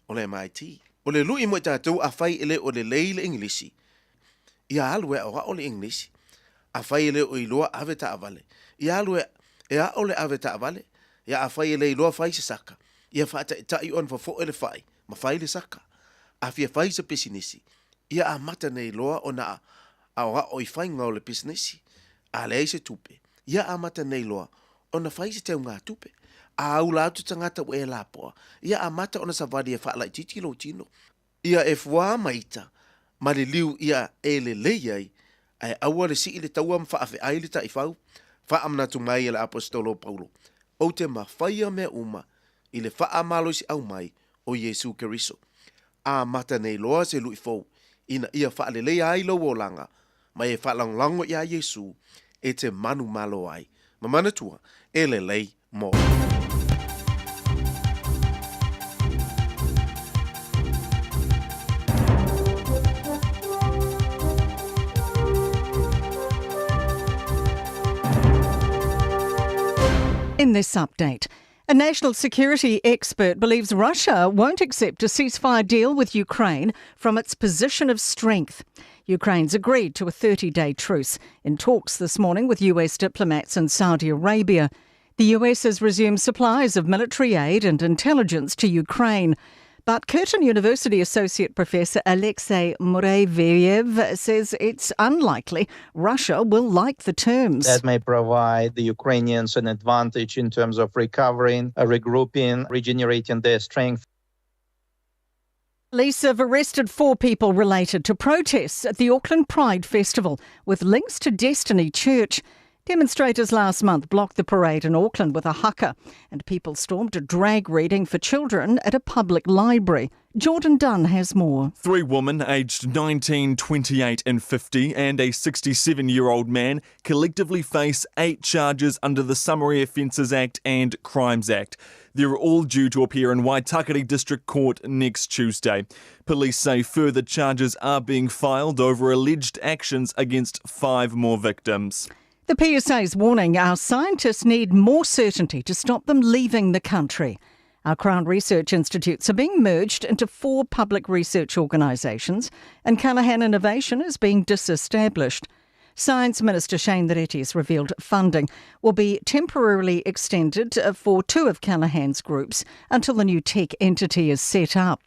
o le MIT. O le lui mo i tatou afai e le o lelei le Igilisi, ia alu e aʻoaʻo le Igilisi. Afai e le o iloa ave taavale, ia alu e e aʻo le ave taavale. Ia afai e le iloa fai se saka, ia faataʻitaʻi ona fofoʻe le faʻi ma fai le saka. A fia fai se pisinisi, ia amata nei loa ona aʻoaʻo i faiga o le pisinisi. A leai se tupe, ia amata nei loa ona fai se teugatupe. A ula atu tagata ua e lapoa, ia amata ona savali e faalaitiiti lou tino. Ia e fuā ma ita, ma le liu ia e lelei ai, ae aua le sii le taua ma faafeai le taifau, faamanatu mai e le Aposetolo o Paulo, Ou te mafaia mea uma i le faamalosiau mai o Iesu Keriso. Amata nei loa se lui fou, ina ia faaleleia ai lou olaga, ma e faalagolago iā Iesu e te manumalo ai. Ma manatua, e lelei mo oe. In this update, a national security expert believes Russia won't accept a ceasefire deal with Ukraine from its position of strength. Ukraine's agreed to a 30 day truce in talks this morning with US diplomats in Saudi Arabia. The US has resumed supplies of military aid and intelligence to Ukraine. But Curtin University Associate Professor Alexei Muravyev says it's unlikely Russia will like the terms. That may provide the Ukrainians an advantage in terms of recovering, regrouping, regenerating their strength. Police have arrested four people related to protests at the Auckland Pride Festival with links to Destiny Church. Demonstrators last month blocked the parade in Auckland with a haka, and people stormed a drag reading for children at a public library. Jordan Dunn has more. Three women aged 19, 28, and 50, and a 67 year old man collectively face eight charges under the Summary Offences Act and Crimes Act. They're all due to appear in Waitakere District Court next Tuesday. Police say further charges are being filed over alleged actions against five more victims. The PSA is warning our scientists need more certainty to stop them leaving the country. Our Crown Research Institutes are being merged into four public research organisations, and Callaghan Innovation is being disestablished. Science Minister Shane Reti has revealed funding will be temporarily extended uh, for two of Callaghan's groups until the new tech entity is set up.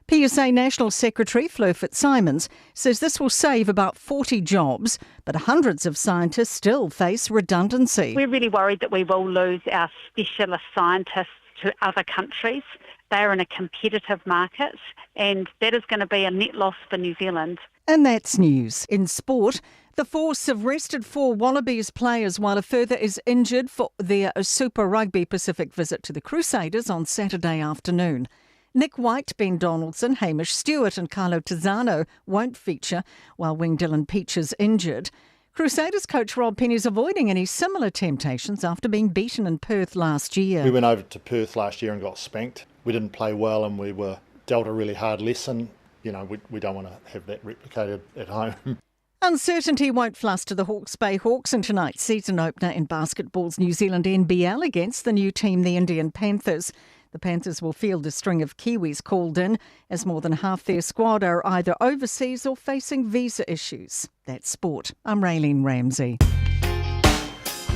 PSA National Secretary Fleur Fitzsimons says this will save about 40 jobs, but hundreds of scientists still face redundancy. We're really worried that we will lose our specialist scientists to other countries. They are in a competitive market, and that is going to be a net loss for New Zealand. And that's news. In sport, the Force have rested four Wallabies players while a further is injured for their Super Rugby Pacific visit to the Crusaders on Saturday afternoon. Nick White, Ben Donaldson, Hamish Stewart, and Carlo Tizzano won't feature, while wing Dylan Pietsch is injured. Crusaders coach Rob Penny is avoiding any similar temptations after being beaten in Perth last year. We went over to Perth last year and got spanked. We didn't play well and we were dealt a really hard lesson. You know, we, we don't want to have that replicated at home. Uncertainty won't fluster the Hawke's Bay Hawks in tonight's season opener in basketball's New Zealand NBL against the new team, the Indian Panthers. The Panthers will field a string of Kiwis called in as more than half their squad are either overseas or facing visa issues. That's sport. I'm Raylene Ramsey.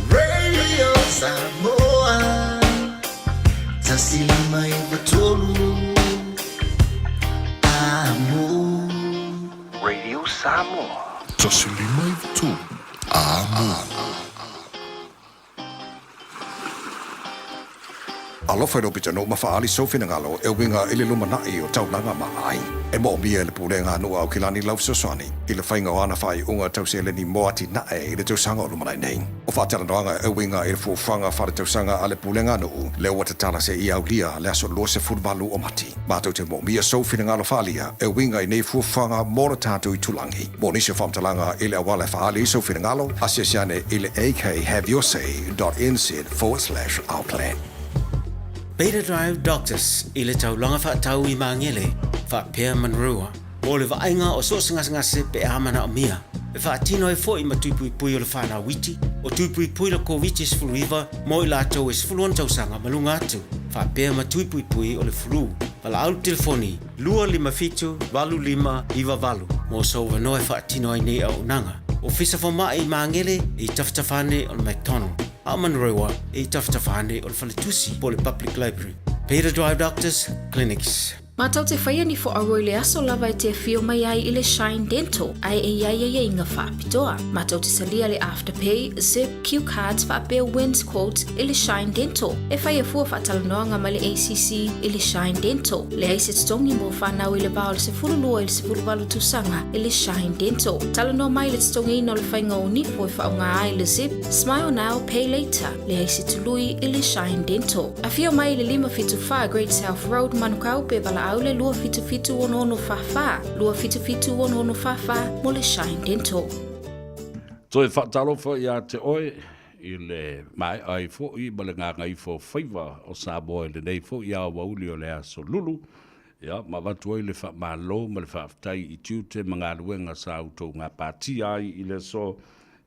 Radio Samoa Radio Samoa 153 Amo. Alofa i lou pitonuu ma faaali sou finagalo e uiga i le lumanai o taulaga ma aiga. E moomia e le Pulega a Nuu a Aukilani lau fesoasoani i le faiga o ana faaiuga tau seleni mo atinae i le tausaga o lumanai nei. O faatalanoaga e uiga i le fuafuaga faaletausaga a le Pulega a Nuu lea ua tatala seia aulia le aso 28 o Mati. Matou te moomia sou finagalo faaalia e uiga i nei fuafuaga mo le tatou itulagi. Mo nisi o faamatalaga i le auala e faaali ai sou finagalo, asiasi ane i le akhaveyoursay.nz/ourplan. Beta Drive Doctors i le taulaga faatau i Magele, faapea Manurewa, mo le vaaiga o so o se gasegase pe a manaomia, e faatino ai foi ma tui puipui o le fanau iti, o tui puipui le Koviti-19 mo i latou e 16 tausaga ma luga atu, faapea ma tui puipui o le flu. Valaau le telefoni 257 8598 mo sou avanoa e faatino ai nei auaunaga. Ofisa Fomai i Magele e i tafatafa ane o le McDonald, a o Manurewa e i tafatafa ane o le Faletusi po o le Public Library. Beta Drive Doctors Clinics. Mātou te whaia ni fo i le aso lava e te awhio mai ai i le Shine Dental, ai e iai ai inga whaapitoa. Mātou te salia le Afterpay, Zip, Q Cards, whaapea Wins Quote i le Shine Dental. E whai a fua whaatalanoanga mai le ACC i le Shine Dental. Le ai se totongi mo whanau i le vao le 12 i le 18 tausaga i le Shine Dental. Talanoa mai le totogiina o le faiga o nifo e faaaoga ai le Zip, Smile Now, Pay Later, leai se tului i le Shine Dental. Afio mai i le 574 Great South Road, Manukau, pe valaau le 277 6644, 277 6644 mo le Shine Dental. Toe faatalofa ia te oe i le mae'a ai fo'i ma le gagaifo faiva o Samoa i lenei fo'i aoauli o le aso Lulu, ia, ma avatu ai le faamalo ma le faafetai i tiute ma galuega sa outou gapatia ai i le aso,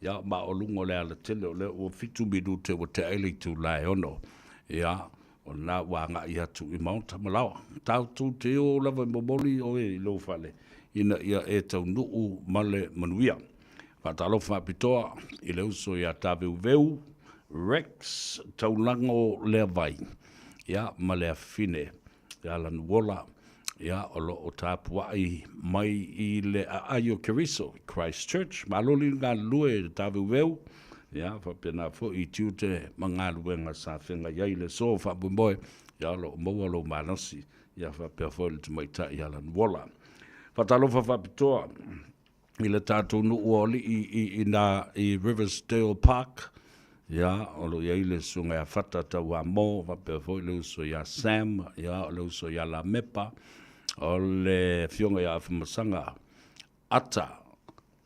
ia, ma o luga o le alatele o lea ua fitu minute ua tea ai le itula e ono, ia, o lena ua agai atu i maota ma laoa. Tatou te o lava e momoli oe i lou fale ina ia e taunuu ma le manuia. Faatalofa faapitoa i le uso ia Taveuveu Rex Taulago Leavai, ia, ma le afafine ia Lanuola, Ia, o lo o tapuai mai i le aai o Keriso, Christchurch. Malo le galulue i le tāweuveu, ia, faapena foi i tiute ma galuega sa feagai ai le aso faamoemoe, ia, o lo o maua lou malosi, ia, faapea foi le tamaitai Alan Waller. Faatalofa faapitoa i le tatou nuu o alii i ina i Riversdale Park, ia, o lo o i ai le Susuga ia Fata Tauamo, faapea foi le uso ia Sam, ia, o le uso ia Lamepa, o le Afioga ia Afamasaga Ata,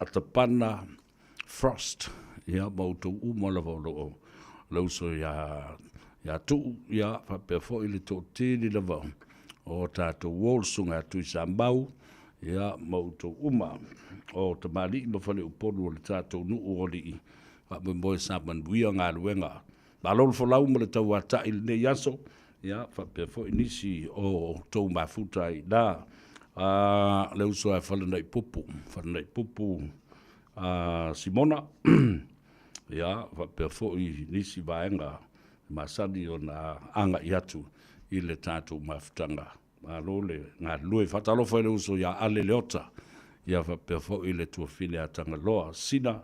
Atapana Frost, ia, ma outou uma lava o lo o le uso ia, ia Tuu, ia, faapea foi le toatele lava o tatou uo, le Susuga ia Tuisamau, ia, ma outou uma o tamalii ma faleupolu o le tatou nuu o alii, faamoemoe sa manuia galuega. Malo le folau ma le tauatai i lenei aso, ia, faapea foi nisi o outou mafuta ai i ina. Le uso a Falanaipupu, Falanaipupu Simona, ia, faapea foi nisi vaega masani ona agai atu i le tatou mafutaga. Malo le galulue. Faatalofa i le uso ia Ale Leota, ia faapea foi le tuafine ia Tagaloa Sina,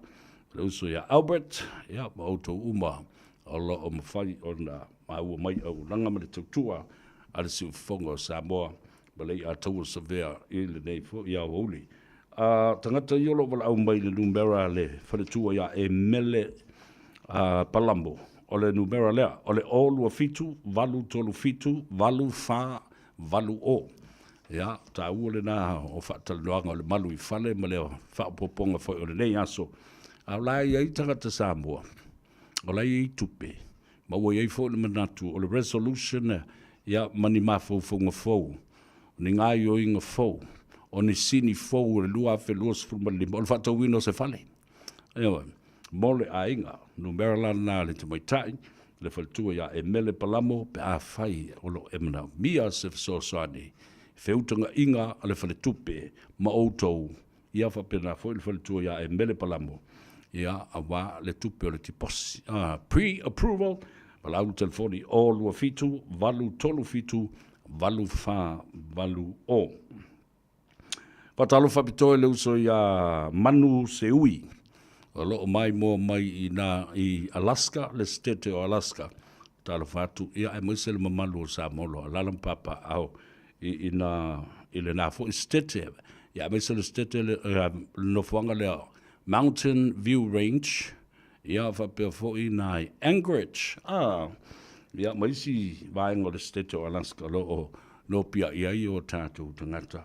le uso ia Albert, ia ma outou uma o lo o mafai ona maua mai auaunaga ma le tautua a le Siufofoga o Samoa ma le Iataua Savea i lenei foi aoauli. A tagata ia o lo o valaau mai i le numera a le faletua ia Emele Palamo, o le numera lea, o le 0 2 7 8 3 7 8 4 8 0. Ia, taua lena o faatalanoaga o le malu i fale ma le faaopoopoga foi o lenei aso. A o la e i ai tagata Samoa, o la e i ai tupe, ma ua i ai foi le manatu o le resolution, ia, ma ni mafaufauga fou, ni gaoioiga fou, o ni sini fou o le 2025, o le faatauina o se fale. Ioe, mo le aiga, numera la lena a le tamaitai, le faletua ia Emele Palamo pe afai o lo o e manaomia se fesoasoani, feutagaiga a le faletupe ma outou, ia faapena foi le faletua ia Emele Palamo, ia aua le tupe o le tiposi. Pre-approval, valaau le telefoni 0 2 7 8 3 7 8 4 8 0. Faatalofa faapitoa i le uso ia Manu Seui, o lo o maimoa mai i nā i Alaska, le Setete o Alaska. Talofa atu, ia aemaise le mamalu o Samoa o lo o alaala ma papaaao i, i nā, i lenā foi Setete. Ia aemaise le Setete le, le nofoaga lea Mountain View Range, ia faapea foi nā i Anchorage, a, ia ma isi vaega o le Setete o Alaska o lo o nopiai ai o tatou tagata.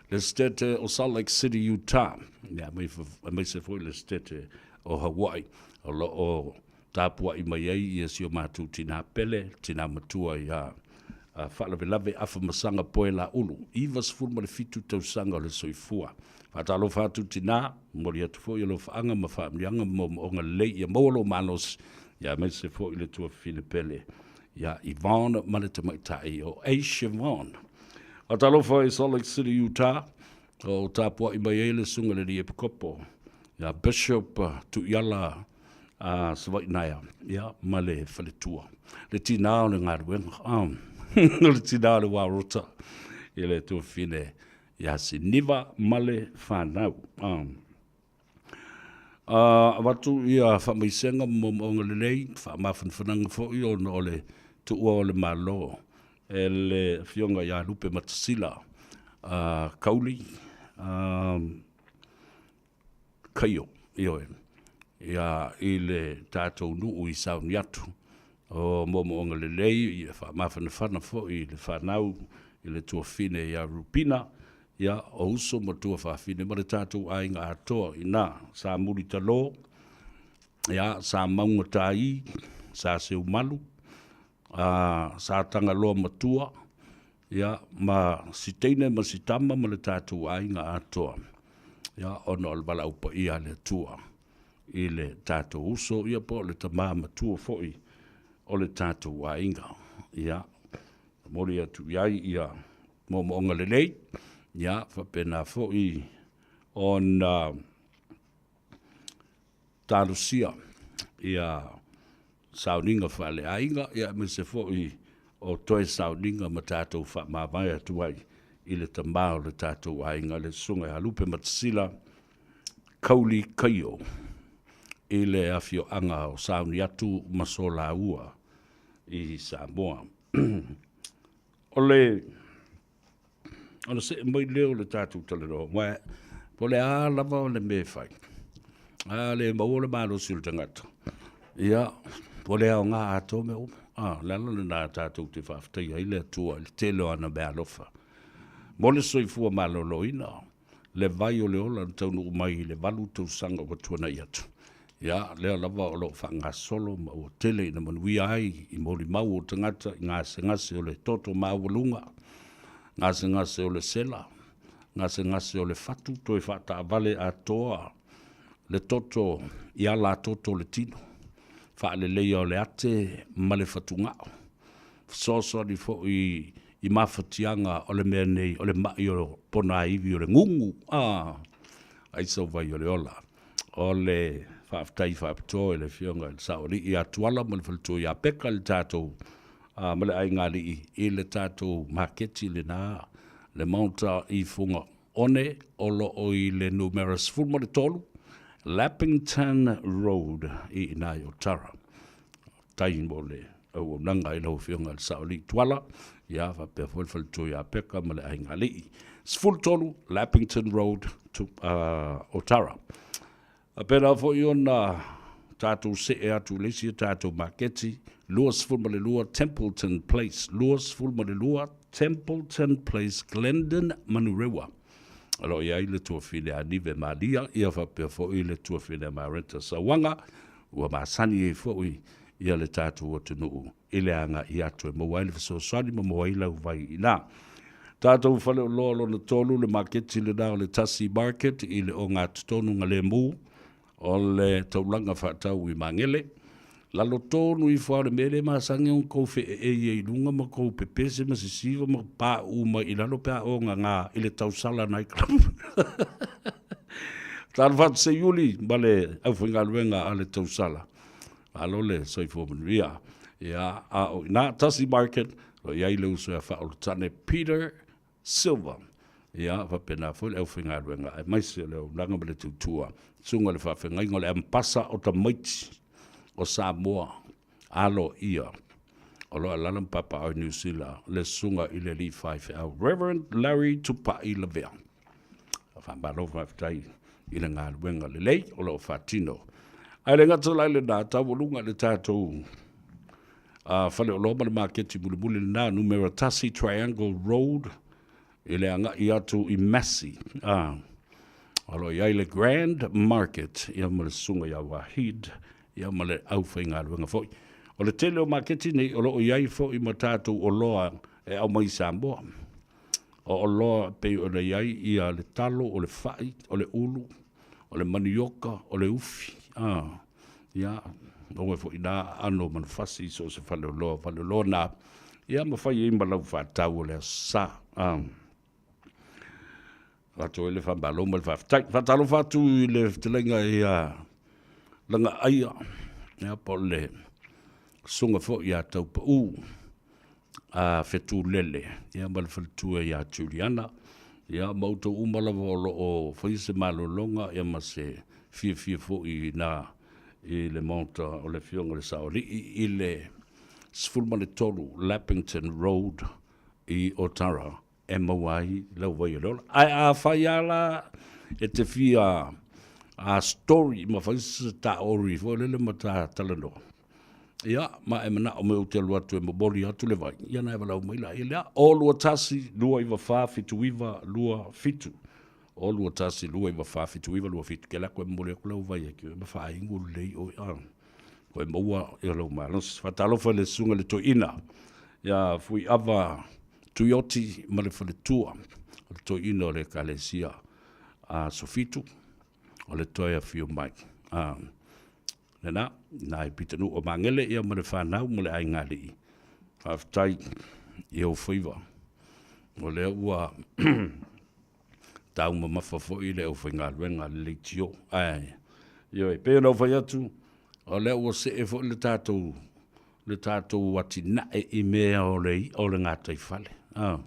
Le Setete o Salt Lake City, Utah, ia aemaise foi le Setete o Hawaii, o lo o tapuai mai ai ia si o matou tinā pele, tinā matua ia Faalavelave Afamasaga Poelaulu, 97 tausaga o le soifua. Faatalofa atu tinā, momoli atu foi alofaaga ma faamanuiaga ma moomooga lelei ia maua lou malosi, ia aemaise foi le tuafafine pele ia Yvonne ma le tamaitai o Aisha Yvonne. Faatalofa i Salt Lake City, Utah, o tapuai mai ai le susuga i le Alii Epikopo ia Bishop Tuiala a Savaii Naea, ia, ma le faletua. Le tinā o le galuega, o le tinā o le wā rota i le tuafafine ia Siniva ma le fanau. Avatu ia faamaisega ma moomooga lelei, faamafanafanaga foi ona o le tuua o le Malo e le Afioga ia Lupe Matasila Kauli Kaio, ioe, ia i le tatou nuu i Sauniatu. O moomooga lelei, ia faamafanafana foi i le fanau i le tuafafine ia Rupina, ia o uso ma tuafafine ma le tatou aiga atoa ina, sa Mulitalo, ia sa Maugataī, sa Seumalu, sa Tagaloa Matua, ia, ma si teine ma si tama ma le tatou aiga atoa, ia, ona o le valaau paia a le Atua i le tatou uso, ia po o le tama matua foi o le tatou aiga. Ia, momoli atu i ai ia moomooga lelei, ia, faapena foi ona talosia ia sauniga faaleaiga, ia aemaise foi o toe sauniga ma tatou faamavae atu ai. i le tamā o le tatou aiga, le Susuga ia Lupe Matasila Kauli Kaio i le afioaga o Sauniatu ma Solaua i Samoa. O le ona see mai lea o le tatou talanoa, aua po o le a lava o le mea e fai, a le maua le malosi o le tagata, ia, ua le aoga atoa mea uma. A, o le ala lena tatou te faafetaia ai le Atua i le tele o ana meaalofa mo le soifua maloloina, le vai o le ola na taunuu mai i le 8 tausaga ua tuanai atu. Ia, lea lava o lo o faagasolo ma ua tele ina manuia ai i molimau o tagata i gasegase o le toto maualuga, gasegase o le sela, gasegase o le fatu, toe faataavale atoa le toto i ala toto o le tino, faaleleia o le ate ma le fatugao, fesoasoani foi i mafatiaga o le mea nei o le mai o ponaivi o le gugu, a, ai sau vai o le ola. O le faafetai faapitoa i le Afioga i le Saoalii ia Tuala ma le faletua ia Peka i le tatou ma le aigaalii i le tatou maketi lena le Maota i Fugaone o lo o i le numera 13 Lappington Road i ina i Otara. Tai mo le auaunaga i lau Afioga i le Saoalii Tuala, ia faapea foi le faletua ia Peka ma le aigaalii. 13 Lappington Road, to, Otara. A pēlā foi ona tatou see atu i le isi tatou maketi, 22 Templeton Place, 22 Templeton Place, Glendon, Manurewa. O lo o i ai le tuafine a Nive Malia, ia faapea foi le tuafine a Mareta Sauaga, ua masani ai foi ia le tatou atunuu i le agai atu e maua ai le fesoasoani ma maua ai lau vai i ina. Tatou faleoloa lona tolu, le maketi lena o le Tasi Market i le ogatotonu galemu o le taulaga faatau i Magele. Lalo tonu ifo lava o le mea lea e masani ona tou feeei ai i luga ma tou pepese ma sisiva ma pauu mai i lalo pe a ogaga i le tausala night club. Talofa atu Seiuli ma le aufaigaluega a le tausala. Malo le soifua manuia. Ia, a o ina Tasi Market, o lo o i ai le uso ia Faaulutane Peter Silva. Ia, faapena foi le aufaigaluega aemaise o le auaunaga ma le tautua. Susuga i le Faafeagaiga o le Ampasa o Tamaiti o Samoa, alo ia o lo o alaala ma papaaao i Niu Sila, le Susuga i le Alii Faifeau Reverend Larry Tupai Lavea. Faamalo faafetai i le galuega lelei o lo o faatino. Ae le gata la i lena, taualuga i le tatou faleoloa ma le maketi mulimuli lena, numera 1 Triangle Road, i le agai atu i Massey. O lo o i ai le Grand Market, ia ma le susuga ia Wahid, ia ma le aufaigaluega foi. O le tele o maketi nei, o lo o i ai foi ma tatou oloa e aumai i Samoa. O oloa e pei ona i ai ia le talo, o le fai, o le ulu, o le manioka, o le ufi, a, ia, maua ai foi i ina aano o manufasi i so o se faleoloa, faleoloa na, ia ma fai ai ma lau faatau o le Aso Sa. A, avatu ai le faamalo ma le faafetai. Faatalofa atu i le fetalaiga ia Lagaaia, ia, po o le susuga foi ia Taupau, a Fetulele ia ma le faletua ia Juliana ia ma outou uma lava o lo o faia se malologa ia ma se fiafia foi ina i le maota o le Afioga i le Saoalii i le 13 Lappington Road i Otara e maua ai lau vai o le ola. Ae afai lava la e te fia a story ma fai se taori foi lele ma ta talanoa, ia, ma e manao mai ou te alu atu e momoli atu le vai, ia na e valaau mai laia lea. O 21 294 79 27. O 21 294 79 27. Ke lako e momoli atu lau vai e ki ma whaingu lelei oi a. Koe maua ia lou malosi. Faatalofa i le susuga i le toeaina ia Fuiava Tuioti ma le faletua o le toeaina o le Ekalesia a Sofitu, o le toe afio mai. A, lena, na i Pitanuu o Magele ia ma le fanau ma le aigaalii. Faafetai i ou faiva. O lea ua taumamafa foi le aufaigaluega a le leitio. Ae, ioe, pei ona ou fai atu, o lea ua see foi le tatou le tatou atinae i mea o le i'a o le gataifale. A.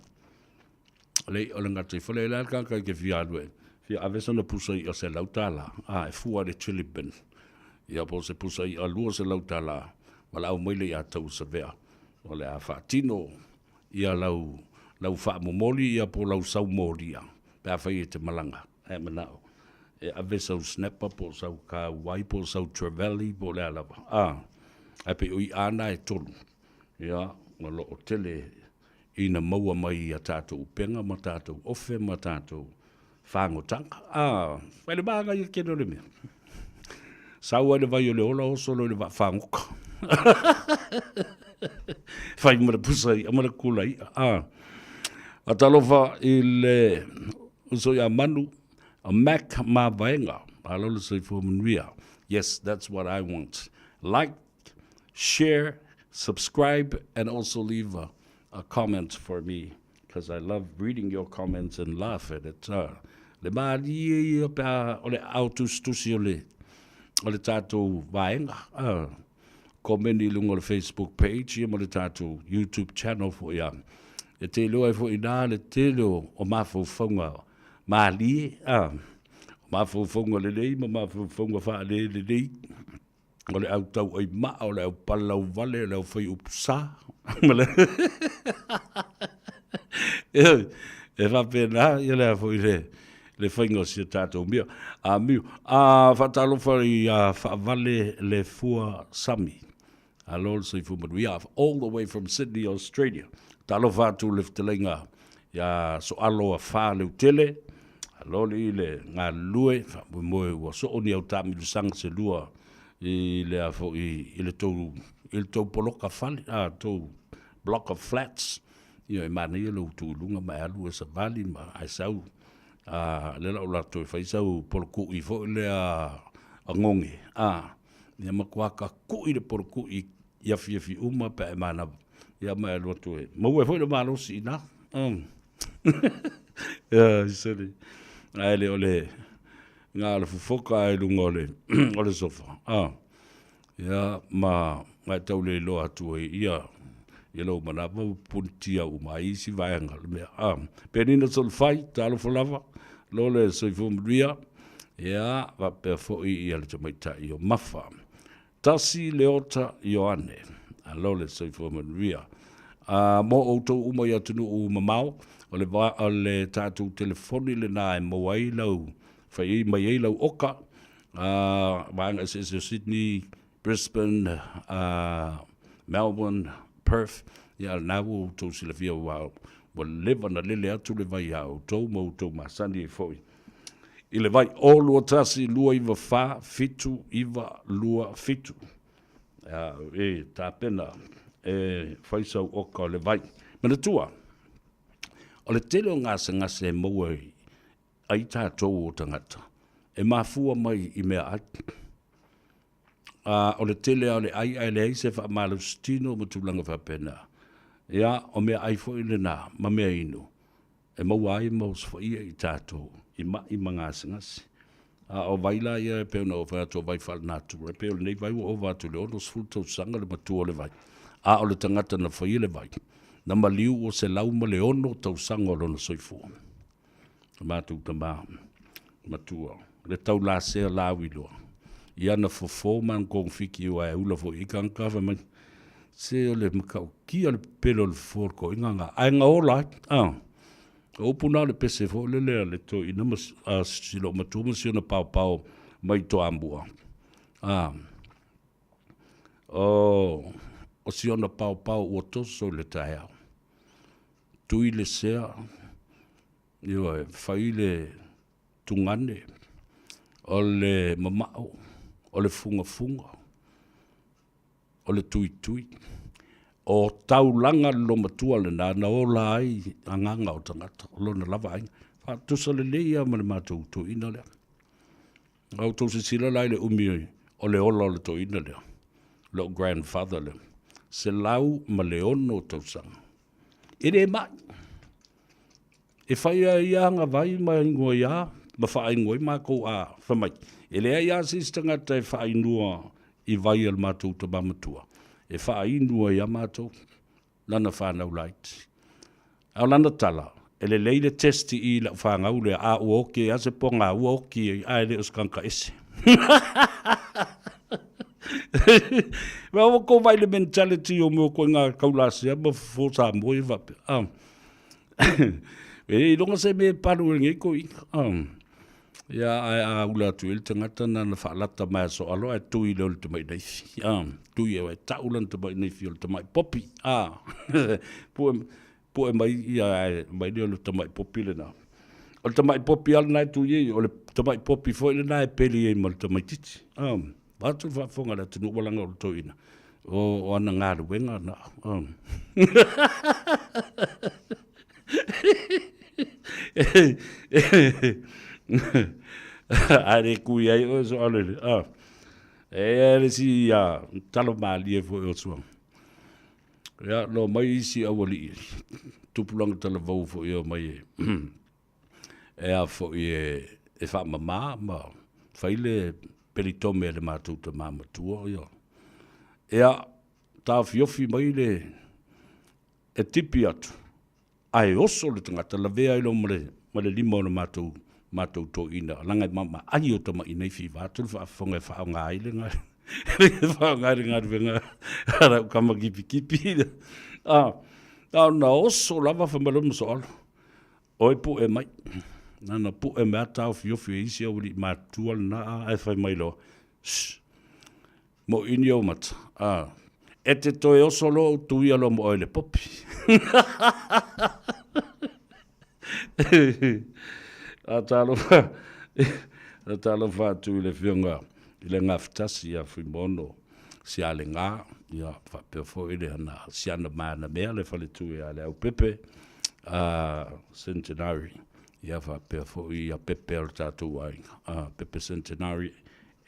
Le i'a o le gataifale, e leai le tagata e te fia alu e fia ave sana pusa i'a $100, a, e fua i le chilly bin. Ia po o se pusa i'a $200, valaau mai le iā tau Savea, o le a faatino ia lau, lau faamomoli ia po o lau saumolia, pe afai e te malaga, ae manao e ave sau snapper po o sau kauai po o sau trevally po o le a lava, a, ae pei o i'a lava na e tolu, ia, o lo o tele ina maua mai i a tatou upega ma tatou ofe ma tatou fagotaga. A, fai le magaia tele o le mea. Sau ai le vai o le ola, oso loa i le vaa fagota. Fai ma le pusa i'a ma le kula i'a. A, a talofa i le uso ia Manu, a Mac Mavaega. Malo le soifua manuia. Yes, that's what I want. Like, share, subscribe, and also leave a, a comment for me because I love reading your comments and laugh at it. Le mālie ia pe a o le ao tusitusi o le, o le tātou vaega. Komeni i lunga o le Facebook page ia ma le tātou YouTube channel foi a. E te iloa ai foi nā le tele o, o mafaufauga mālie, o mafaufauga lelei ma mafaufauga faale lelei. O le au tauai maa, o le au palau vale, o le au fai upu sa. Ma le e faapena ia le a foi le le faiga o si a tatou mea. A miu, a faatalofa i a faavale le fua sami. Alo le soifua manuia all the way from Sydney, Australia. Talofa atu le fetalaiga ia Soalo a Fa Leutele, alo le i le galulue, faamoemoe ua soo ni au taamilosaga se lua i le a foi i le tou i le tou poloka fale, a tou block of flats. Ia e manaia lou tu i luga ma e alu e savali ma ae sau a le la o latou e fai sau polokui foi lea a goge, a ia matua kakui le polokui i afiafi uma pe a e manava. Ia ma e alu atu e maua ai foi le malosi i ina. Ia, sorry. Ae le o le na o le fofoka ai luga o le o le sofa. Ah. Ia ma ma e tau le iloa atu ai ia ia lou manava ua punitia uma ai isi vaega o le mea. Ah. Penina Solofai, talofa lava, lo le soifua manuia. Ia, faapea foi ia le tamaitai o Mafa. Tasi Leota Ioane, alo le soifua manuia. A mo outou uma i atunuu mamao, o le va, o le tatou telefoni lena e maua ai lau, fai mai ai lau oka, a vaega eseese o Sydney, Brisbane, a Melbourne, Perth, ia lena ua outou silafia ua ua leva na lele atu le vai a outou ma outou masani ai foi. I le vai o 21 294 7927. E tapena e fai sau oka o le vai. Manatua, o le tele o gasegase e maua ai tatou o tagata, e mafua mai i mea ai. A, o le tele lava o le ai ae leai se faamalositino ma tulaga faapena. Ia, o mea ai foi lena ma mea inu e maua ai ma osofaia i tatou i maʻi ma gasegase. A o vai la ia e pei ona ou fai atu o vai faalenatura, e pei o lenei vai ua ova atu i le 60 tausaga le matua o le vai, a o le tagata na faia le vai, na maliu ua 106 tausaga o lona soifua. O matou tama matua, le taulasea lauiloa i ana fofo ma ana kogafiki aua e ula foi i ai tagata fai mai, se o le matautia le pepelo o le fofo o le toeaina lena, ae na ola ai. A, o upu na o le pese foi lele a le toeaina ma a si loomatua ma si ona paopao mai Toamua. A, o, o si ona paopao ua toso i le taeao. Tui le sea, ioe, fai le tugane, o le mamao, o le fugafuga, o le tuitui. O taulaga le lomatua lena na ola ai agaga o tagata, o lona lava aiga. Faatusa lelei lava ma le matou toeaina lea. A outou silasila la i le umi o le ola o le toeaina lea, lou grandfather lea, 106 tausaga. E le mai. E fai lava e ia ana vai ma ingoa ia ma faainua ai matou a fai mai, e leai lava se isi tagata e faainua i vai a le matou tama matua, e faainu ai lava matou lana fanau laiti. A o lana tala, E lelei le test i lau fanau lea, a ua oki ai lava se poga ua oki ai, ae le o se tagata ese. Aua ua tou vaai i le mentality o mea o ituaiga taulasea ma fofo Samoa ia faapea, a. E le iloga se mea e palu ai lenei toeaina, a. Ia, ae a ula atu i ai le tagata na ona faalata mai lava soalo ae tui loa i le tamai naifi, a. Tui e tau lana tamai naifi o le tamai popi, a. Pue Pue mai ia ae aumai lea o le tamai popi lena. O le tamai popi lava lena e tui ai, o le tamai popi foi lena e peli ai ma le tamaitiiti. Ah, vaeatu le faafofoga a le atunuu ua laga o le toeaina, o ana galuega na. Ah. A le kui ai oe soalele. Ah. E i ai le isi talo malie foi o Suaga. Ia, na omai isi aualii, tupulaga talavou foi e omai e, e a foi e, e faamama ma fai le pelitome a le matou tama matua. Ia, ia taofiofi mai le, e tipi atu, ae oso le tagata, lavea ai loa ma le, ma le lima o le matou, matou toeaina, leaga e maamaai o tama'i nei fiva atu le faafofoga e faaaoga ai le faaaoga ai le galuega a lau tama kipikipi. A, na ona oso lava fai mai loa ma soalo, oi pue mai. Na ona pue mai lava taofiofi e isi aualii matutua lena, ae fai mai loa, shh, Moʻi ni ou mata, a. E te toe oso loa ou tuia loa mo oe i le popi. A talofa, a talofa atu i le Afioga i le Gafatasi ia Fuimaono Sialega, ia faapea foi le ana Siana Manamea le faletua ia Leaupepe a Centenary, ia faapea foi ia Pepe o le tatou aiga, a Pepe Centenary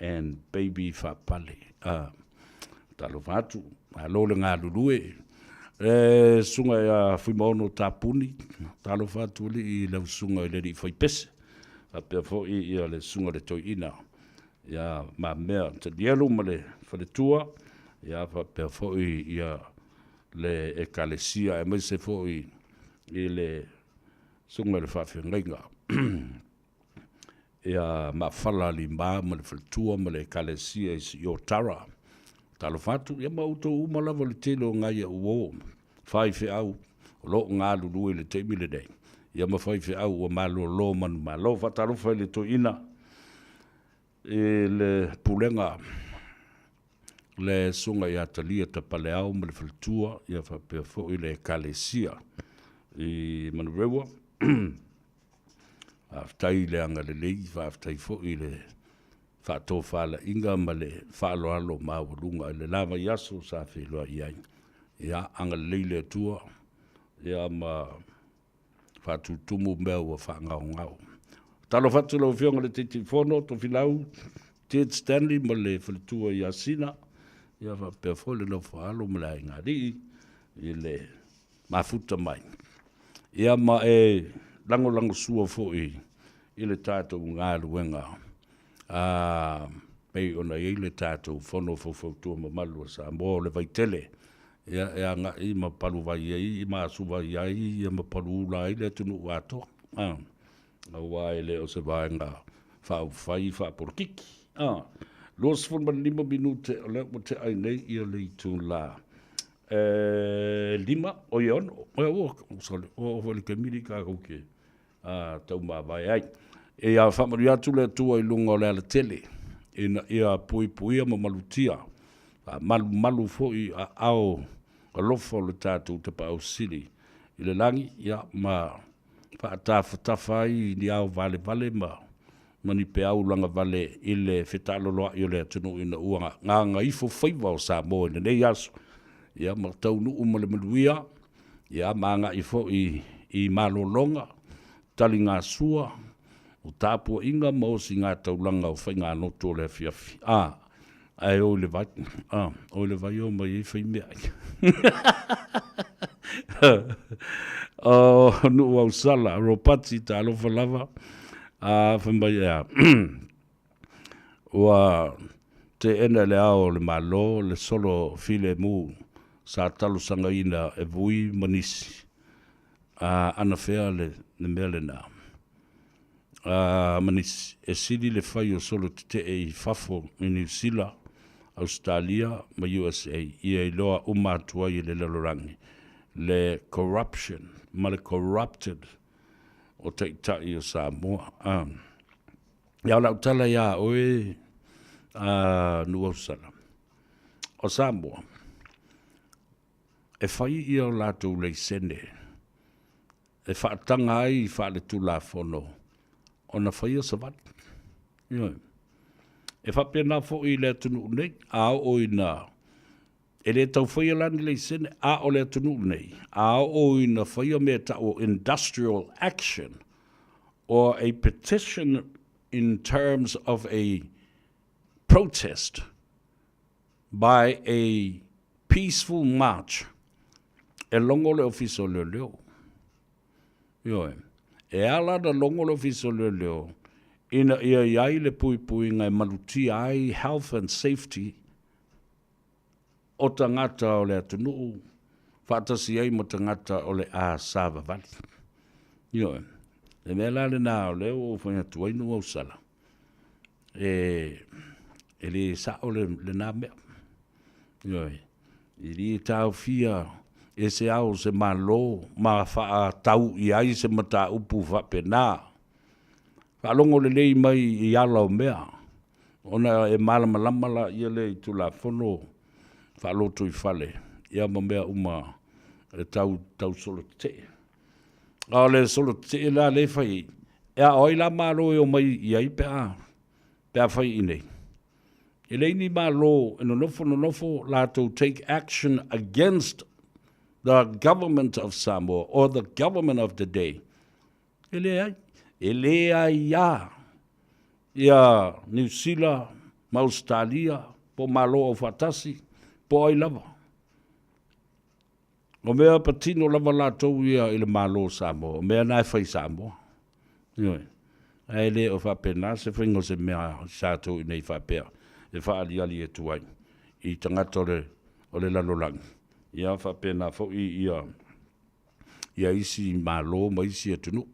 and baby faapale a talofa atu malo le galulue e susuga ia Fuimaono Tapuni talofa atu alii i lau susuga i le alii faipese faapea foi ia le susuga i le toeaina ia Mamea Tanielu ma le faletua ia faapea foi ia le ekalesia aemaise foi i le susuga i le faafeagaiga ia Mafala Lima ma le faletua ma le Ekalesia i Siotara. Talofa atu, ia ma outou uma lava le tele o nai au uo, faifeau o lo o galulue i le taimi lenei, ia ma faifeau ua malolo manumalo. Faatalofa i le toeaina i le pulega le Susuga ia Talia Tapaleao ma le faletua, ia faapea foi le Ekalesia i Manurewa. Faafetai i le agalelei, faafetai foi i le faatofalaiga ma le faaaloalo maualuga i le la vaiaso sa feiloai ai. Ia agalelei le Atua ia ma faatutumu mea ua faagaogao. Talofa atu i lau Afioga i le Taitaifono Tofilau Ted Stanley ma le faletua ia Sina, ia faapea foi le nofo a alo ma le aiga alii i le mafuta mai. Ia ma e lagolagosua foi i le tatou galuega a pei ona i ai le tatou Fono Faufautua Mamalu a Samoa o le Vaitele, ia e agai ma paluvai ai ma asuvai ai ia ma paluula ai le atunuu atoa, a, aua e le o se vaega faaupufai faapolokiki. A, 25 minute o lea ua tea ai nei ia le itula e 5, oi e 6, ua, sorry, ua oo foi i le taimi lea tatou te taumavae ai. Ia faamanuia atu le Atua i luga o le alatele, ina ia puipuia ma malutia, faamalumalu foi i aao alofa o le tatou Tapaau Sili i le lagi, ia, ma faatafatafa ai i ni ao valevale ma ma ni peau lagavale i le fetaaloloai o le atunuu ina ua gagaifo faiva o Samoa i lenei aso, ia ma taunuu ma le manuia, ia ma agai foi i malologa, taligasua, o tapuaiga ma osigataulaga o faiganotu o le afiafi. A, ae o i le vai, a, o i le vai o mai ai fai meaai. O Nuuausala, Ropati, talofa lava, a, fai mai e a, ua teena e le Ao o le Malo le solo filemu sa talosagaina e Vui ma nisi. A anafea le, le mea lenā? A, ma nisi, e sili le fai o solo tetee i fafo i Niu Sila, Ausetalia ma USA ia iloa uma atu ai e le lalolagi le corruption ma le corrupted o Taitai o Samoa. A, ia o lau tala iā oe a Nuuausala, o Samoa, e fai ia o latou laisene e faataga ai faaletulafono ona faia savali. Ioe. E faapena foi i le atunuu nei, a oo ina e le tau faia la ni laisene, a o le atunuu nei, a oo ina faia mea e tau o industrial action or a petition in terms of a protest by a peaceful march, e logo le Ofisa o Leoleo. Ioe. E ala ona logo le Ofisa o Leoleo, ina ia i ai le puipuiga e malutia ai health and safety o tagata o le atunuu faatasi ai ma tagata o le a savavali. Ioe. Le mea la lena o lea ua ou fai atu ai Nuuausala, e, e le sao le, lena mea. Ioe. E le taofia e se ao se Malo ma faatau i ai se mataupu faapena. Faalogo lelei mai i ala o mea, ona e malamalama laia lea i Tulafono faalotoifale ia ma mea uma e tau, tau solotetee. A o le solotetee la lea e fai, e a o ai la Malo e omai i ai pe a, pe a fai i inei? E leai ni Malo e nonofo nonofo latou take action against the government of Samoa or the government of the day. E leai. E leai lava ia Niu Sila ma Ausetalia po o Malo Aufaatasi po o ai lava. O mea patino lava latou ia i le Malo o Samoa, o mea na e fai i Samoa. Ioe. Ae le o faapena se faiga o se mea i satou i nei faapea e faaaliali atu ai i tagata o le, o le lalolagi. Ia faapena foi ia ia isi Malo ma isi atunuu.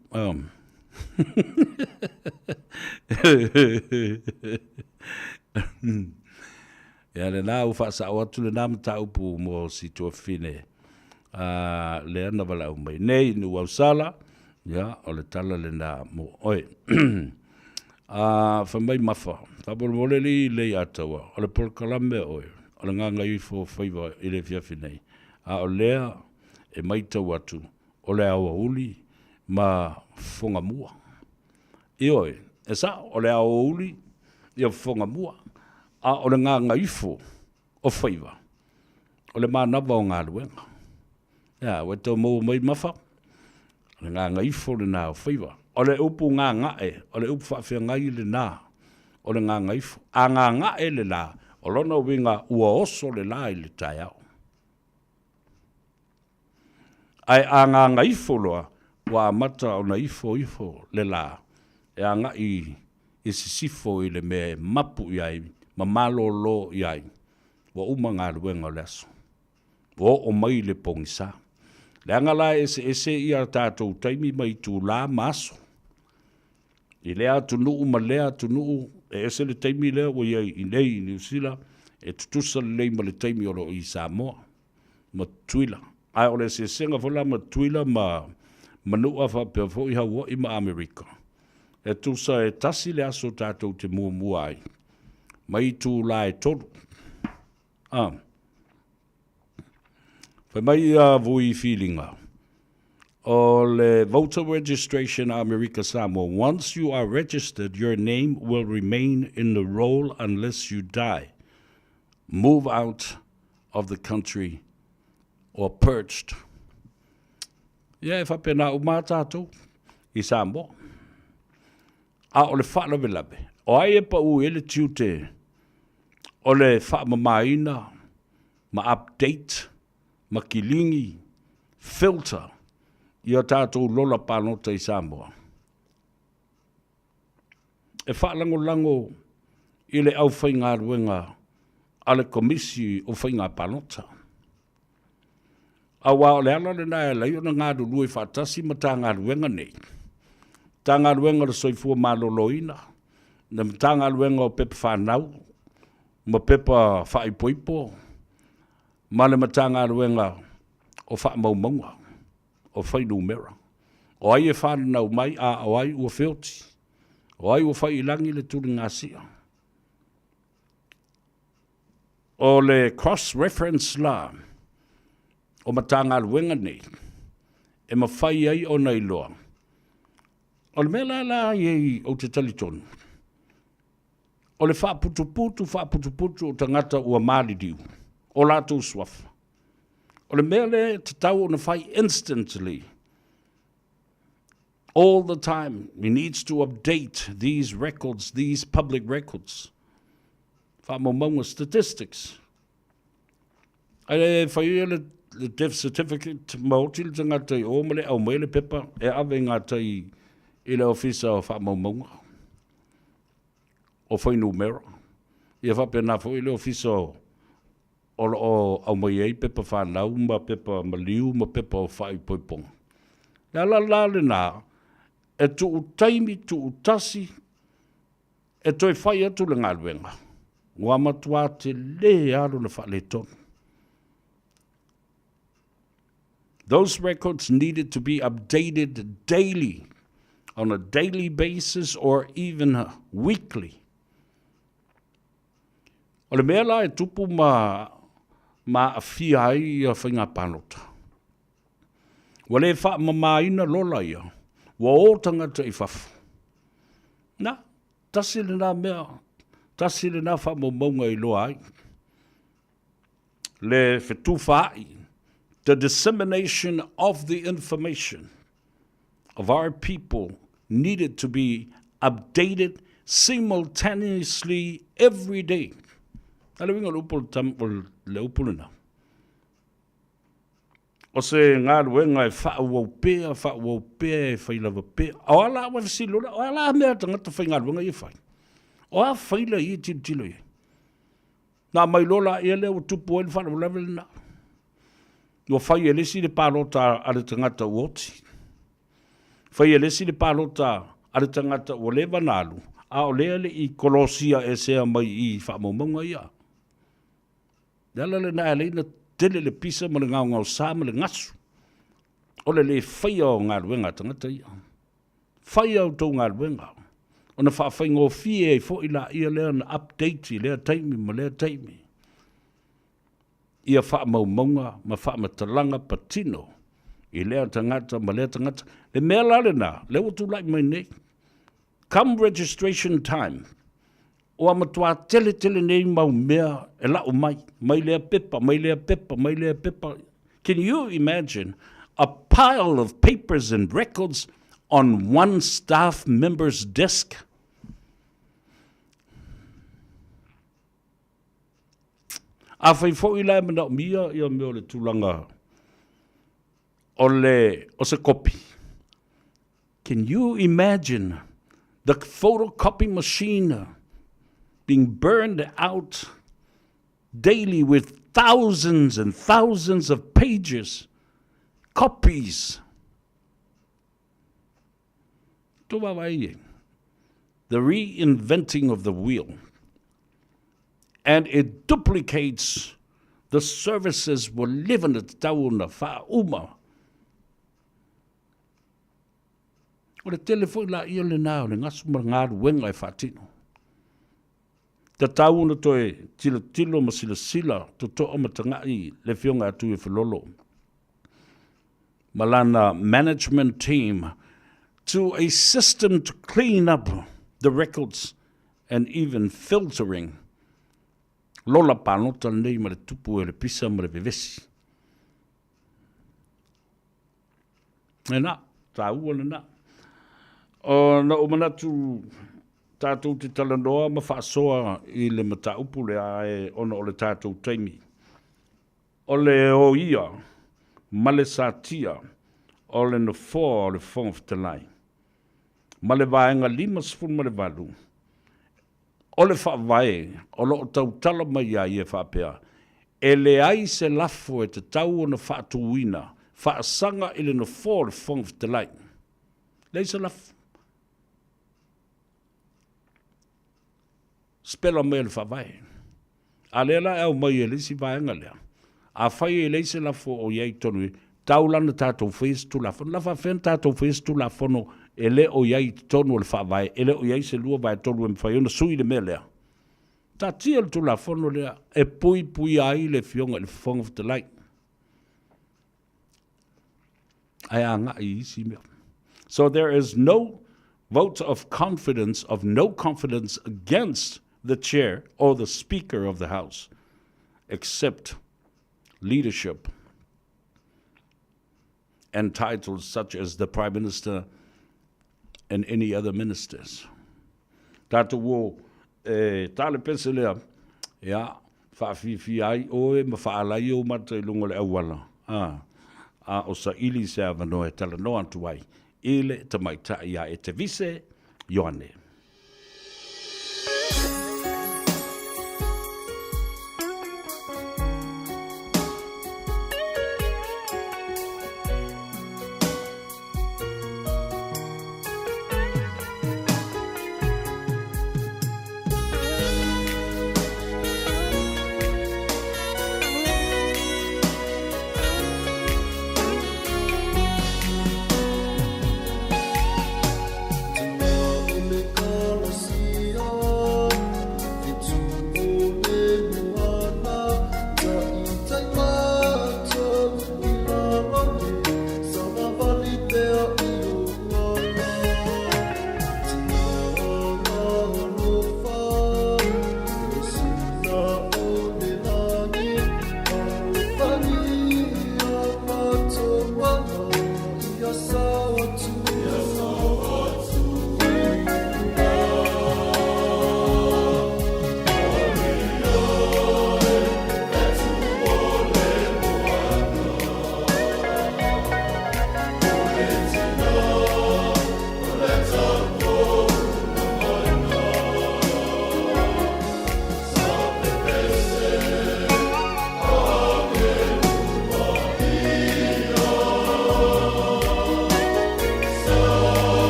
Ia lena ua faasao atu lena mataupu mo si tuafafine a lea na valaau mai nei Nuuausala, ia o le tala lena mo oe. A fai mai Mafa, faamolemole alii lei ataua, o le polokalame oe, o le gagaifo o faiva i le afiafi nei, a o lea e matau atu o le aoauli ma fofogamua. Ioe, e sao, o le aoauli ia fofogamua, a o le gagaifo o faiva, o le manava o galuega. Ea, ua e tau maua mai Mafa? O le gagaifo lena o faiva. O le upu gagae, o le upu faafeagai lena o le gagaifo. A gagae le la, o lona uiga ua oso le la i le taeao. Ae a gagaifo loa, ua amata ona ifo ifo le la e agai i sisifo i le mea e mapu i ai ma malōlō i ai, ua uma galuega o le aso. Ua oo mai le pogisa. Leaga la e eseese ia tatou taimi ma itulā ma aso. I lea atunuu ma lea atunuu, e ese le taimi lea ua i ai i nei i Niu Sila, e tutusa lelei ma le taimi o lo o i Samoa ma Tutuila. Ae o le eseesega foi la ma Tutuila ma Manua faapea foi Haua'i ma Amerika, e tusa e tasi le aso tatou te muamua ai mai itulā e tolu. A. Fai mai ia Vui Filiga, o le voter registration a Amerika Samoa, once you are registered, your name will remain in the roll unless you die, move out of the country or purged. Ia, e faapena uma lava tatou i Samoa. A o le faalavelave, o ai e pau i ai le tiute o le faamamaina ma update ma kiligi, filter, i a tatou lola palota i Samoa? E faalagolago i le aufaigaluega a le Komisi o Faiga Palota. Auā o le ala lena e ala ai ona galulue faatasi Matagaluega nei, Matagaluega o le Soifua Maloloina, le Matagaluega o Pepa Fanau ma Pepa Faaipoipo, ma le Matagaluega o Faamaumauga o Fuainumera. O ai e fananau mai a o ai ua feoti? O ai ua fai i lagi le tuligasia? O le cross reference la o Matagaluega nei e mafai ai ona iloa. O le mea la la i ai ou te talitonu, o le faaputuputu faaputuputu o tagata ua maliliu o latou suafa. O le mea lea e tatau ona fai instantly, all the time, he needs to update these records, these public records. Faamaumauga statistics. Ae fai ia le death certificate ma oti le tagata i o ma le aumai le pepa e ave i gatai i le ofisa o faamaumauga o fuainumera. Ia faapena foi le ofisa o o lo o aumai ai pepa fanau ma pepa maliu ma pepa o faaipoipoga. Le ala la lena e tuu taimi tuu tasi e toe fai atu le galuega, ua matua tele lava lona faaletonu. Those records needed to be updated daily, on a daily basis or even weekly. O le mea la e tupu ma ma aafia ai ia faiga palota, ua le faamamaina lola ia, ua o tagata i fafo. Na, tasi lena mea, tasi lena faamaumauga e iloa ai le fetufaai, the dissemination of the information of our people needed to be updated simultaneously every day. A le uiga o le upu o le upu lena. O se galuega e faaauau pea, faaauau pea, e fai lava pea. O a la, ua fesili loa, o a la mea a tagata faigaluega ia e fai? O a faila ia e tilotilo i ai? Na aumai loa laia lea ua tupu ai le faalavelave lena. Ua fai e le isi le palota a le tagata ua oti. Fai e le isi le palota a le tagata ua leva ona alu, a o lea e le i kolosia esea mai i faamaumauga ia. Le ala lena e ala ai ona tele le pisa ma le gaogaosa ma le gasu, o le le faia o galuega a tagata ia. Fai a outou galuega, ona faafaigofie ai foi laia lea ona update i lea taimi ma lea taimi ia faamaumauga ma faamatalaga patino i lea tagata ma lea tagata. Le mea la lena, lea ua tulai mai nei, come registration time, ua matua tele tele nei mau mea e lau mai, mai lea pepa, mai lea pepa, mai lea pepa. Can you imagine a pile of papers and records on one staff member's desk? Afai foi la e manaomia ia mea o le tulaga o le o se kopi. Can you imagine the photocopy machine being burned out daily with thousands and thousands of pages, copies? The reinventing of the wheel. And it duplicates the services ua leva ona tatau ona faauma. O le tele foi laia lena o le gasu ma le galuega e faatino. Tatau ona toe tilotilo ma silasila totoa ma tagai le Afioga ia Tuiafelolo ma lana management team to a system to clean up the records and even filtering lola palota lenei ma le tupu e le pisa ma le vevesi. Lena, taua lena. O na ou manatu tatou te talanoa ma faasoa i le mataupu lea ae ona o le tatou taimi. O le o ia ma le satia o le Nofoa o le Fofoga Fetalai ma le Vaega 58 o le Faavae o lo o tautala mai ai e faapea, E leai se lafo e tatau ona faatuina faasaga i le Nofoa o le Fofoga Fetalai. Leai se lafo. Sipela mai e le Faavae. A lea la e aumai e le isi vaega lea, afai e leai se lafo o i ai i totonu i, tau la ona tatou faia se Tulafono. La faapefea ona tatou faia se Tulafono e le o i ai i totonu o le Faavae, e le o i ai se 2/3 e mafai ai ona sui le mea lea? Taatia le Tulafono lea e puipuia ai le Afioga i le Fofoga Fetalai. Ae agai i isi mea. So there is no vote of confidence, of no confidence against the chair or the speaker of the house, except leadership and titles such as the prime minister and any other ministers. Tātou o e tā le pese lea, ia, whaafiafia ai oe ma whaalai o mata i lunga o le auala, a, a o saili se awanoa e talanoa atu ai i le tamaitai a Etevise Ioane.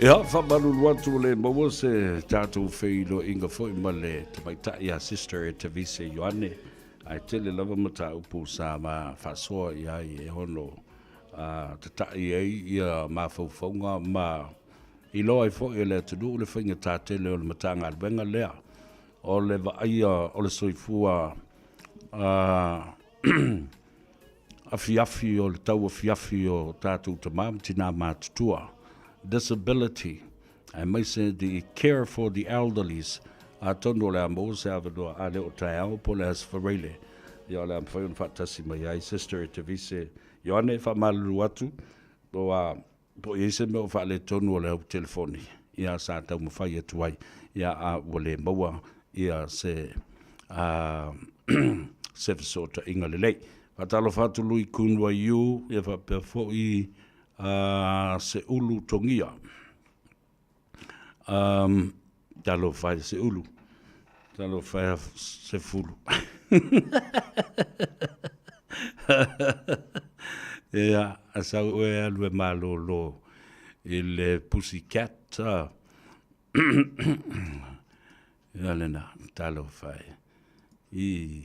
Ia, faamalulu atu ua le maua se tatou feiloaiga foi ma le tamaitai a Sister Etavise Ioane, ae tele lava mataupu sa ma faasoa i ai e ono tatai ai ia mafaufauga ma iloa ai foi e le atunuu le faigata tele o le Matagaluega lea o le vaaia o le soifua afiafi o le tauafiafi o tatou tama ma tinā matutua, disability, aemaise the care for the elderlies, atonu o le a maua se avanoa a le o taeao po o le Aso Faraile, ia o le a mafai ona faatasi mai ai Sister Etevise Ioane. E faamalulu atu, ua Po o i ai se mea o faaletonu o le au telefoni, ia sa taumafai atu ai, ia a ua le maua ia se a se fesootaiga lelei. Faatalofa atu Lui Kun Wai Yu, ia faapea foi a se ulu togia. Um, talofa e se ulu. Talofa e se fulu. Ia, a sau oe alu e malōlō i le pussycat. Ia lena, talofa e. I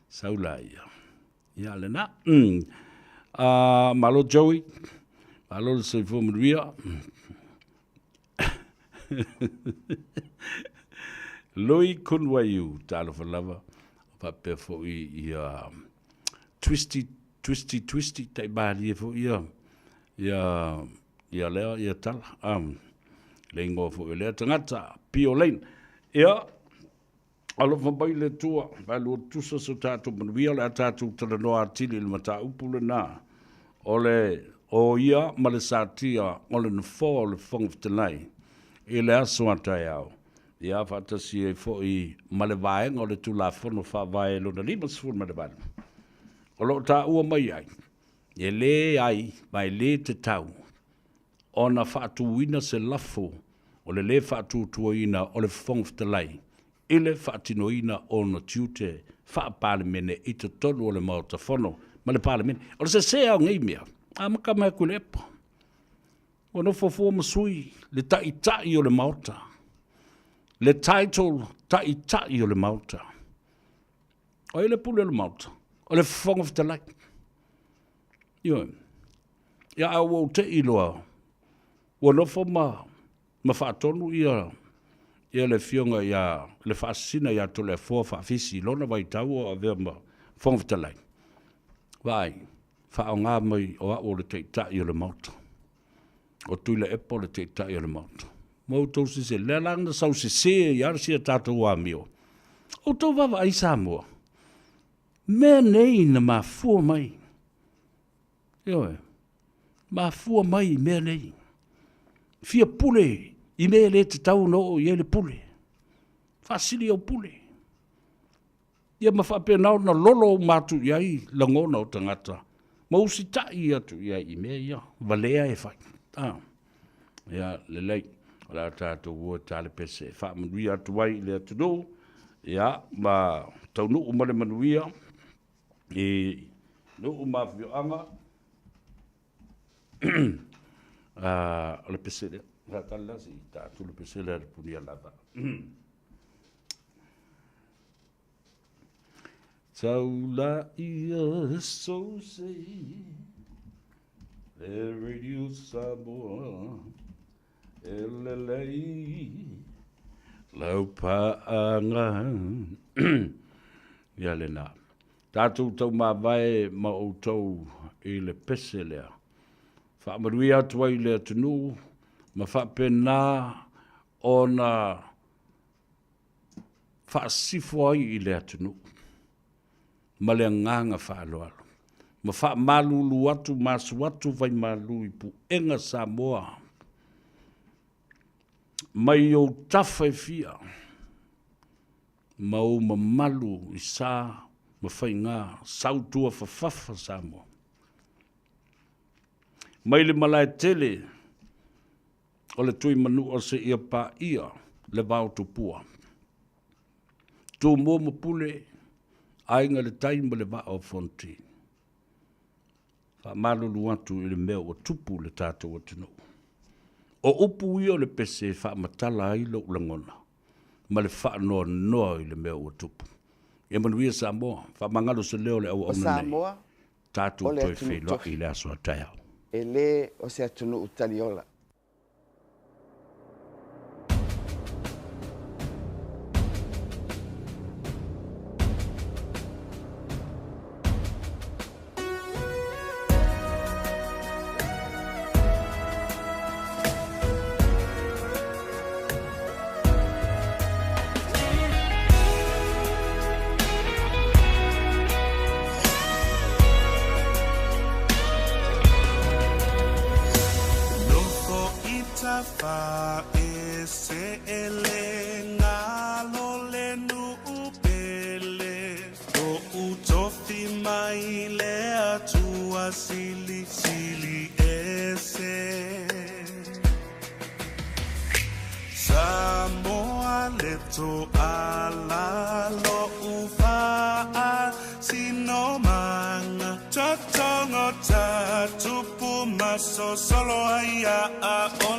sau la ia. Ia lena. Malo Joey. Malo le soifua manuia. Lui Kunwaiu, talofa lava. Faapea foi ia Twisty, Twisty, Twisty, tai malie foi ia, ia, ia lea, ia tala. Um, le ingoa foi o lea tagata, Pio Lane. Ia, Alofa mai le Atua, faelua tutusa so tatou manuia, o le a tatou talanoa atili i le mataupu lena o le O ia ma le satia o le Nofoa o le Fofoga Fetalai i le aso a taeao, ia faatasi ai foi ma le vaega o le Tulafono Faavae lona 58, o lo o taua mai ai, e le ai ma e le tatau ona faatuina se lafo o le lē faatuatuaina o le Fofoga Fetalai i le faatinoina o ona tiute faa-Palemene i totonu o le Maota Fono ma le Palemene. O le sese lava o nei mea, amata mai atu i le epo. Ua nofo fua ma sui le Taitai o le Maota, le title Taitai o le Maota. O ai le pule o le Maota? O le Fofoga Fetalai. Ioe. Ia a ua ou te i loa, ua nofo ma ma faatonu ia ia le afioga ia le Faasisina ia Toleafoa Faafisi i lona vaitau o avea ma Fofoga Fetalai. Vaai, faaaoga mai o au o le Taitai o le Maota. O Tuilaepa o le Taitai o le Maota. Ma outou silasila, lea la na sau sese ai lava si a tatou amio. Outou vaavaai Samoa, mea nei na mafua mai. Ioe, mafua mai i mea nei. Fia pule i mea e le tatau ona oo i ai le pule. Faasili au pule. Ia ma faapena ona lolo uma atu i ai lagona o tagata ma usitai atu i ai i mea ia valea e fai. Ah. Ia, lelei. O le a tatou o e talepese e faamanuia atu ai i le atunuu, ia, ma taunuu ma le manuia i nuu ma afioaga. O le pese lea. Faatali la se i ta atu le pese lea le punia lava. Taulaia so sei le Radio Samoa e lelei lau paaga. Ia lena. Tatou taumavae ma outou i le pese lea. Faamanuia atu ai i le atunuu ma faapena ona faasifo ai i le atunuu ma le agaga faaaloalo, ma faamalulu atu ma asu atu vaimalu i puega Samoa mai ou tafa e fia ma ou mamalu i sa ma faiga sautua fafafa Samoa. Mai le malae tele o le Tuimanua seia paia le vao tupua. Tumua ma Pule, Aiga i le Tai ma le Vaa o Fonoti. Faamalulu atu i le mea ua tupu i le tatou atunuu. O upu ia o le pese e faamatala ai lou lagona ma le faanoanoa i le mea ua tupu. Ia manuia Samoa, faamagalo se leo o le auauna nei. Tatou toe feiloai i le aso a taeao. E le o se atunuu taliola. Samoa le toala lo'u faasinomaga Totogo ta tupu ma sosolo ai a o